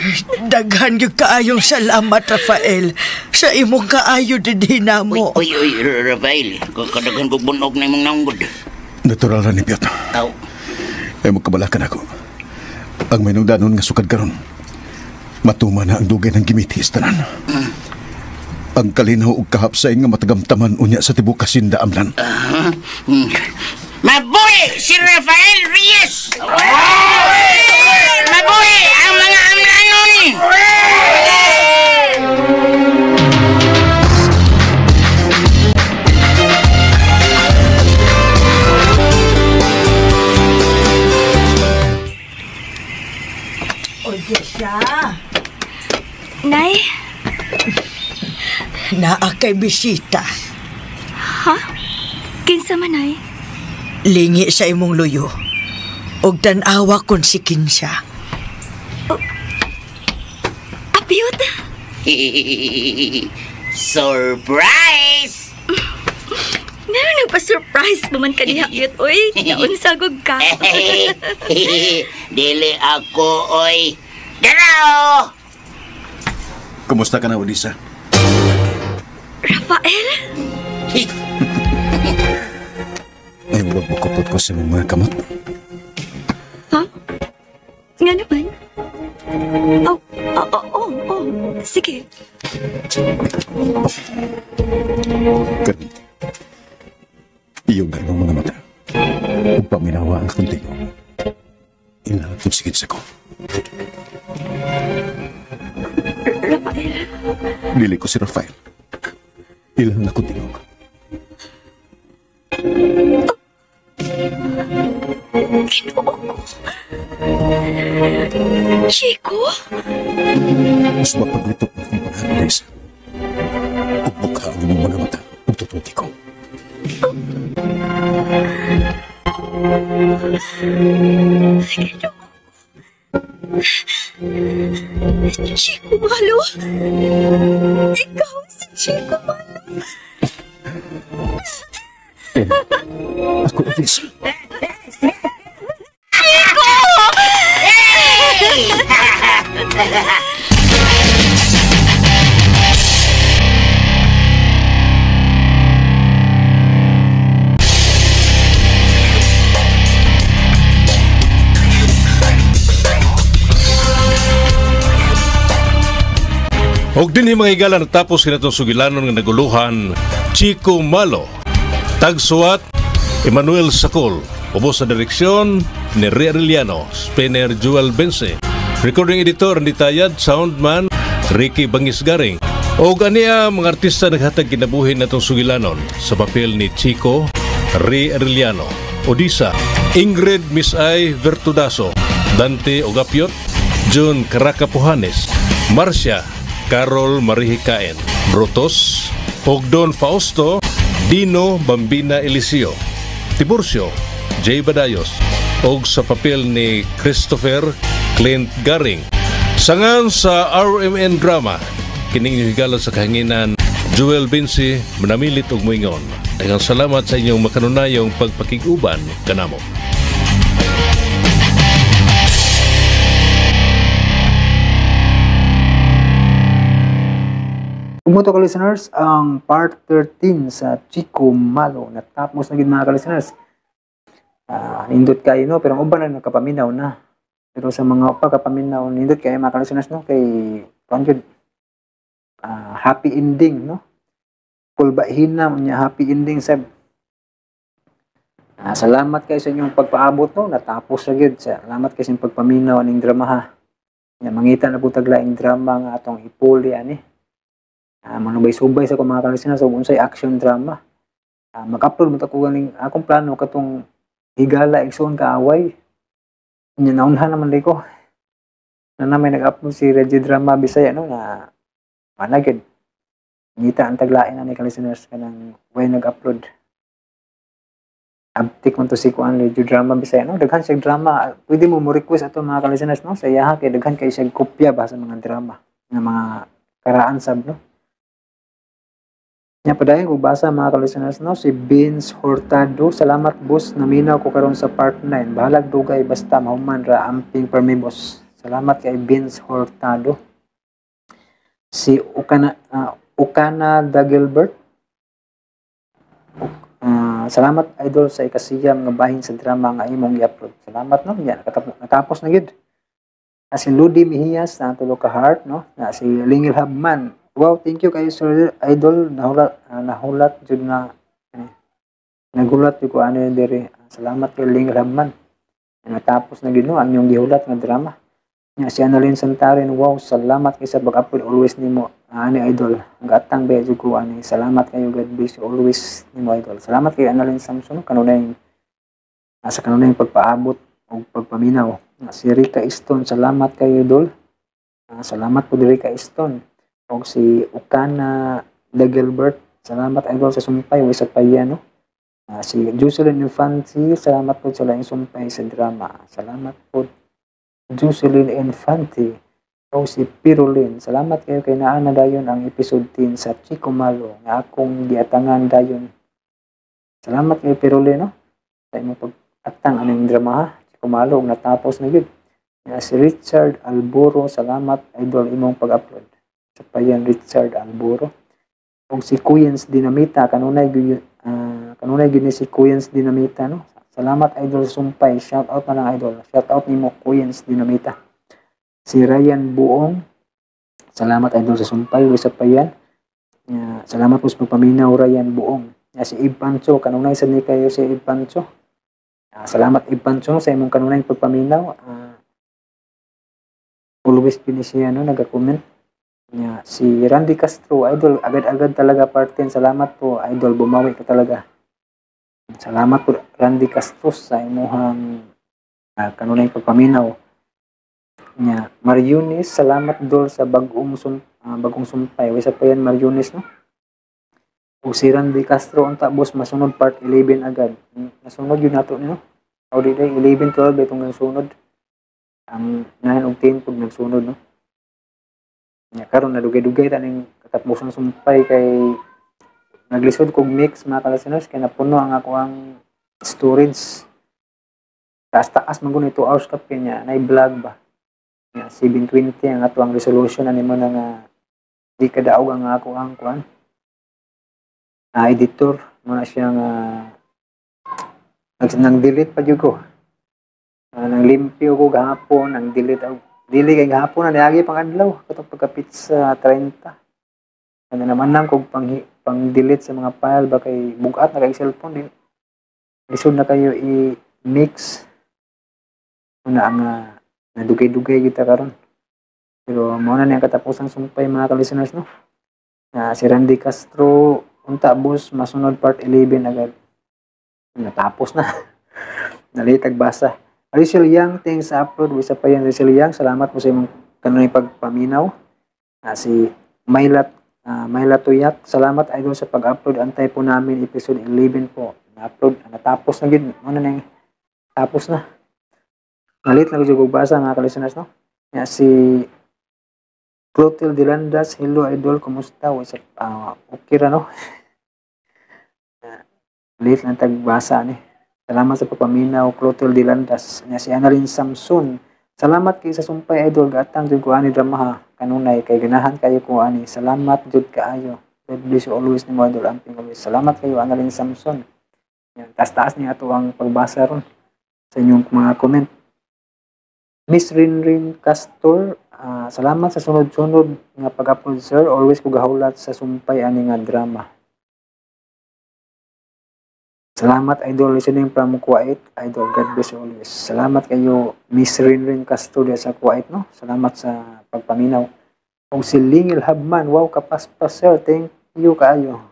Daghan gyud kaayong salamat, Rafael. Sa imong kaayo dinhi namo. Uy, uy, Rafael. Kadaghan kog bunog na imong naunggod. Natural ra ni Piot. Aw. Ay magkabalakan ako. Ang minungdanon nga sukad karon. Matuma na ang dugay ng gimiti tanan. Ang kalinaw ug kahapsay nga matagamtaman unya sa tibuok kasinda amlan. Mabuhi si Rafael Reyes! Mabuhi ang mga amlanon! Odessa! Nay? Naa kay bisita. Ha? Kinsa man, Nay? Lingi sa imong luyo. Og tan-awa kon si kinsa. Apiyot! Surprise! Meron nagpa-surprise pa man kaniya, Apiyot. Uy, naunsagog ka. Dili ako, oy. Dalaw! Kumusta ka na, Odessa? Rafael? Ay, huwag mo kupot ko sa mga kamot. Ha? Nga naman? Oh, oh, oh, oh. Sige. Karon, iyong na imong mga mata. Ug paminawa ang akong tingog. Ilahat kong sigid sa ko. Rafael? Dili ko si Rafael. Ilang akong tingog. Ginoo ko. Chico? Mas mapaglitok na akong panahon, Odessa. Ug bukha ang imong mga mata. Ug tututi ko. Ginoo. Chico Malo. Ikaw si Chico Malo. Ako, Odis. Chico! Og dinhi mga higala natapos kinatong sugilanon nga naguluhan Chico Malo. Tagsuwat Emmanuel Sakol. Ubos sa direksyon ni Ria Arellano, Spinner Jewel Bense. Recording editor Randy Tayad, soundman Ricky Bangisgaring. Og aniya mga artista naghatag kinabuhi natong sugilanon sa papel ni Chico, Ria Arellano, Odisa, Ingrid Misay Vertudaso, Dante Ogapiot, June Caracapujanes, Marcia Carol Marihikaen, Brutos, og Don Fausto, Dino Bambina Eliseo, Tiburcio, Jay Badayos, og sa papel ni Christopher Clint Garing. Sangan sa RMN Drama, kining higala sa kahanginan, Joel Vinci, manamilit og moingon. Daghang salamat sa inyong makanunayong pagpakig-uban kanamo. Kumuto ka listeners, ang part 13 sa Chico Malo. Natapos na gid mga ka-listeners. Nindot kayo no, pero ang uban na nakapaminaw na. Pero sa mga pagkapaminaw, nindot kayo mga ka-listeners no, kay kuan gyud, happy ending no. Kulbahina niya happy ending sab. Salamat kayo sa inyong pagpaabot no, natapos na gyud. Salamat kayo sa inyong pagpaminaw aning drama ha. Nya mangita na pud taglaing drama nga atong ipuli ani. Manubay-subay sa akong mga ka-listeners ug unsay action drama. Mag-upload mo ta ko ganing akong plano katong higala igsoon kaaway. Nya naunhan naman di ko. Na may nag-upload si Reggie Drama Bisaya no na managid. Ngita ang taglain ani ka-listeners kanang way nag-upload. Abtik man to si kuan Reggie Drama Bisaya no, daghan siya drama. Pwede mo mo request ato mga ka-listeners no sa iyaha kay daghan kay siya kopya ba sa mga drama nga mga karaan sab no. Nya padayon kog basa mga ka-listeners no, si Vince Hurtado, salamat boss, naminaw ko karon sa part 9. Bahalag dugay basta mahuman ra amping permi boss. Salamat kay Vince Hurtado. Si Ukana Ukana Dagelbert. Salamat idol sa ikasiyam nga bahin sa drama nga imong gi-upload. Salamat no, nya natapos na gyud. Si Ludi Mejias na tulo ka heart no, na si Lingil Habman. Wow, thank you kayo sir idol, nahulat nahulat jud na nagulat jud ko ani diri. Salamat kay Lingil Habman. Natapos na gyud no ang inyong gihulat nga drama. Nya si Annalyn Santarin, wow, salamat kay sa pag-upload always nimo ani idol. Gatang ba jud ko ani. Salamat kayo, God bless you always nimo idol. Salamat kay Annalyn Samson kanunay sa kanunay pagpaabot og pagpaminaw. Si Rica Easton, salamat kayo idol. Salamat po Rica Easton. Og si Ukana Dagelbert, salamat idol sa sumpay way sa payano. Si Jocelyn Infante, salamat po sa laing sumpay sa drama. Salamat po Jocelyn Infante. O si Pirulin, salamat kayo kay naa na dayon ang episode 10 sa Chico Malo nga akong giatangan dayon. Salamat kayo Pirulin no sa imong pag-atang aning drama ha, Chico Malo ug natapos na gyud. Si Richard Alboro, salamat idol imong pag-upload. Sa payan Richard Alboro. Og si Kuyens Dinamita, kanunay kanunay gyud ni si Kuyens Dinamita no. Salamat idol sumpay, shout out na lang idol. Shout out nimo Kuyens Dinamita. Si Ryan Buong, salamat idol sa sumpay, way sa payan. Salamat po sa pagpaminaw Ryan Buong. Si Ib Pancho, kanunay sad ni kayo si Ib Pancho. Salamat Ib Pancho sa imong kanunay pagpaminaw. Always pini siya no nagakomment. Ya, si Randy Castro, idol, agad-agad talaga part 10. Salamat po, idol, bumawi ka talaga. Salamat po, Randy Castro, sa imuhang kanunay pagpaminaw. Ya, Mariunis, salamat dol sa bagong bagong sumpay. Way sa pa yan, Mariunis, no? O si Randy Castro, unta boss, masunod part 11 agad. Nasunod yun nato, no? O di day 11, 12 itong nagsunod. Ang 9 ug 10 pug nagsunod, no. Nya karon nadugay-dugay ta ning katapusang sumpay kay naglisod kog mix, mga ka-listeners, kay napuno ang ako ang storage. Taas-taas man gud 2 hours kape niya, nay vlog ba. Nya 720 ang ato ang resolution ani mo na nga di kadaog ang ako ang kuan. Editor mo na siya nga nang delete pa jud ko. Nang limpyo ko gahapon, nang delete og dili kay gahapon na niagi pang adlaw katong pagkapit sa 30. Ano naman nang kog pang delete sa mga file ba kay bugat na kay cellphone din. Lisod na kayo i-mix. Una ang nadugay-dugay kita karon. Pero mao na niya katapusang sumpay, mga ka-listeners, no. Si Randy Castro, unta boss, masunod part 11 agad. Natapos na. Nalitag basa. Rizal Yang, thanks sa upload. Wisa pa yan, Rizal Yang. Salamat po sa imong kanunay pagpaminaw. Si Mayla, Mayla Tuyak, salamat idol sa pag-upload. Antay po namin episode 11 po. Na-upload, natapos na gid. Ano na yung tapos na. Nalit na gud og basa, mga ka-listeners, no. Ya, si Clotilde Delandas, hello idol, kumusta? Wisa, okay ra, no. Late lang tagbasa ni. Salamat sa pagpaminaw, Clotilde Delandas. Nya si Annalyn Samson. Salamat kay sa sumpay idol, gatang jud ko ani drama ha. Kanunay kay ganahan kayo ko ani. Salamat jud kaayo. God bless you always nimo idol, amping always. Salamat kayo, Annalyn Samson. Yan, taas-taas niya ato ang pagbasa ron sa inyong mga comment. Miss Rinrin Castor, salamat sa sunod-sunod nga pag-upload sir. Always ko gahulat sa sumpay ani nga drama. Salamat idol, listening from Kuwait. Idol, God bless you always. Salamat kayo Miss Rinrin Castro sa Kuwait, no. Salamat sa pagpaminaw. Kung si Lingil Habman, wow, kapaspas sir, thank you kaayo.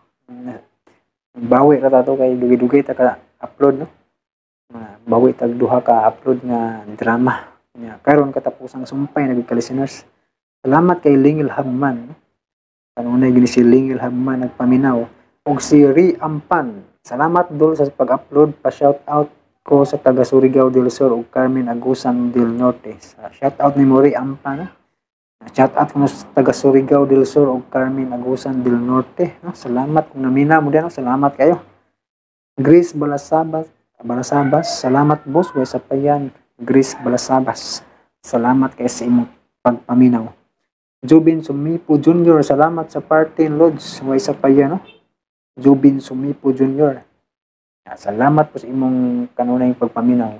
Bawi ra ta to kay dugay-dugay ta ka upload, no. Bawi tag duha ka upload nga drama. Nya karon katapusang sumpay na ka listeners. Salamat kay Lingil Habman. Kanunay gini si Lingil Habman nagpaminaw. Og si Ri Ampan, salamat dol sa pag-upload. Pa-shout out ko sa taga Surigao del Sur ug Carmen Agusan del Norte. Sa shout out ni Ri Ampan. Shout out ko sa taga Surigao del Sur ug Carmen Agusan del Norte, no? Salamat kung namina mo diyan, no? Salamat kayo. Grace Balasabas, Balasabas, salamat boss way sa payan. Grace Balasabas, salamat kay sa imong pagpaminaw. Jubin Sumipo Jr., salamat sa party Lods way sa payan, no? Jubin Sumipo Jr. Salamat po sa imong kanunay pagpaminaw.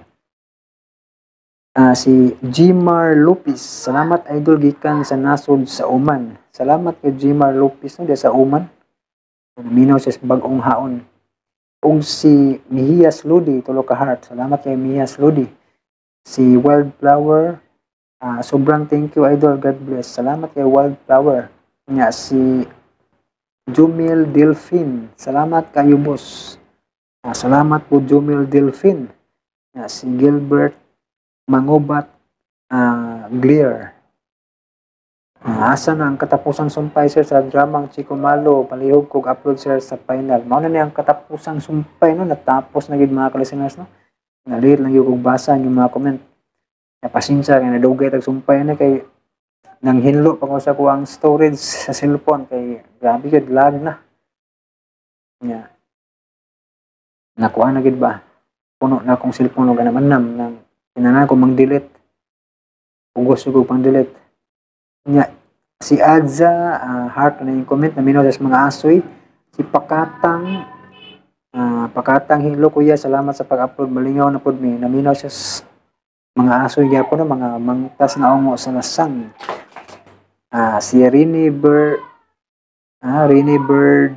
Si Gmar Lopez, salamat idol gikan sa nasod sa Oman. Salamat kay Gmar Lopez, no, sa Oman. Naminaw siya sa bag-ong haon. Ug si Mihias Lodi, tulo ka heart. Salamat kay Mihias Lodi. Si Wildflower, sobrang thank you idol, God bless. Salamat kay Wildflower. Nya si Jumil Delphin, salamat kayo boss. Salamat po Jumil Delphin. Nya si Gilbert Mangubat Glier. Asa na ang katapusang sumpay sir sa dramang Chico Malo? Palihog kog upload sir sa final. Mao na niya ang katapusang sumpay, no, natapos na gid mga ka-listeners, no. Nalit lang yung kog basa yung mga comment. Ya, pasensya kay nadugay tag sumpay na kay nang hinlo pa ko sa kuang storage sa cellphone kay grabe gid lag na. Nya. Nakuha na gid ba? Puno na akong cellphone og naman nam nang kinahanglan ko mang-delete. Pugos ko pang delete. Nya si Adza, heart na yung comment na minaw sa mga asoy. Si Pakatang, Pakatang, hello kuya, salamat sa pag-upload, malingaw na pod mi. Naminaw siya mga asoy gyapon, no, mga mangtas na ungo sa lasang. Si Rini Bird, Rini Bird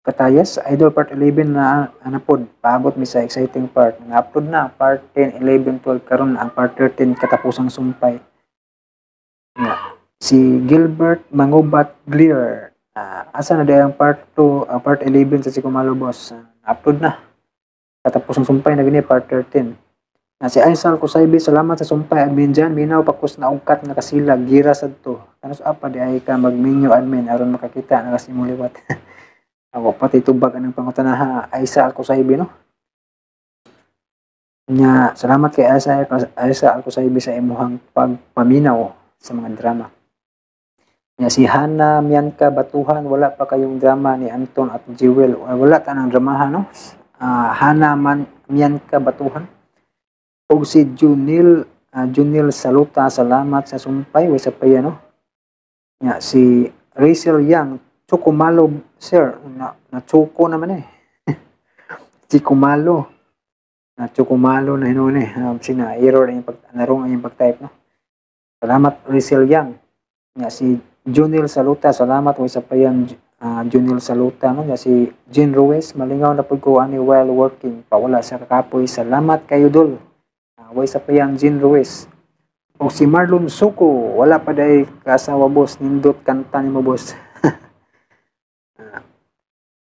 Katayas, idol part 11 na ana pod, paabot mi sa exciting part. Na-upload na part 10, 11, 12, karon ang part 13 katapusang sumpay. Nga. Si Gilbert Mangubat Glier, asa na ang part 2, part 11 sa Chico Malo boss? Upload na. Katapusang sumpay na gini part 13. Si Aisal Kusaybi, salamat sa sumpay admin dyan. Minaw pakos na ungkat nga kasila gira sadto. Kanos apa di ay ka magminyo admin aron makakita na kasi mo liwat. Ako pati tubag anang pangutanaha Aisal Kusaybi, no. Nya, salamat kay Asa Asa Alcosaibi sa imuhang pagpaminaw sa mga drama. Nya si Hana Mianka Batuhan, wala pa kayong drama ni Anton at Jewel. Wala ta nang dramahan, no? Hana Man Mianka Batuhan. Og si Junil Junil Saluta, salamat sa sumpay way sa paya, no? Nya si Rachel Yang, Chokomalo sir, na choco naman eh. Chikomalo. Na Chokomalo na hinuon eh. Sina error ang pag narong ang pag-type, no? Salamat Rachel Yang. Nya si Junil Saluta, salamat way sa payan Junil Saluta, no? Nya si Jean Ruiz, malingaw na pud ko ani while working, pawala sa kakapoy. Salamat kayo dol. Way sa payan Jean Ruiz. O si Marlon Suko, wala pa day kasawa boss, nindot kanta nimo boss.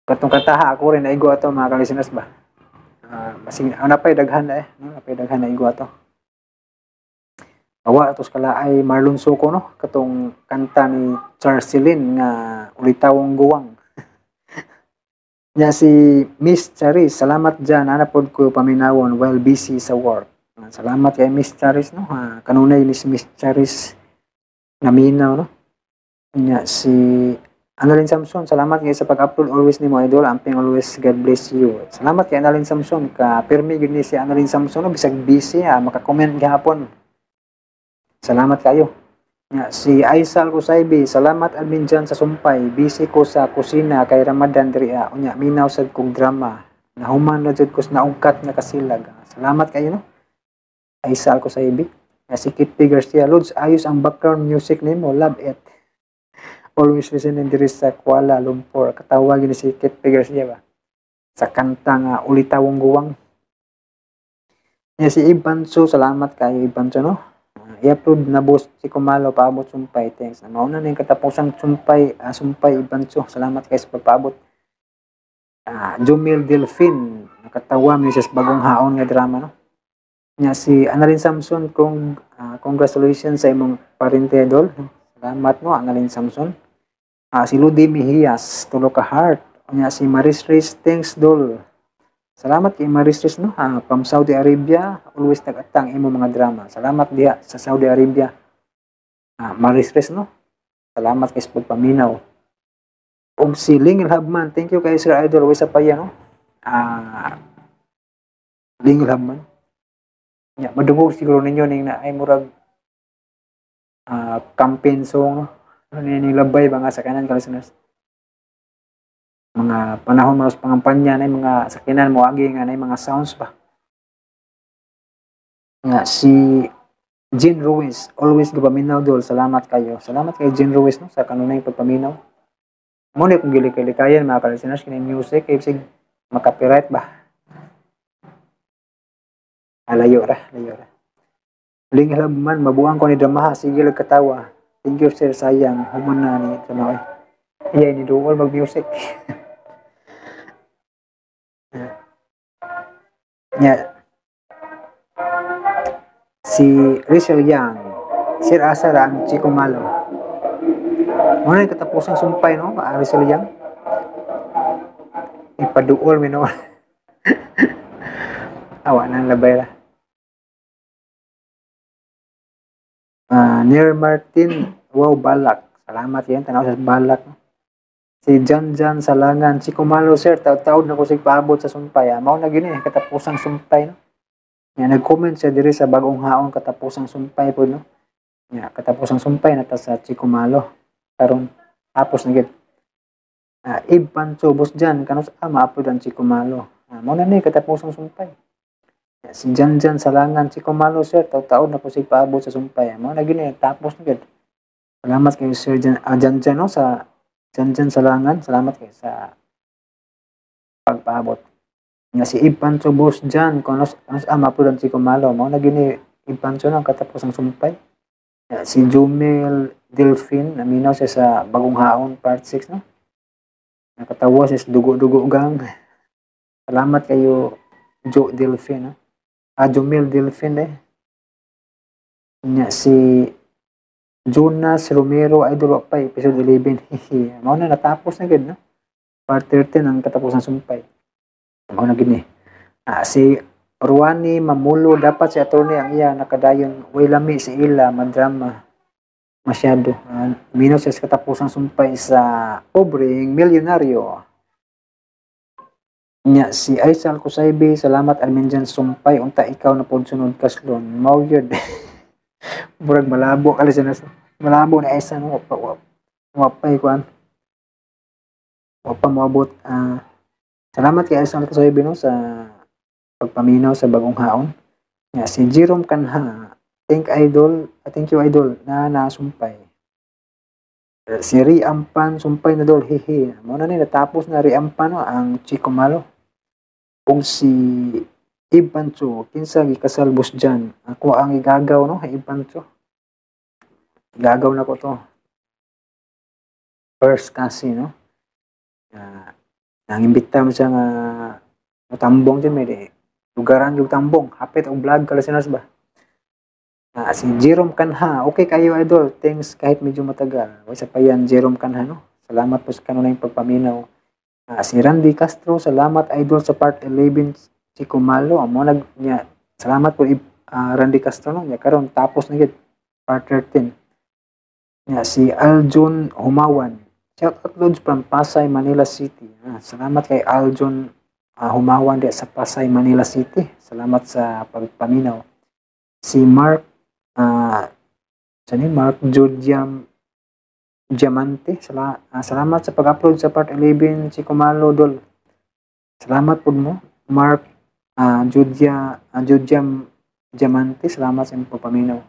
Katong kantaha ako rin naigo ato mga ka-listeners ba. Basing napay daghan na eh, no? Napay daghan na igo ato. Awa atos kalaay Marlon Suko, no, katong kanta ni Charcelin nga Ulitawong Guwang. Nya si Miss Charis, salamat dyan, ana pod ko paminawon while busy sa work. Salamat kay Miss Charis, no. Kanunay ni si Miss Charis naminaw, no. Nya si Annalyn Samson, salamat kay sa pag-upload always nimo idol, amping always, God bless you. Salamat kay Annalyn Samson, ka pirmi gyud ni si Annalyn Samson, no, bisag busy maka-comment gihapon. Salamat kayo. Nya si Aisal Kusaibi, salamat admin dyan sa sumpay, busy ko sa kusina kay Ramadan diri ah. Unya minaw sad kog drama. Nahuman na jud ko sa naungkat nga kasilag. Salamat kayo, no. Aisal Kusaibi. Nya si Kit P. Garcia, Lods, ayos ang background music nimo, love it. Always listening diri sa Kuala Lumpur. Katawa gini si Kit P. Garcia ba? Sa kanta nga Ulitawong Guwang. Nya si Ibanso, salamat kayo Ibanso, no. I-upload na boss si Kumalo paabot sumpay, thanks. Mauna na yung katapusang sumpay, sumpay Ibanso. Salamat kayo sa pagpaabot. Jumil Delphin, nakatawa mi siya sa Bagong Haon nga drama, no. Nya si Annalyn Samson, kung congratulations sa imong parente idol. Salamat no Annalyn Samson. Si Ludi Mejias, tulo ka heart. Nya si Maris Riz, thanks dol. Salamat kay Maris Riz, no. From Saudi Arabia, always nag-atang imo mga drama. Salamat diha sa Saudi Arabia. Maris Riz, no. Salamat kay sa pagpaminaw. Og si Lingil Habman, thank you kay Sir Idol, way sa paya, no. Lingil Habman. Ya, madungog siguro ninyo ning na ay murag campaign song, no. Ano ni labay ba nga sa kanan ka listeners? Mga panahon manos pangampanya na mga sakinan mo agi nga na mga sounds ba. Nga si Jean Ruiz, always gapaminaw dol, salamat kayo. Salamat kay Jean Ruiz, no, sa kanunay pagpaminaw. Mo ni kung gilikay-likayan mga ka-listeners kini music kay bisig makapiright ba. Layo ra, layo ra. Linghab man mabuang ko ni dramaha, sige lang katawa. Thank you sir, sayang human na ni drama oy. Iya ni duol mag music. Nya si Rachel Yang, Sir Asa ra ang Chico Malo. Muna yung katapusang sumpay, no? Rachel Yang. Ipaduol mi no. Awa na labay ra. Near Martin, wow balak. Salamat yan, tanaw sa balak. No? Si Jan Jan Salangan, si Kumalo sir, taud-taud na ko sig paabot sa sumpay. Mao na gini katapusang sumpay, no. Nya nag-comment siya diri sa Bagong Haon katapusang sumpay pod, no. Nya katapusang sumpay na ta sa Chico Malo. Karon tapos na gid. Iban so boss Jan kanus maapod ang Chico Malo. Mao na ni katapusang sumpay. Si Jan Jan Salangan, si Kumalo sir, taud-taud na ko sig paabot sa sumpay. Mao na gini tapos na gid. Salamat kayo Sir Jan, Jan Jan, no, sa Jan Jan Salangan, salamat kayo sa pagpaabot. Nga si Ipan so boss Jan, kanus ama po ang si Kumalo, mao na gini Ipan so nang katapos ang sumpay. Si Jumel Delphin, naminaw siya sa Bagong Haon Part 6, no. Nakatawa siya sa Dugo-Dugo Gang. Salamat kayo Jo Delphin, no? Jumel Delphin eh. Nya si Jonas Romero idol pa episode 11. Hihi. Mao na natapos na gid, no. Part 13 ang katapos ng sumpay. Mao na gini. Si Ruani Mamulo, dapat si attorney ang iya nakadayon, way lami si ila madrama masyado. Minus sa katapusang sumpay sa pobreng milyonaryo. Nya si Aisal Kusaybi, salamat admin dyan sumpay unta ikaw na pod sunod kaslon. Mao gyud. Murag malabo kali siya, malabo na Aisal, no, wa wa pa kuan. Wa pa moabot. Salamat kay Aisal Kusaybi, no, sa pagpaminaw sa bagong haon. Nya si Jerome Kanha, thank you idol na nasumpay. Si Riampan, sumpay na dol, hehe. Mo na ni natapos na Riampan, no, ang Chico Malo. Kung si Ibancho, kinsa gikasal boss dyan? Ako ang igagaw, no, Ibancho. Igagaw na ko to. First kasi, no. Nang imbita mo siya nga tambong dyan, may di lugaran yung tambong. Hapit og vlog ka listeners ba? Si Jerome Kanha, okay kayo idol, thanks kahit medyo matagal. Way sa pa yan, Jerome Kanha, no? Salamat po sa kanunay pagpaminaw. Si Randy Castro, salamat idol sa part 11 Chico Malo. Amo nag niya, salamat po Randy Castro, no. Nya karon tapos na gid part 13. Nya si Aljun Humawan. Shout out loads from Pasay, Manila City. Salamat kay Aljun Humawan di sa Pasay, Manila City. Salamat sa pagpaminaw. Si Mark Mark Judiam Diamante, salamat sa pag-upload sa part 11 Chico Malo dol. Salamat pud mo Mark Judiam Diamante, salamat sa imong pagpaminaw.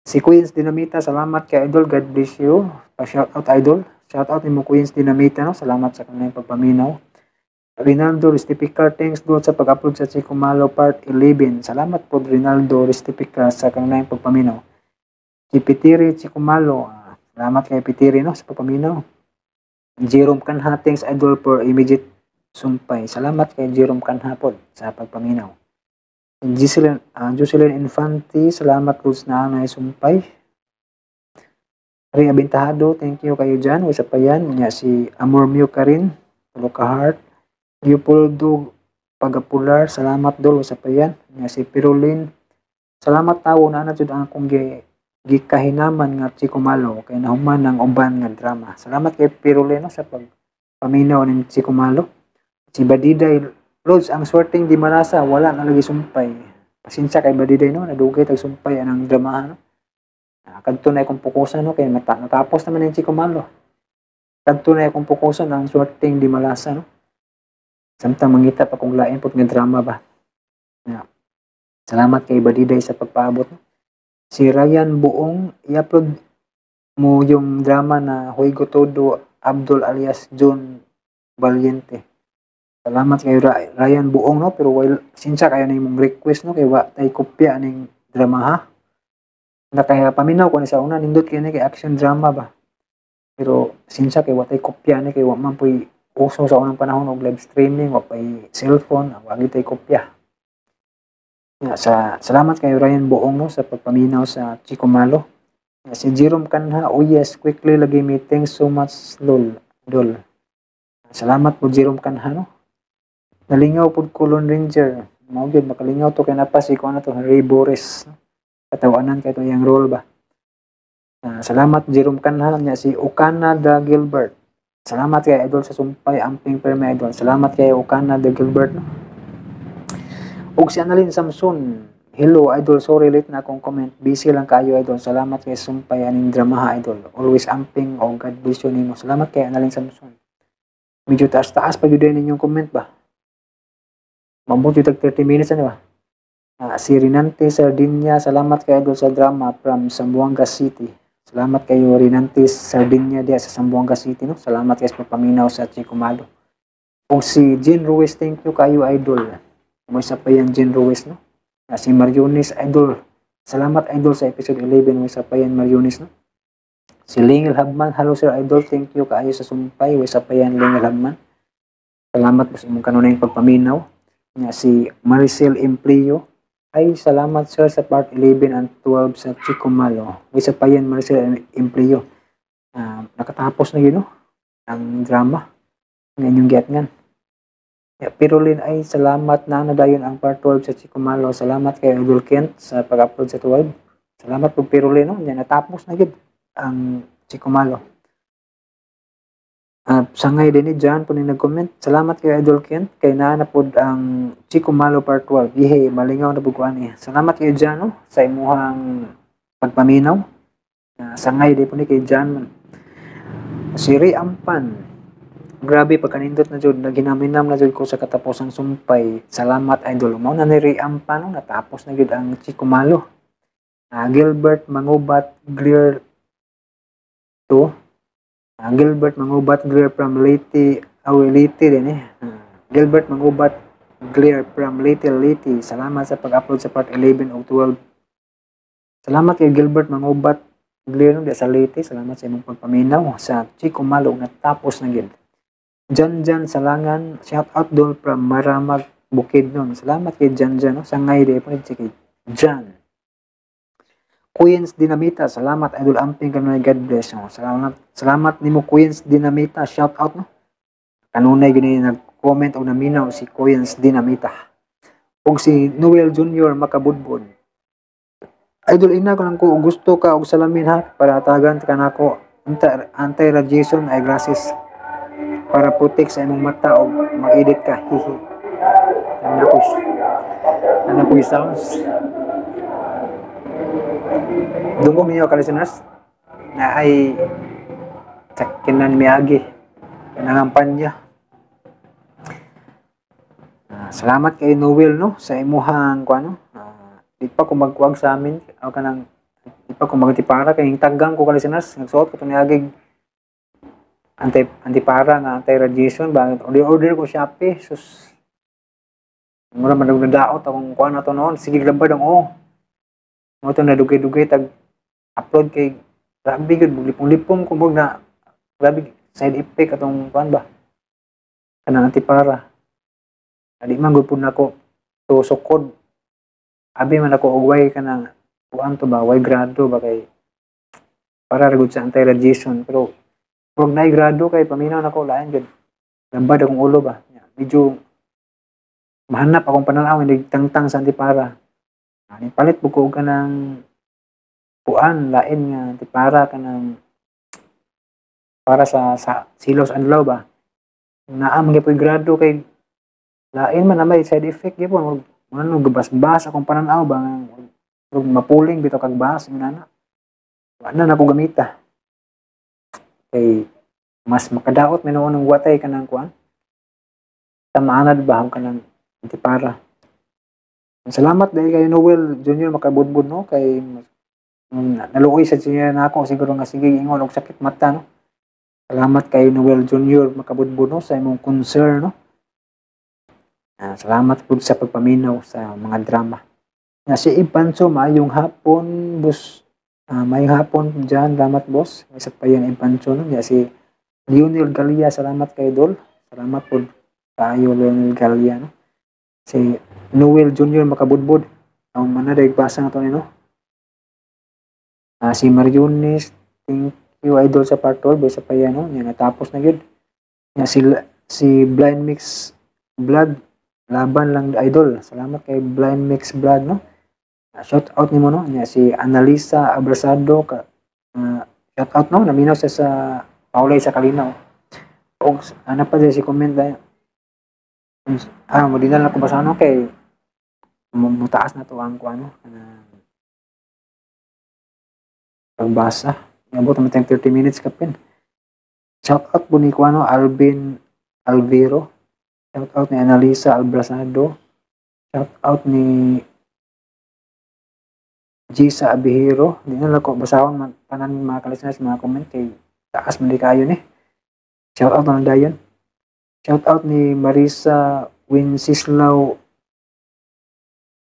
Si Queens Dinamita, salamat kay idol, God bless you. Pa-shout out idol. Shout out nimo Queens Dinamita, no. Salamat sa kanang pagpaminaw. Rinaldo Restipicar, thanks dol sa pag-upload sa Chico Malo part 11. Salamat po Rinaldo Restipicar sa kanang pagpaminaw. Si Pitiri Chico Malo, salamat kay Pitiri, no, sa pagpaminaw. Jerome Kanha, thanks idol for immediate sumpay. Salamat kay Jerome Kanha pod sa pagpaminaw. Jocelyn Infante, salamat po na anay sumpay. Ria Bintahado, thank you kayo dyan. Wasa pa yan. Nya si Amor Mew Karin, tulo ka heart. Leopoldo Pagapular, salamat dol. Wasa pa yan. Nya si Pirulin, salamat tawo na na jud ang akong gikahinaman nga Chico Malo kay nahuman ang uban nga drama. Salamat kay Pirulin, no, sa pagpaminaw ning Chico Malo. Si Badiday Lods, ang swerteng di malasa, wala na lagi sumpay. Pasensya kay Badiday, no, nadugay tag sumpay anang drama, no. Kadto na akong pukusan, no, kay natapos naman ang Chico Malo. Kadto na akong pukusan ang swerteng di malasa, no. Samtang mangita pa kung lain pud nga drama ba. Yeah. Salamat kay Badiday sa pagpaabot, no. Si Ryan Buong, i-upload mo yung drama na Huigo Todo Abdul alias John Valiente. Salamat kay Ryan Buong, no, pero while sinsya kayo na imong request, no, kay wa tay kopya ning drama, ha. Na kaya paminaw ko ni sa una, nindot kay ni kay action drama ba. Pero sinsya kay wa tay kopya ni kay wa man puy uso sa unang panahon og live streaming, wa pay cellphone, wa gyud tay kopya. Ya, salamat kay Ryan Buong, no, sa pagpaminaw sa Chico Malo. Ya, si Jerome Kanha, oh yes, quickly lagi me, thanks so much lol dol. Salamat po Jerome Kanha, no. Nalingaw pud ko Lone Ranger. Mao gyud makalingaw to kay napasi ko na to Ray Boris, no? Katawanan kay to iyang role ba. Salamat Jerome Kanha. Nya si Okana da Gilbert. Salamat kay idol sa sumpay amping perme idol. Salamat kay Okana da Gilbert, no. Ug si Annalyn Samson, hello idol, sorry late na akong comment. Busy lang kayo idol. Salamat kay sumpay aning drama idol. Always amping o God bless you nimo. Salamat kay Annalyn Samson. Medyo taas-taas pa gyud ninyong comment ba. Mabuti tag 30 minutes ano ba? Si Rinante Sardinia, salamat kay idol sa drama from Zamboanga City. Salamat kayo Rinante Sardinia diya sa Zamboanga City, no. Salamat kay sa pagpaminaw sa Chico Malo. Ug si Jean Ruiz, thank you kayo idol. May isa pa yan Jean Ruiz, no. Si Marionis idol, salamat idol sa episode 11. May isa pa yan Marionis, no. Si Lingel Habman, hello sir idol, thank you kaayo sa sumpay. May isa pa yan Lingel Habman. Salamat po sa imong kanunayng pagpaminaw. Nga si Maricel Empleo, ay salamat sir sa part 11 and 12 sa Chico Malo. May isa pa yan Maricel Empleo. Nakatapos na yun, no, ang drama ng inyong giatngan. Ya, Pirulin ay salamat na nadayon ang part 12 sa Chico Malo. Salamat kay Idol Kent sa pag-upload sa 12. Salamat po, Pirulin, no? Yan, natapos na gid ang Chico Malo. Sangay din ni John po ni nag-comment. Salamat kay Idol Kent kay naa na pod ang Chico Malo part 12. Ihe, malingaw na pud ko ani. Salamat kay John, no, sa imuhang pagpaminaw. Sangay din po ni kay John man. Si Ray Ampan. Grabe pagkanindot na jud, naghinam-hinam na jud ko sa katapusang sumpay. Salamat, Idol. Mao na ni Ray Ampan, no, natapos na jud ang Chico Malo. Gilbert Mangubat Clear 2. Gilbert Mangubat Clear from Leyte, aw Leyte din eh. Gilbert Mangubat Clear from Leyte, Leyte. Salamat sa pag-upload sa part 11 o 12. Salamat kay Gilbert Mangubat Clear, no, di sa Leyte. Salamat sa imong pagpaminaw sa Chico Malo, natapos na gid. Jan Jan Salangan, shout out dol from Maramag, Bukidnon. Salamat kay Jan Jan, no? Sangay di po ni kay Jan. Queens Dinamita, salamat, Idol Amping, kanunay, God bless. No? Salamat, salamat nimo, Queens Dinamita, shout out, no. Kanunay gini nag-comment og naminaw si Queens Dinamita. Og si Noel Jr. Makabudbod. Idol, ina ko lang ko gusto ka og salamin ha para tagan ka nako anti-radiation eyeglasses para protect sa imong mata og mag-edit ka, hihi. Ano po sounds? Dungog niyo ka, listeners, na ay sakinan miagi nangampanya. Salamat kay Noel, no, sa imuhang kuano. Di pa ko magkuwag sa amin o kanang di pa ko magtipara kay tagang ko ka, listeners, nagsuot ko to niagig antipara nga anti radiation ba, order order ko Shopee. Sus, mura man nadaot akong kuan na to noon, sige labad ang oh mo to, nadugay-dugay tag upload kay grabe gud, lipong-lipong ko na grabe side effect atong kuan ba, kanang antipara. Adi man gud pud nako to sukod, abi man ako og way kanang kuan to ba, way grado ba, kay para ra gud sa anti-radiation, pero pag naay grado kay paminaw nako, lain gud, labad akong ulo ba, medyo mahanap akong pananaw hindi tangtang sa antipara. Ani palit pud ko og kanang kuan lain nga antipara, kanang para sa silos adlaw ba, naa man gyud grado, kay lain man na may side effect gyud, ano, gabas-bas akong pananaw ba, murag mapuling bitaw kag bas ingon ana. Wa na nako gamita kay mas makadaot may noon ng watay kanang kuan tamaanad ba ang kanang antipara. Salamat dahil kay Noel Junior Makabudbud, no, kay naluoy sa siya na ako siguro nga sige ingon og sakit mata, no. Salamat kay Noel Junior Makabudbud, no, sa imong concern, no. Salamat pud sa pagpaminaw sa mga drama. Nga si Ipanso, maayong hapon, boss. Maayong hapon diyan, salamat, boss. May sa pa yan Ipanso, no. Nga si Lionel Galia, salamat kay Dol. Salamat pud kaayo, Lionel Galia, no. Si Noel Junior Makabudbud, ang manadag basa na to ni, no. Si Mariones, thank you, Idol, sa part 12, sa pa yan, no. Nga natapos na gyud. Nga si Blind Mix Vlog, laban lang, Idol. Salamat kay Blind Mix Vlog, no. Shout out nimo, no. Nya si Analisa Abrasado ka, shout out, no, naminaw siya sa Paulay sa Kalinaw. Og ana pa si comment dahil mo di na lang ko basa, no, kay mutaas na to ang kuano pagbasa. Niabot naman tayong 30 minutes kapin. Shout out po ni kuano Alvin Alvero. Shout out ni Analisa Albrasado. Shout out ni Gisa Abihiro. Di na lang ko basahon man tanan mga ka-listeners mga comment kay taas man di kayo ni. Shout out na lang dayon. Shout out ni Marisa Wenceslao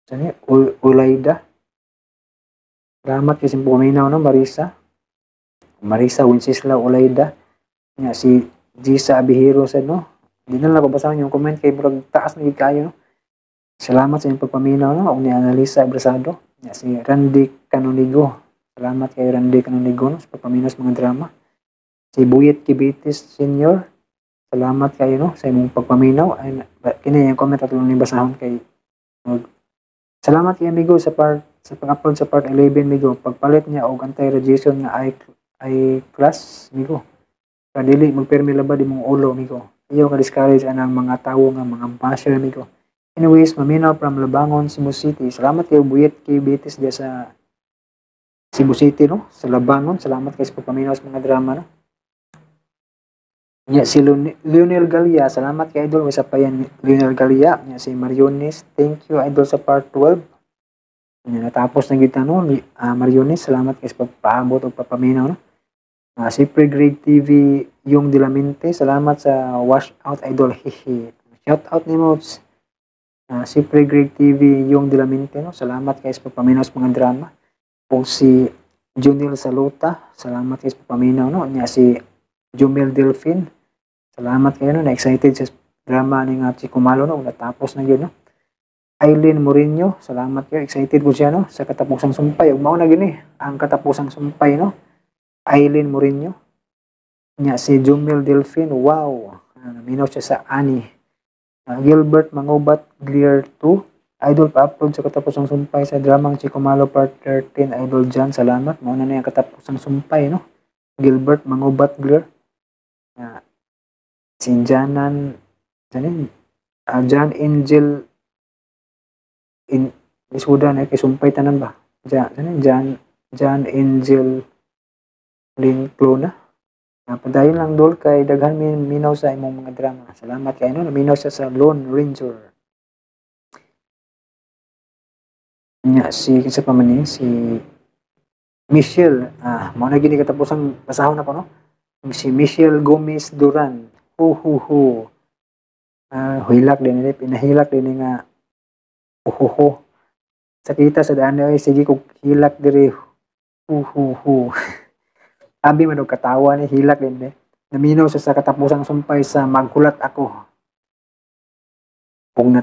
sani Ulayda. Salamat kay simpo paminaw, no, Marisa. Marisa Wenceslao Ulayda. Nga si Gisa Abihiro sa, no. Di na lang ko basahan yung comment kay murag taas na gid kayo, no. Salamat sa inyong pagpaminaw, no. Og ni Analisa Abrasado. Nga si Randy Canonigo. Salamat kay Randy Canonigo, no, sa pagpaminaw sa mga drama. Si Buyet Kibitis Senior. Salamat kayo, no, sa imong pagpaminaw. Ay, kini yung comment atong ning basahon kay salamat kay amigo sa part sa pag-upload sa part 11, migo. Pagpalit niya og anti-radiation nga eye class, migo. Para dili magpermi labad imong ulo, migo. Ayaw ka discourage anang mga tawo nga mga basher, migo. Anyways, maminaw from Labangon, Cebu City. Salamat kay Buyet kay Betis diya sa Cebu City, no? Sa Labangon. Salamat kay sa pagpaminaw sa mga drama, no? Nya si Lionel Galia, salamat kay idol, may pa yan Lionel Galia. Nya si Marionis, thank you idol sa part 12. Nya natapos na gyud no, Marionis, salamat kay sa pagpaabot og papaminaw, no. Si Pre-Grade TV yung Dilamente, salamat sa wash out idol, hihi. Shout out ni mo si Pre-Grade TV yung Dilamente, no. Salamat kay sa pagpaminaw sa mga drama. Ug si Junil Saluta, salamat kay sa pagpaminaw, no. Nya si Jumel Delphin, salamat kayo, no, na-excited sa drama ni nga Chico Malo, no, natapos na yun, no. Eileen Mourinho, salamat kayo, excited ko siya, no, sa katapusang sumpay. Ug mao na gini ang katapusang sumpay, no. Eileen Mourinho. Nya si Jumel Delphin, wow, naminaw siya sa Ani. Gilbert Mangubat Clear 2, idol pa-upload sa katapusang sumpay sa dramang Chico Malo part 13, idol John, salamat. Mao na ang katapusang sumpay, no. Gilbert Mangubat Clear. Si Janan, Janin, Jan Angel in lisuda na kay sumpay tanan ba? Jan, Jan Angel Linclona. Padayon lang dol kay daghan minaw sa imong mga drama. Salamat kay no, naminaw siya sa Lone Ranger. Nya si kinsa pa man ni si Michelle, mao na gini katapusang basahon nako, no. Si Michelle Gomez Duran. Hu hu hu. Hilak din ni, pinahilak din nga hu hu hu. Sakita sa daan ay sige kog hilak diri, hu hu hu. Abi man og katawa ni hilak din ni. Naminaw siya sa katapusang sumpay sa maghulat ako. Kung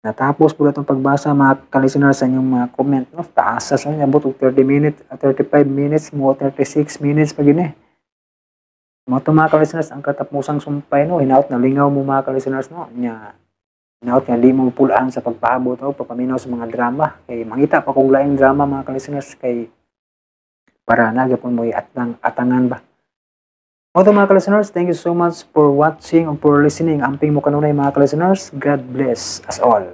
natapos po itong pagbasa mga ka-listener sa inyong mga comment, no, taasa sa inyo, abot og 30 minutes, 35 minutes, mo 36 minutes pa gini. Mga to mga ka-listeners, ang katapusang sumpay, no, hinaut na lingaw mo mga ka-listeners, no, nya hinaut nga di mo pulaan sa pagpaabot o pagpaminaw sa mga drama. Kay mangita pa kung laing drama mga ka-listeners kay para na gyapon mo atangan ba. Mga to mga ka-listeners, thank you so much for watching and for listening. Amping mo kanunay mga ka-listeners. God bless us all.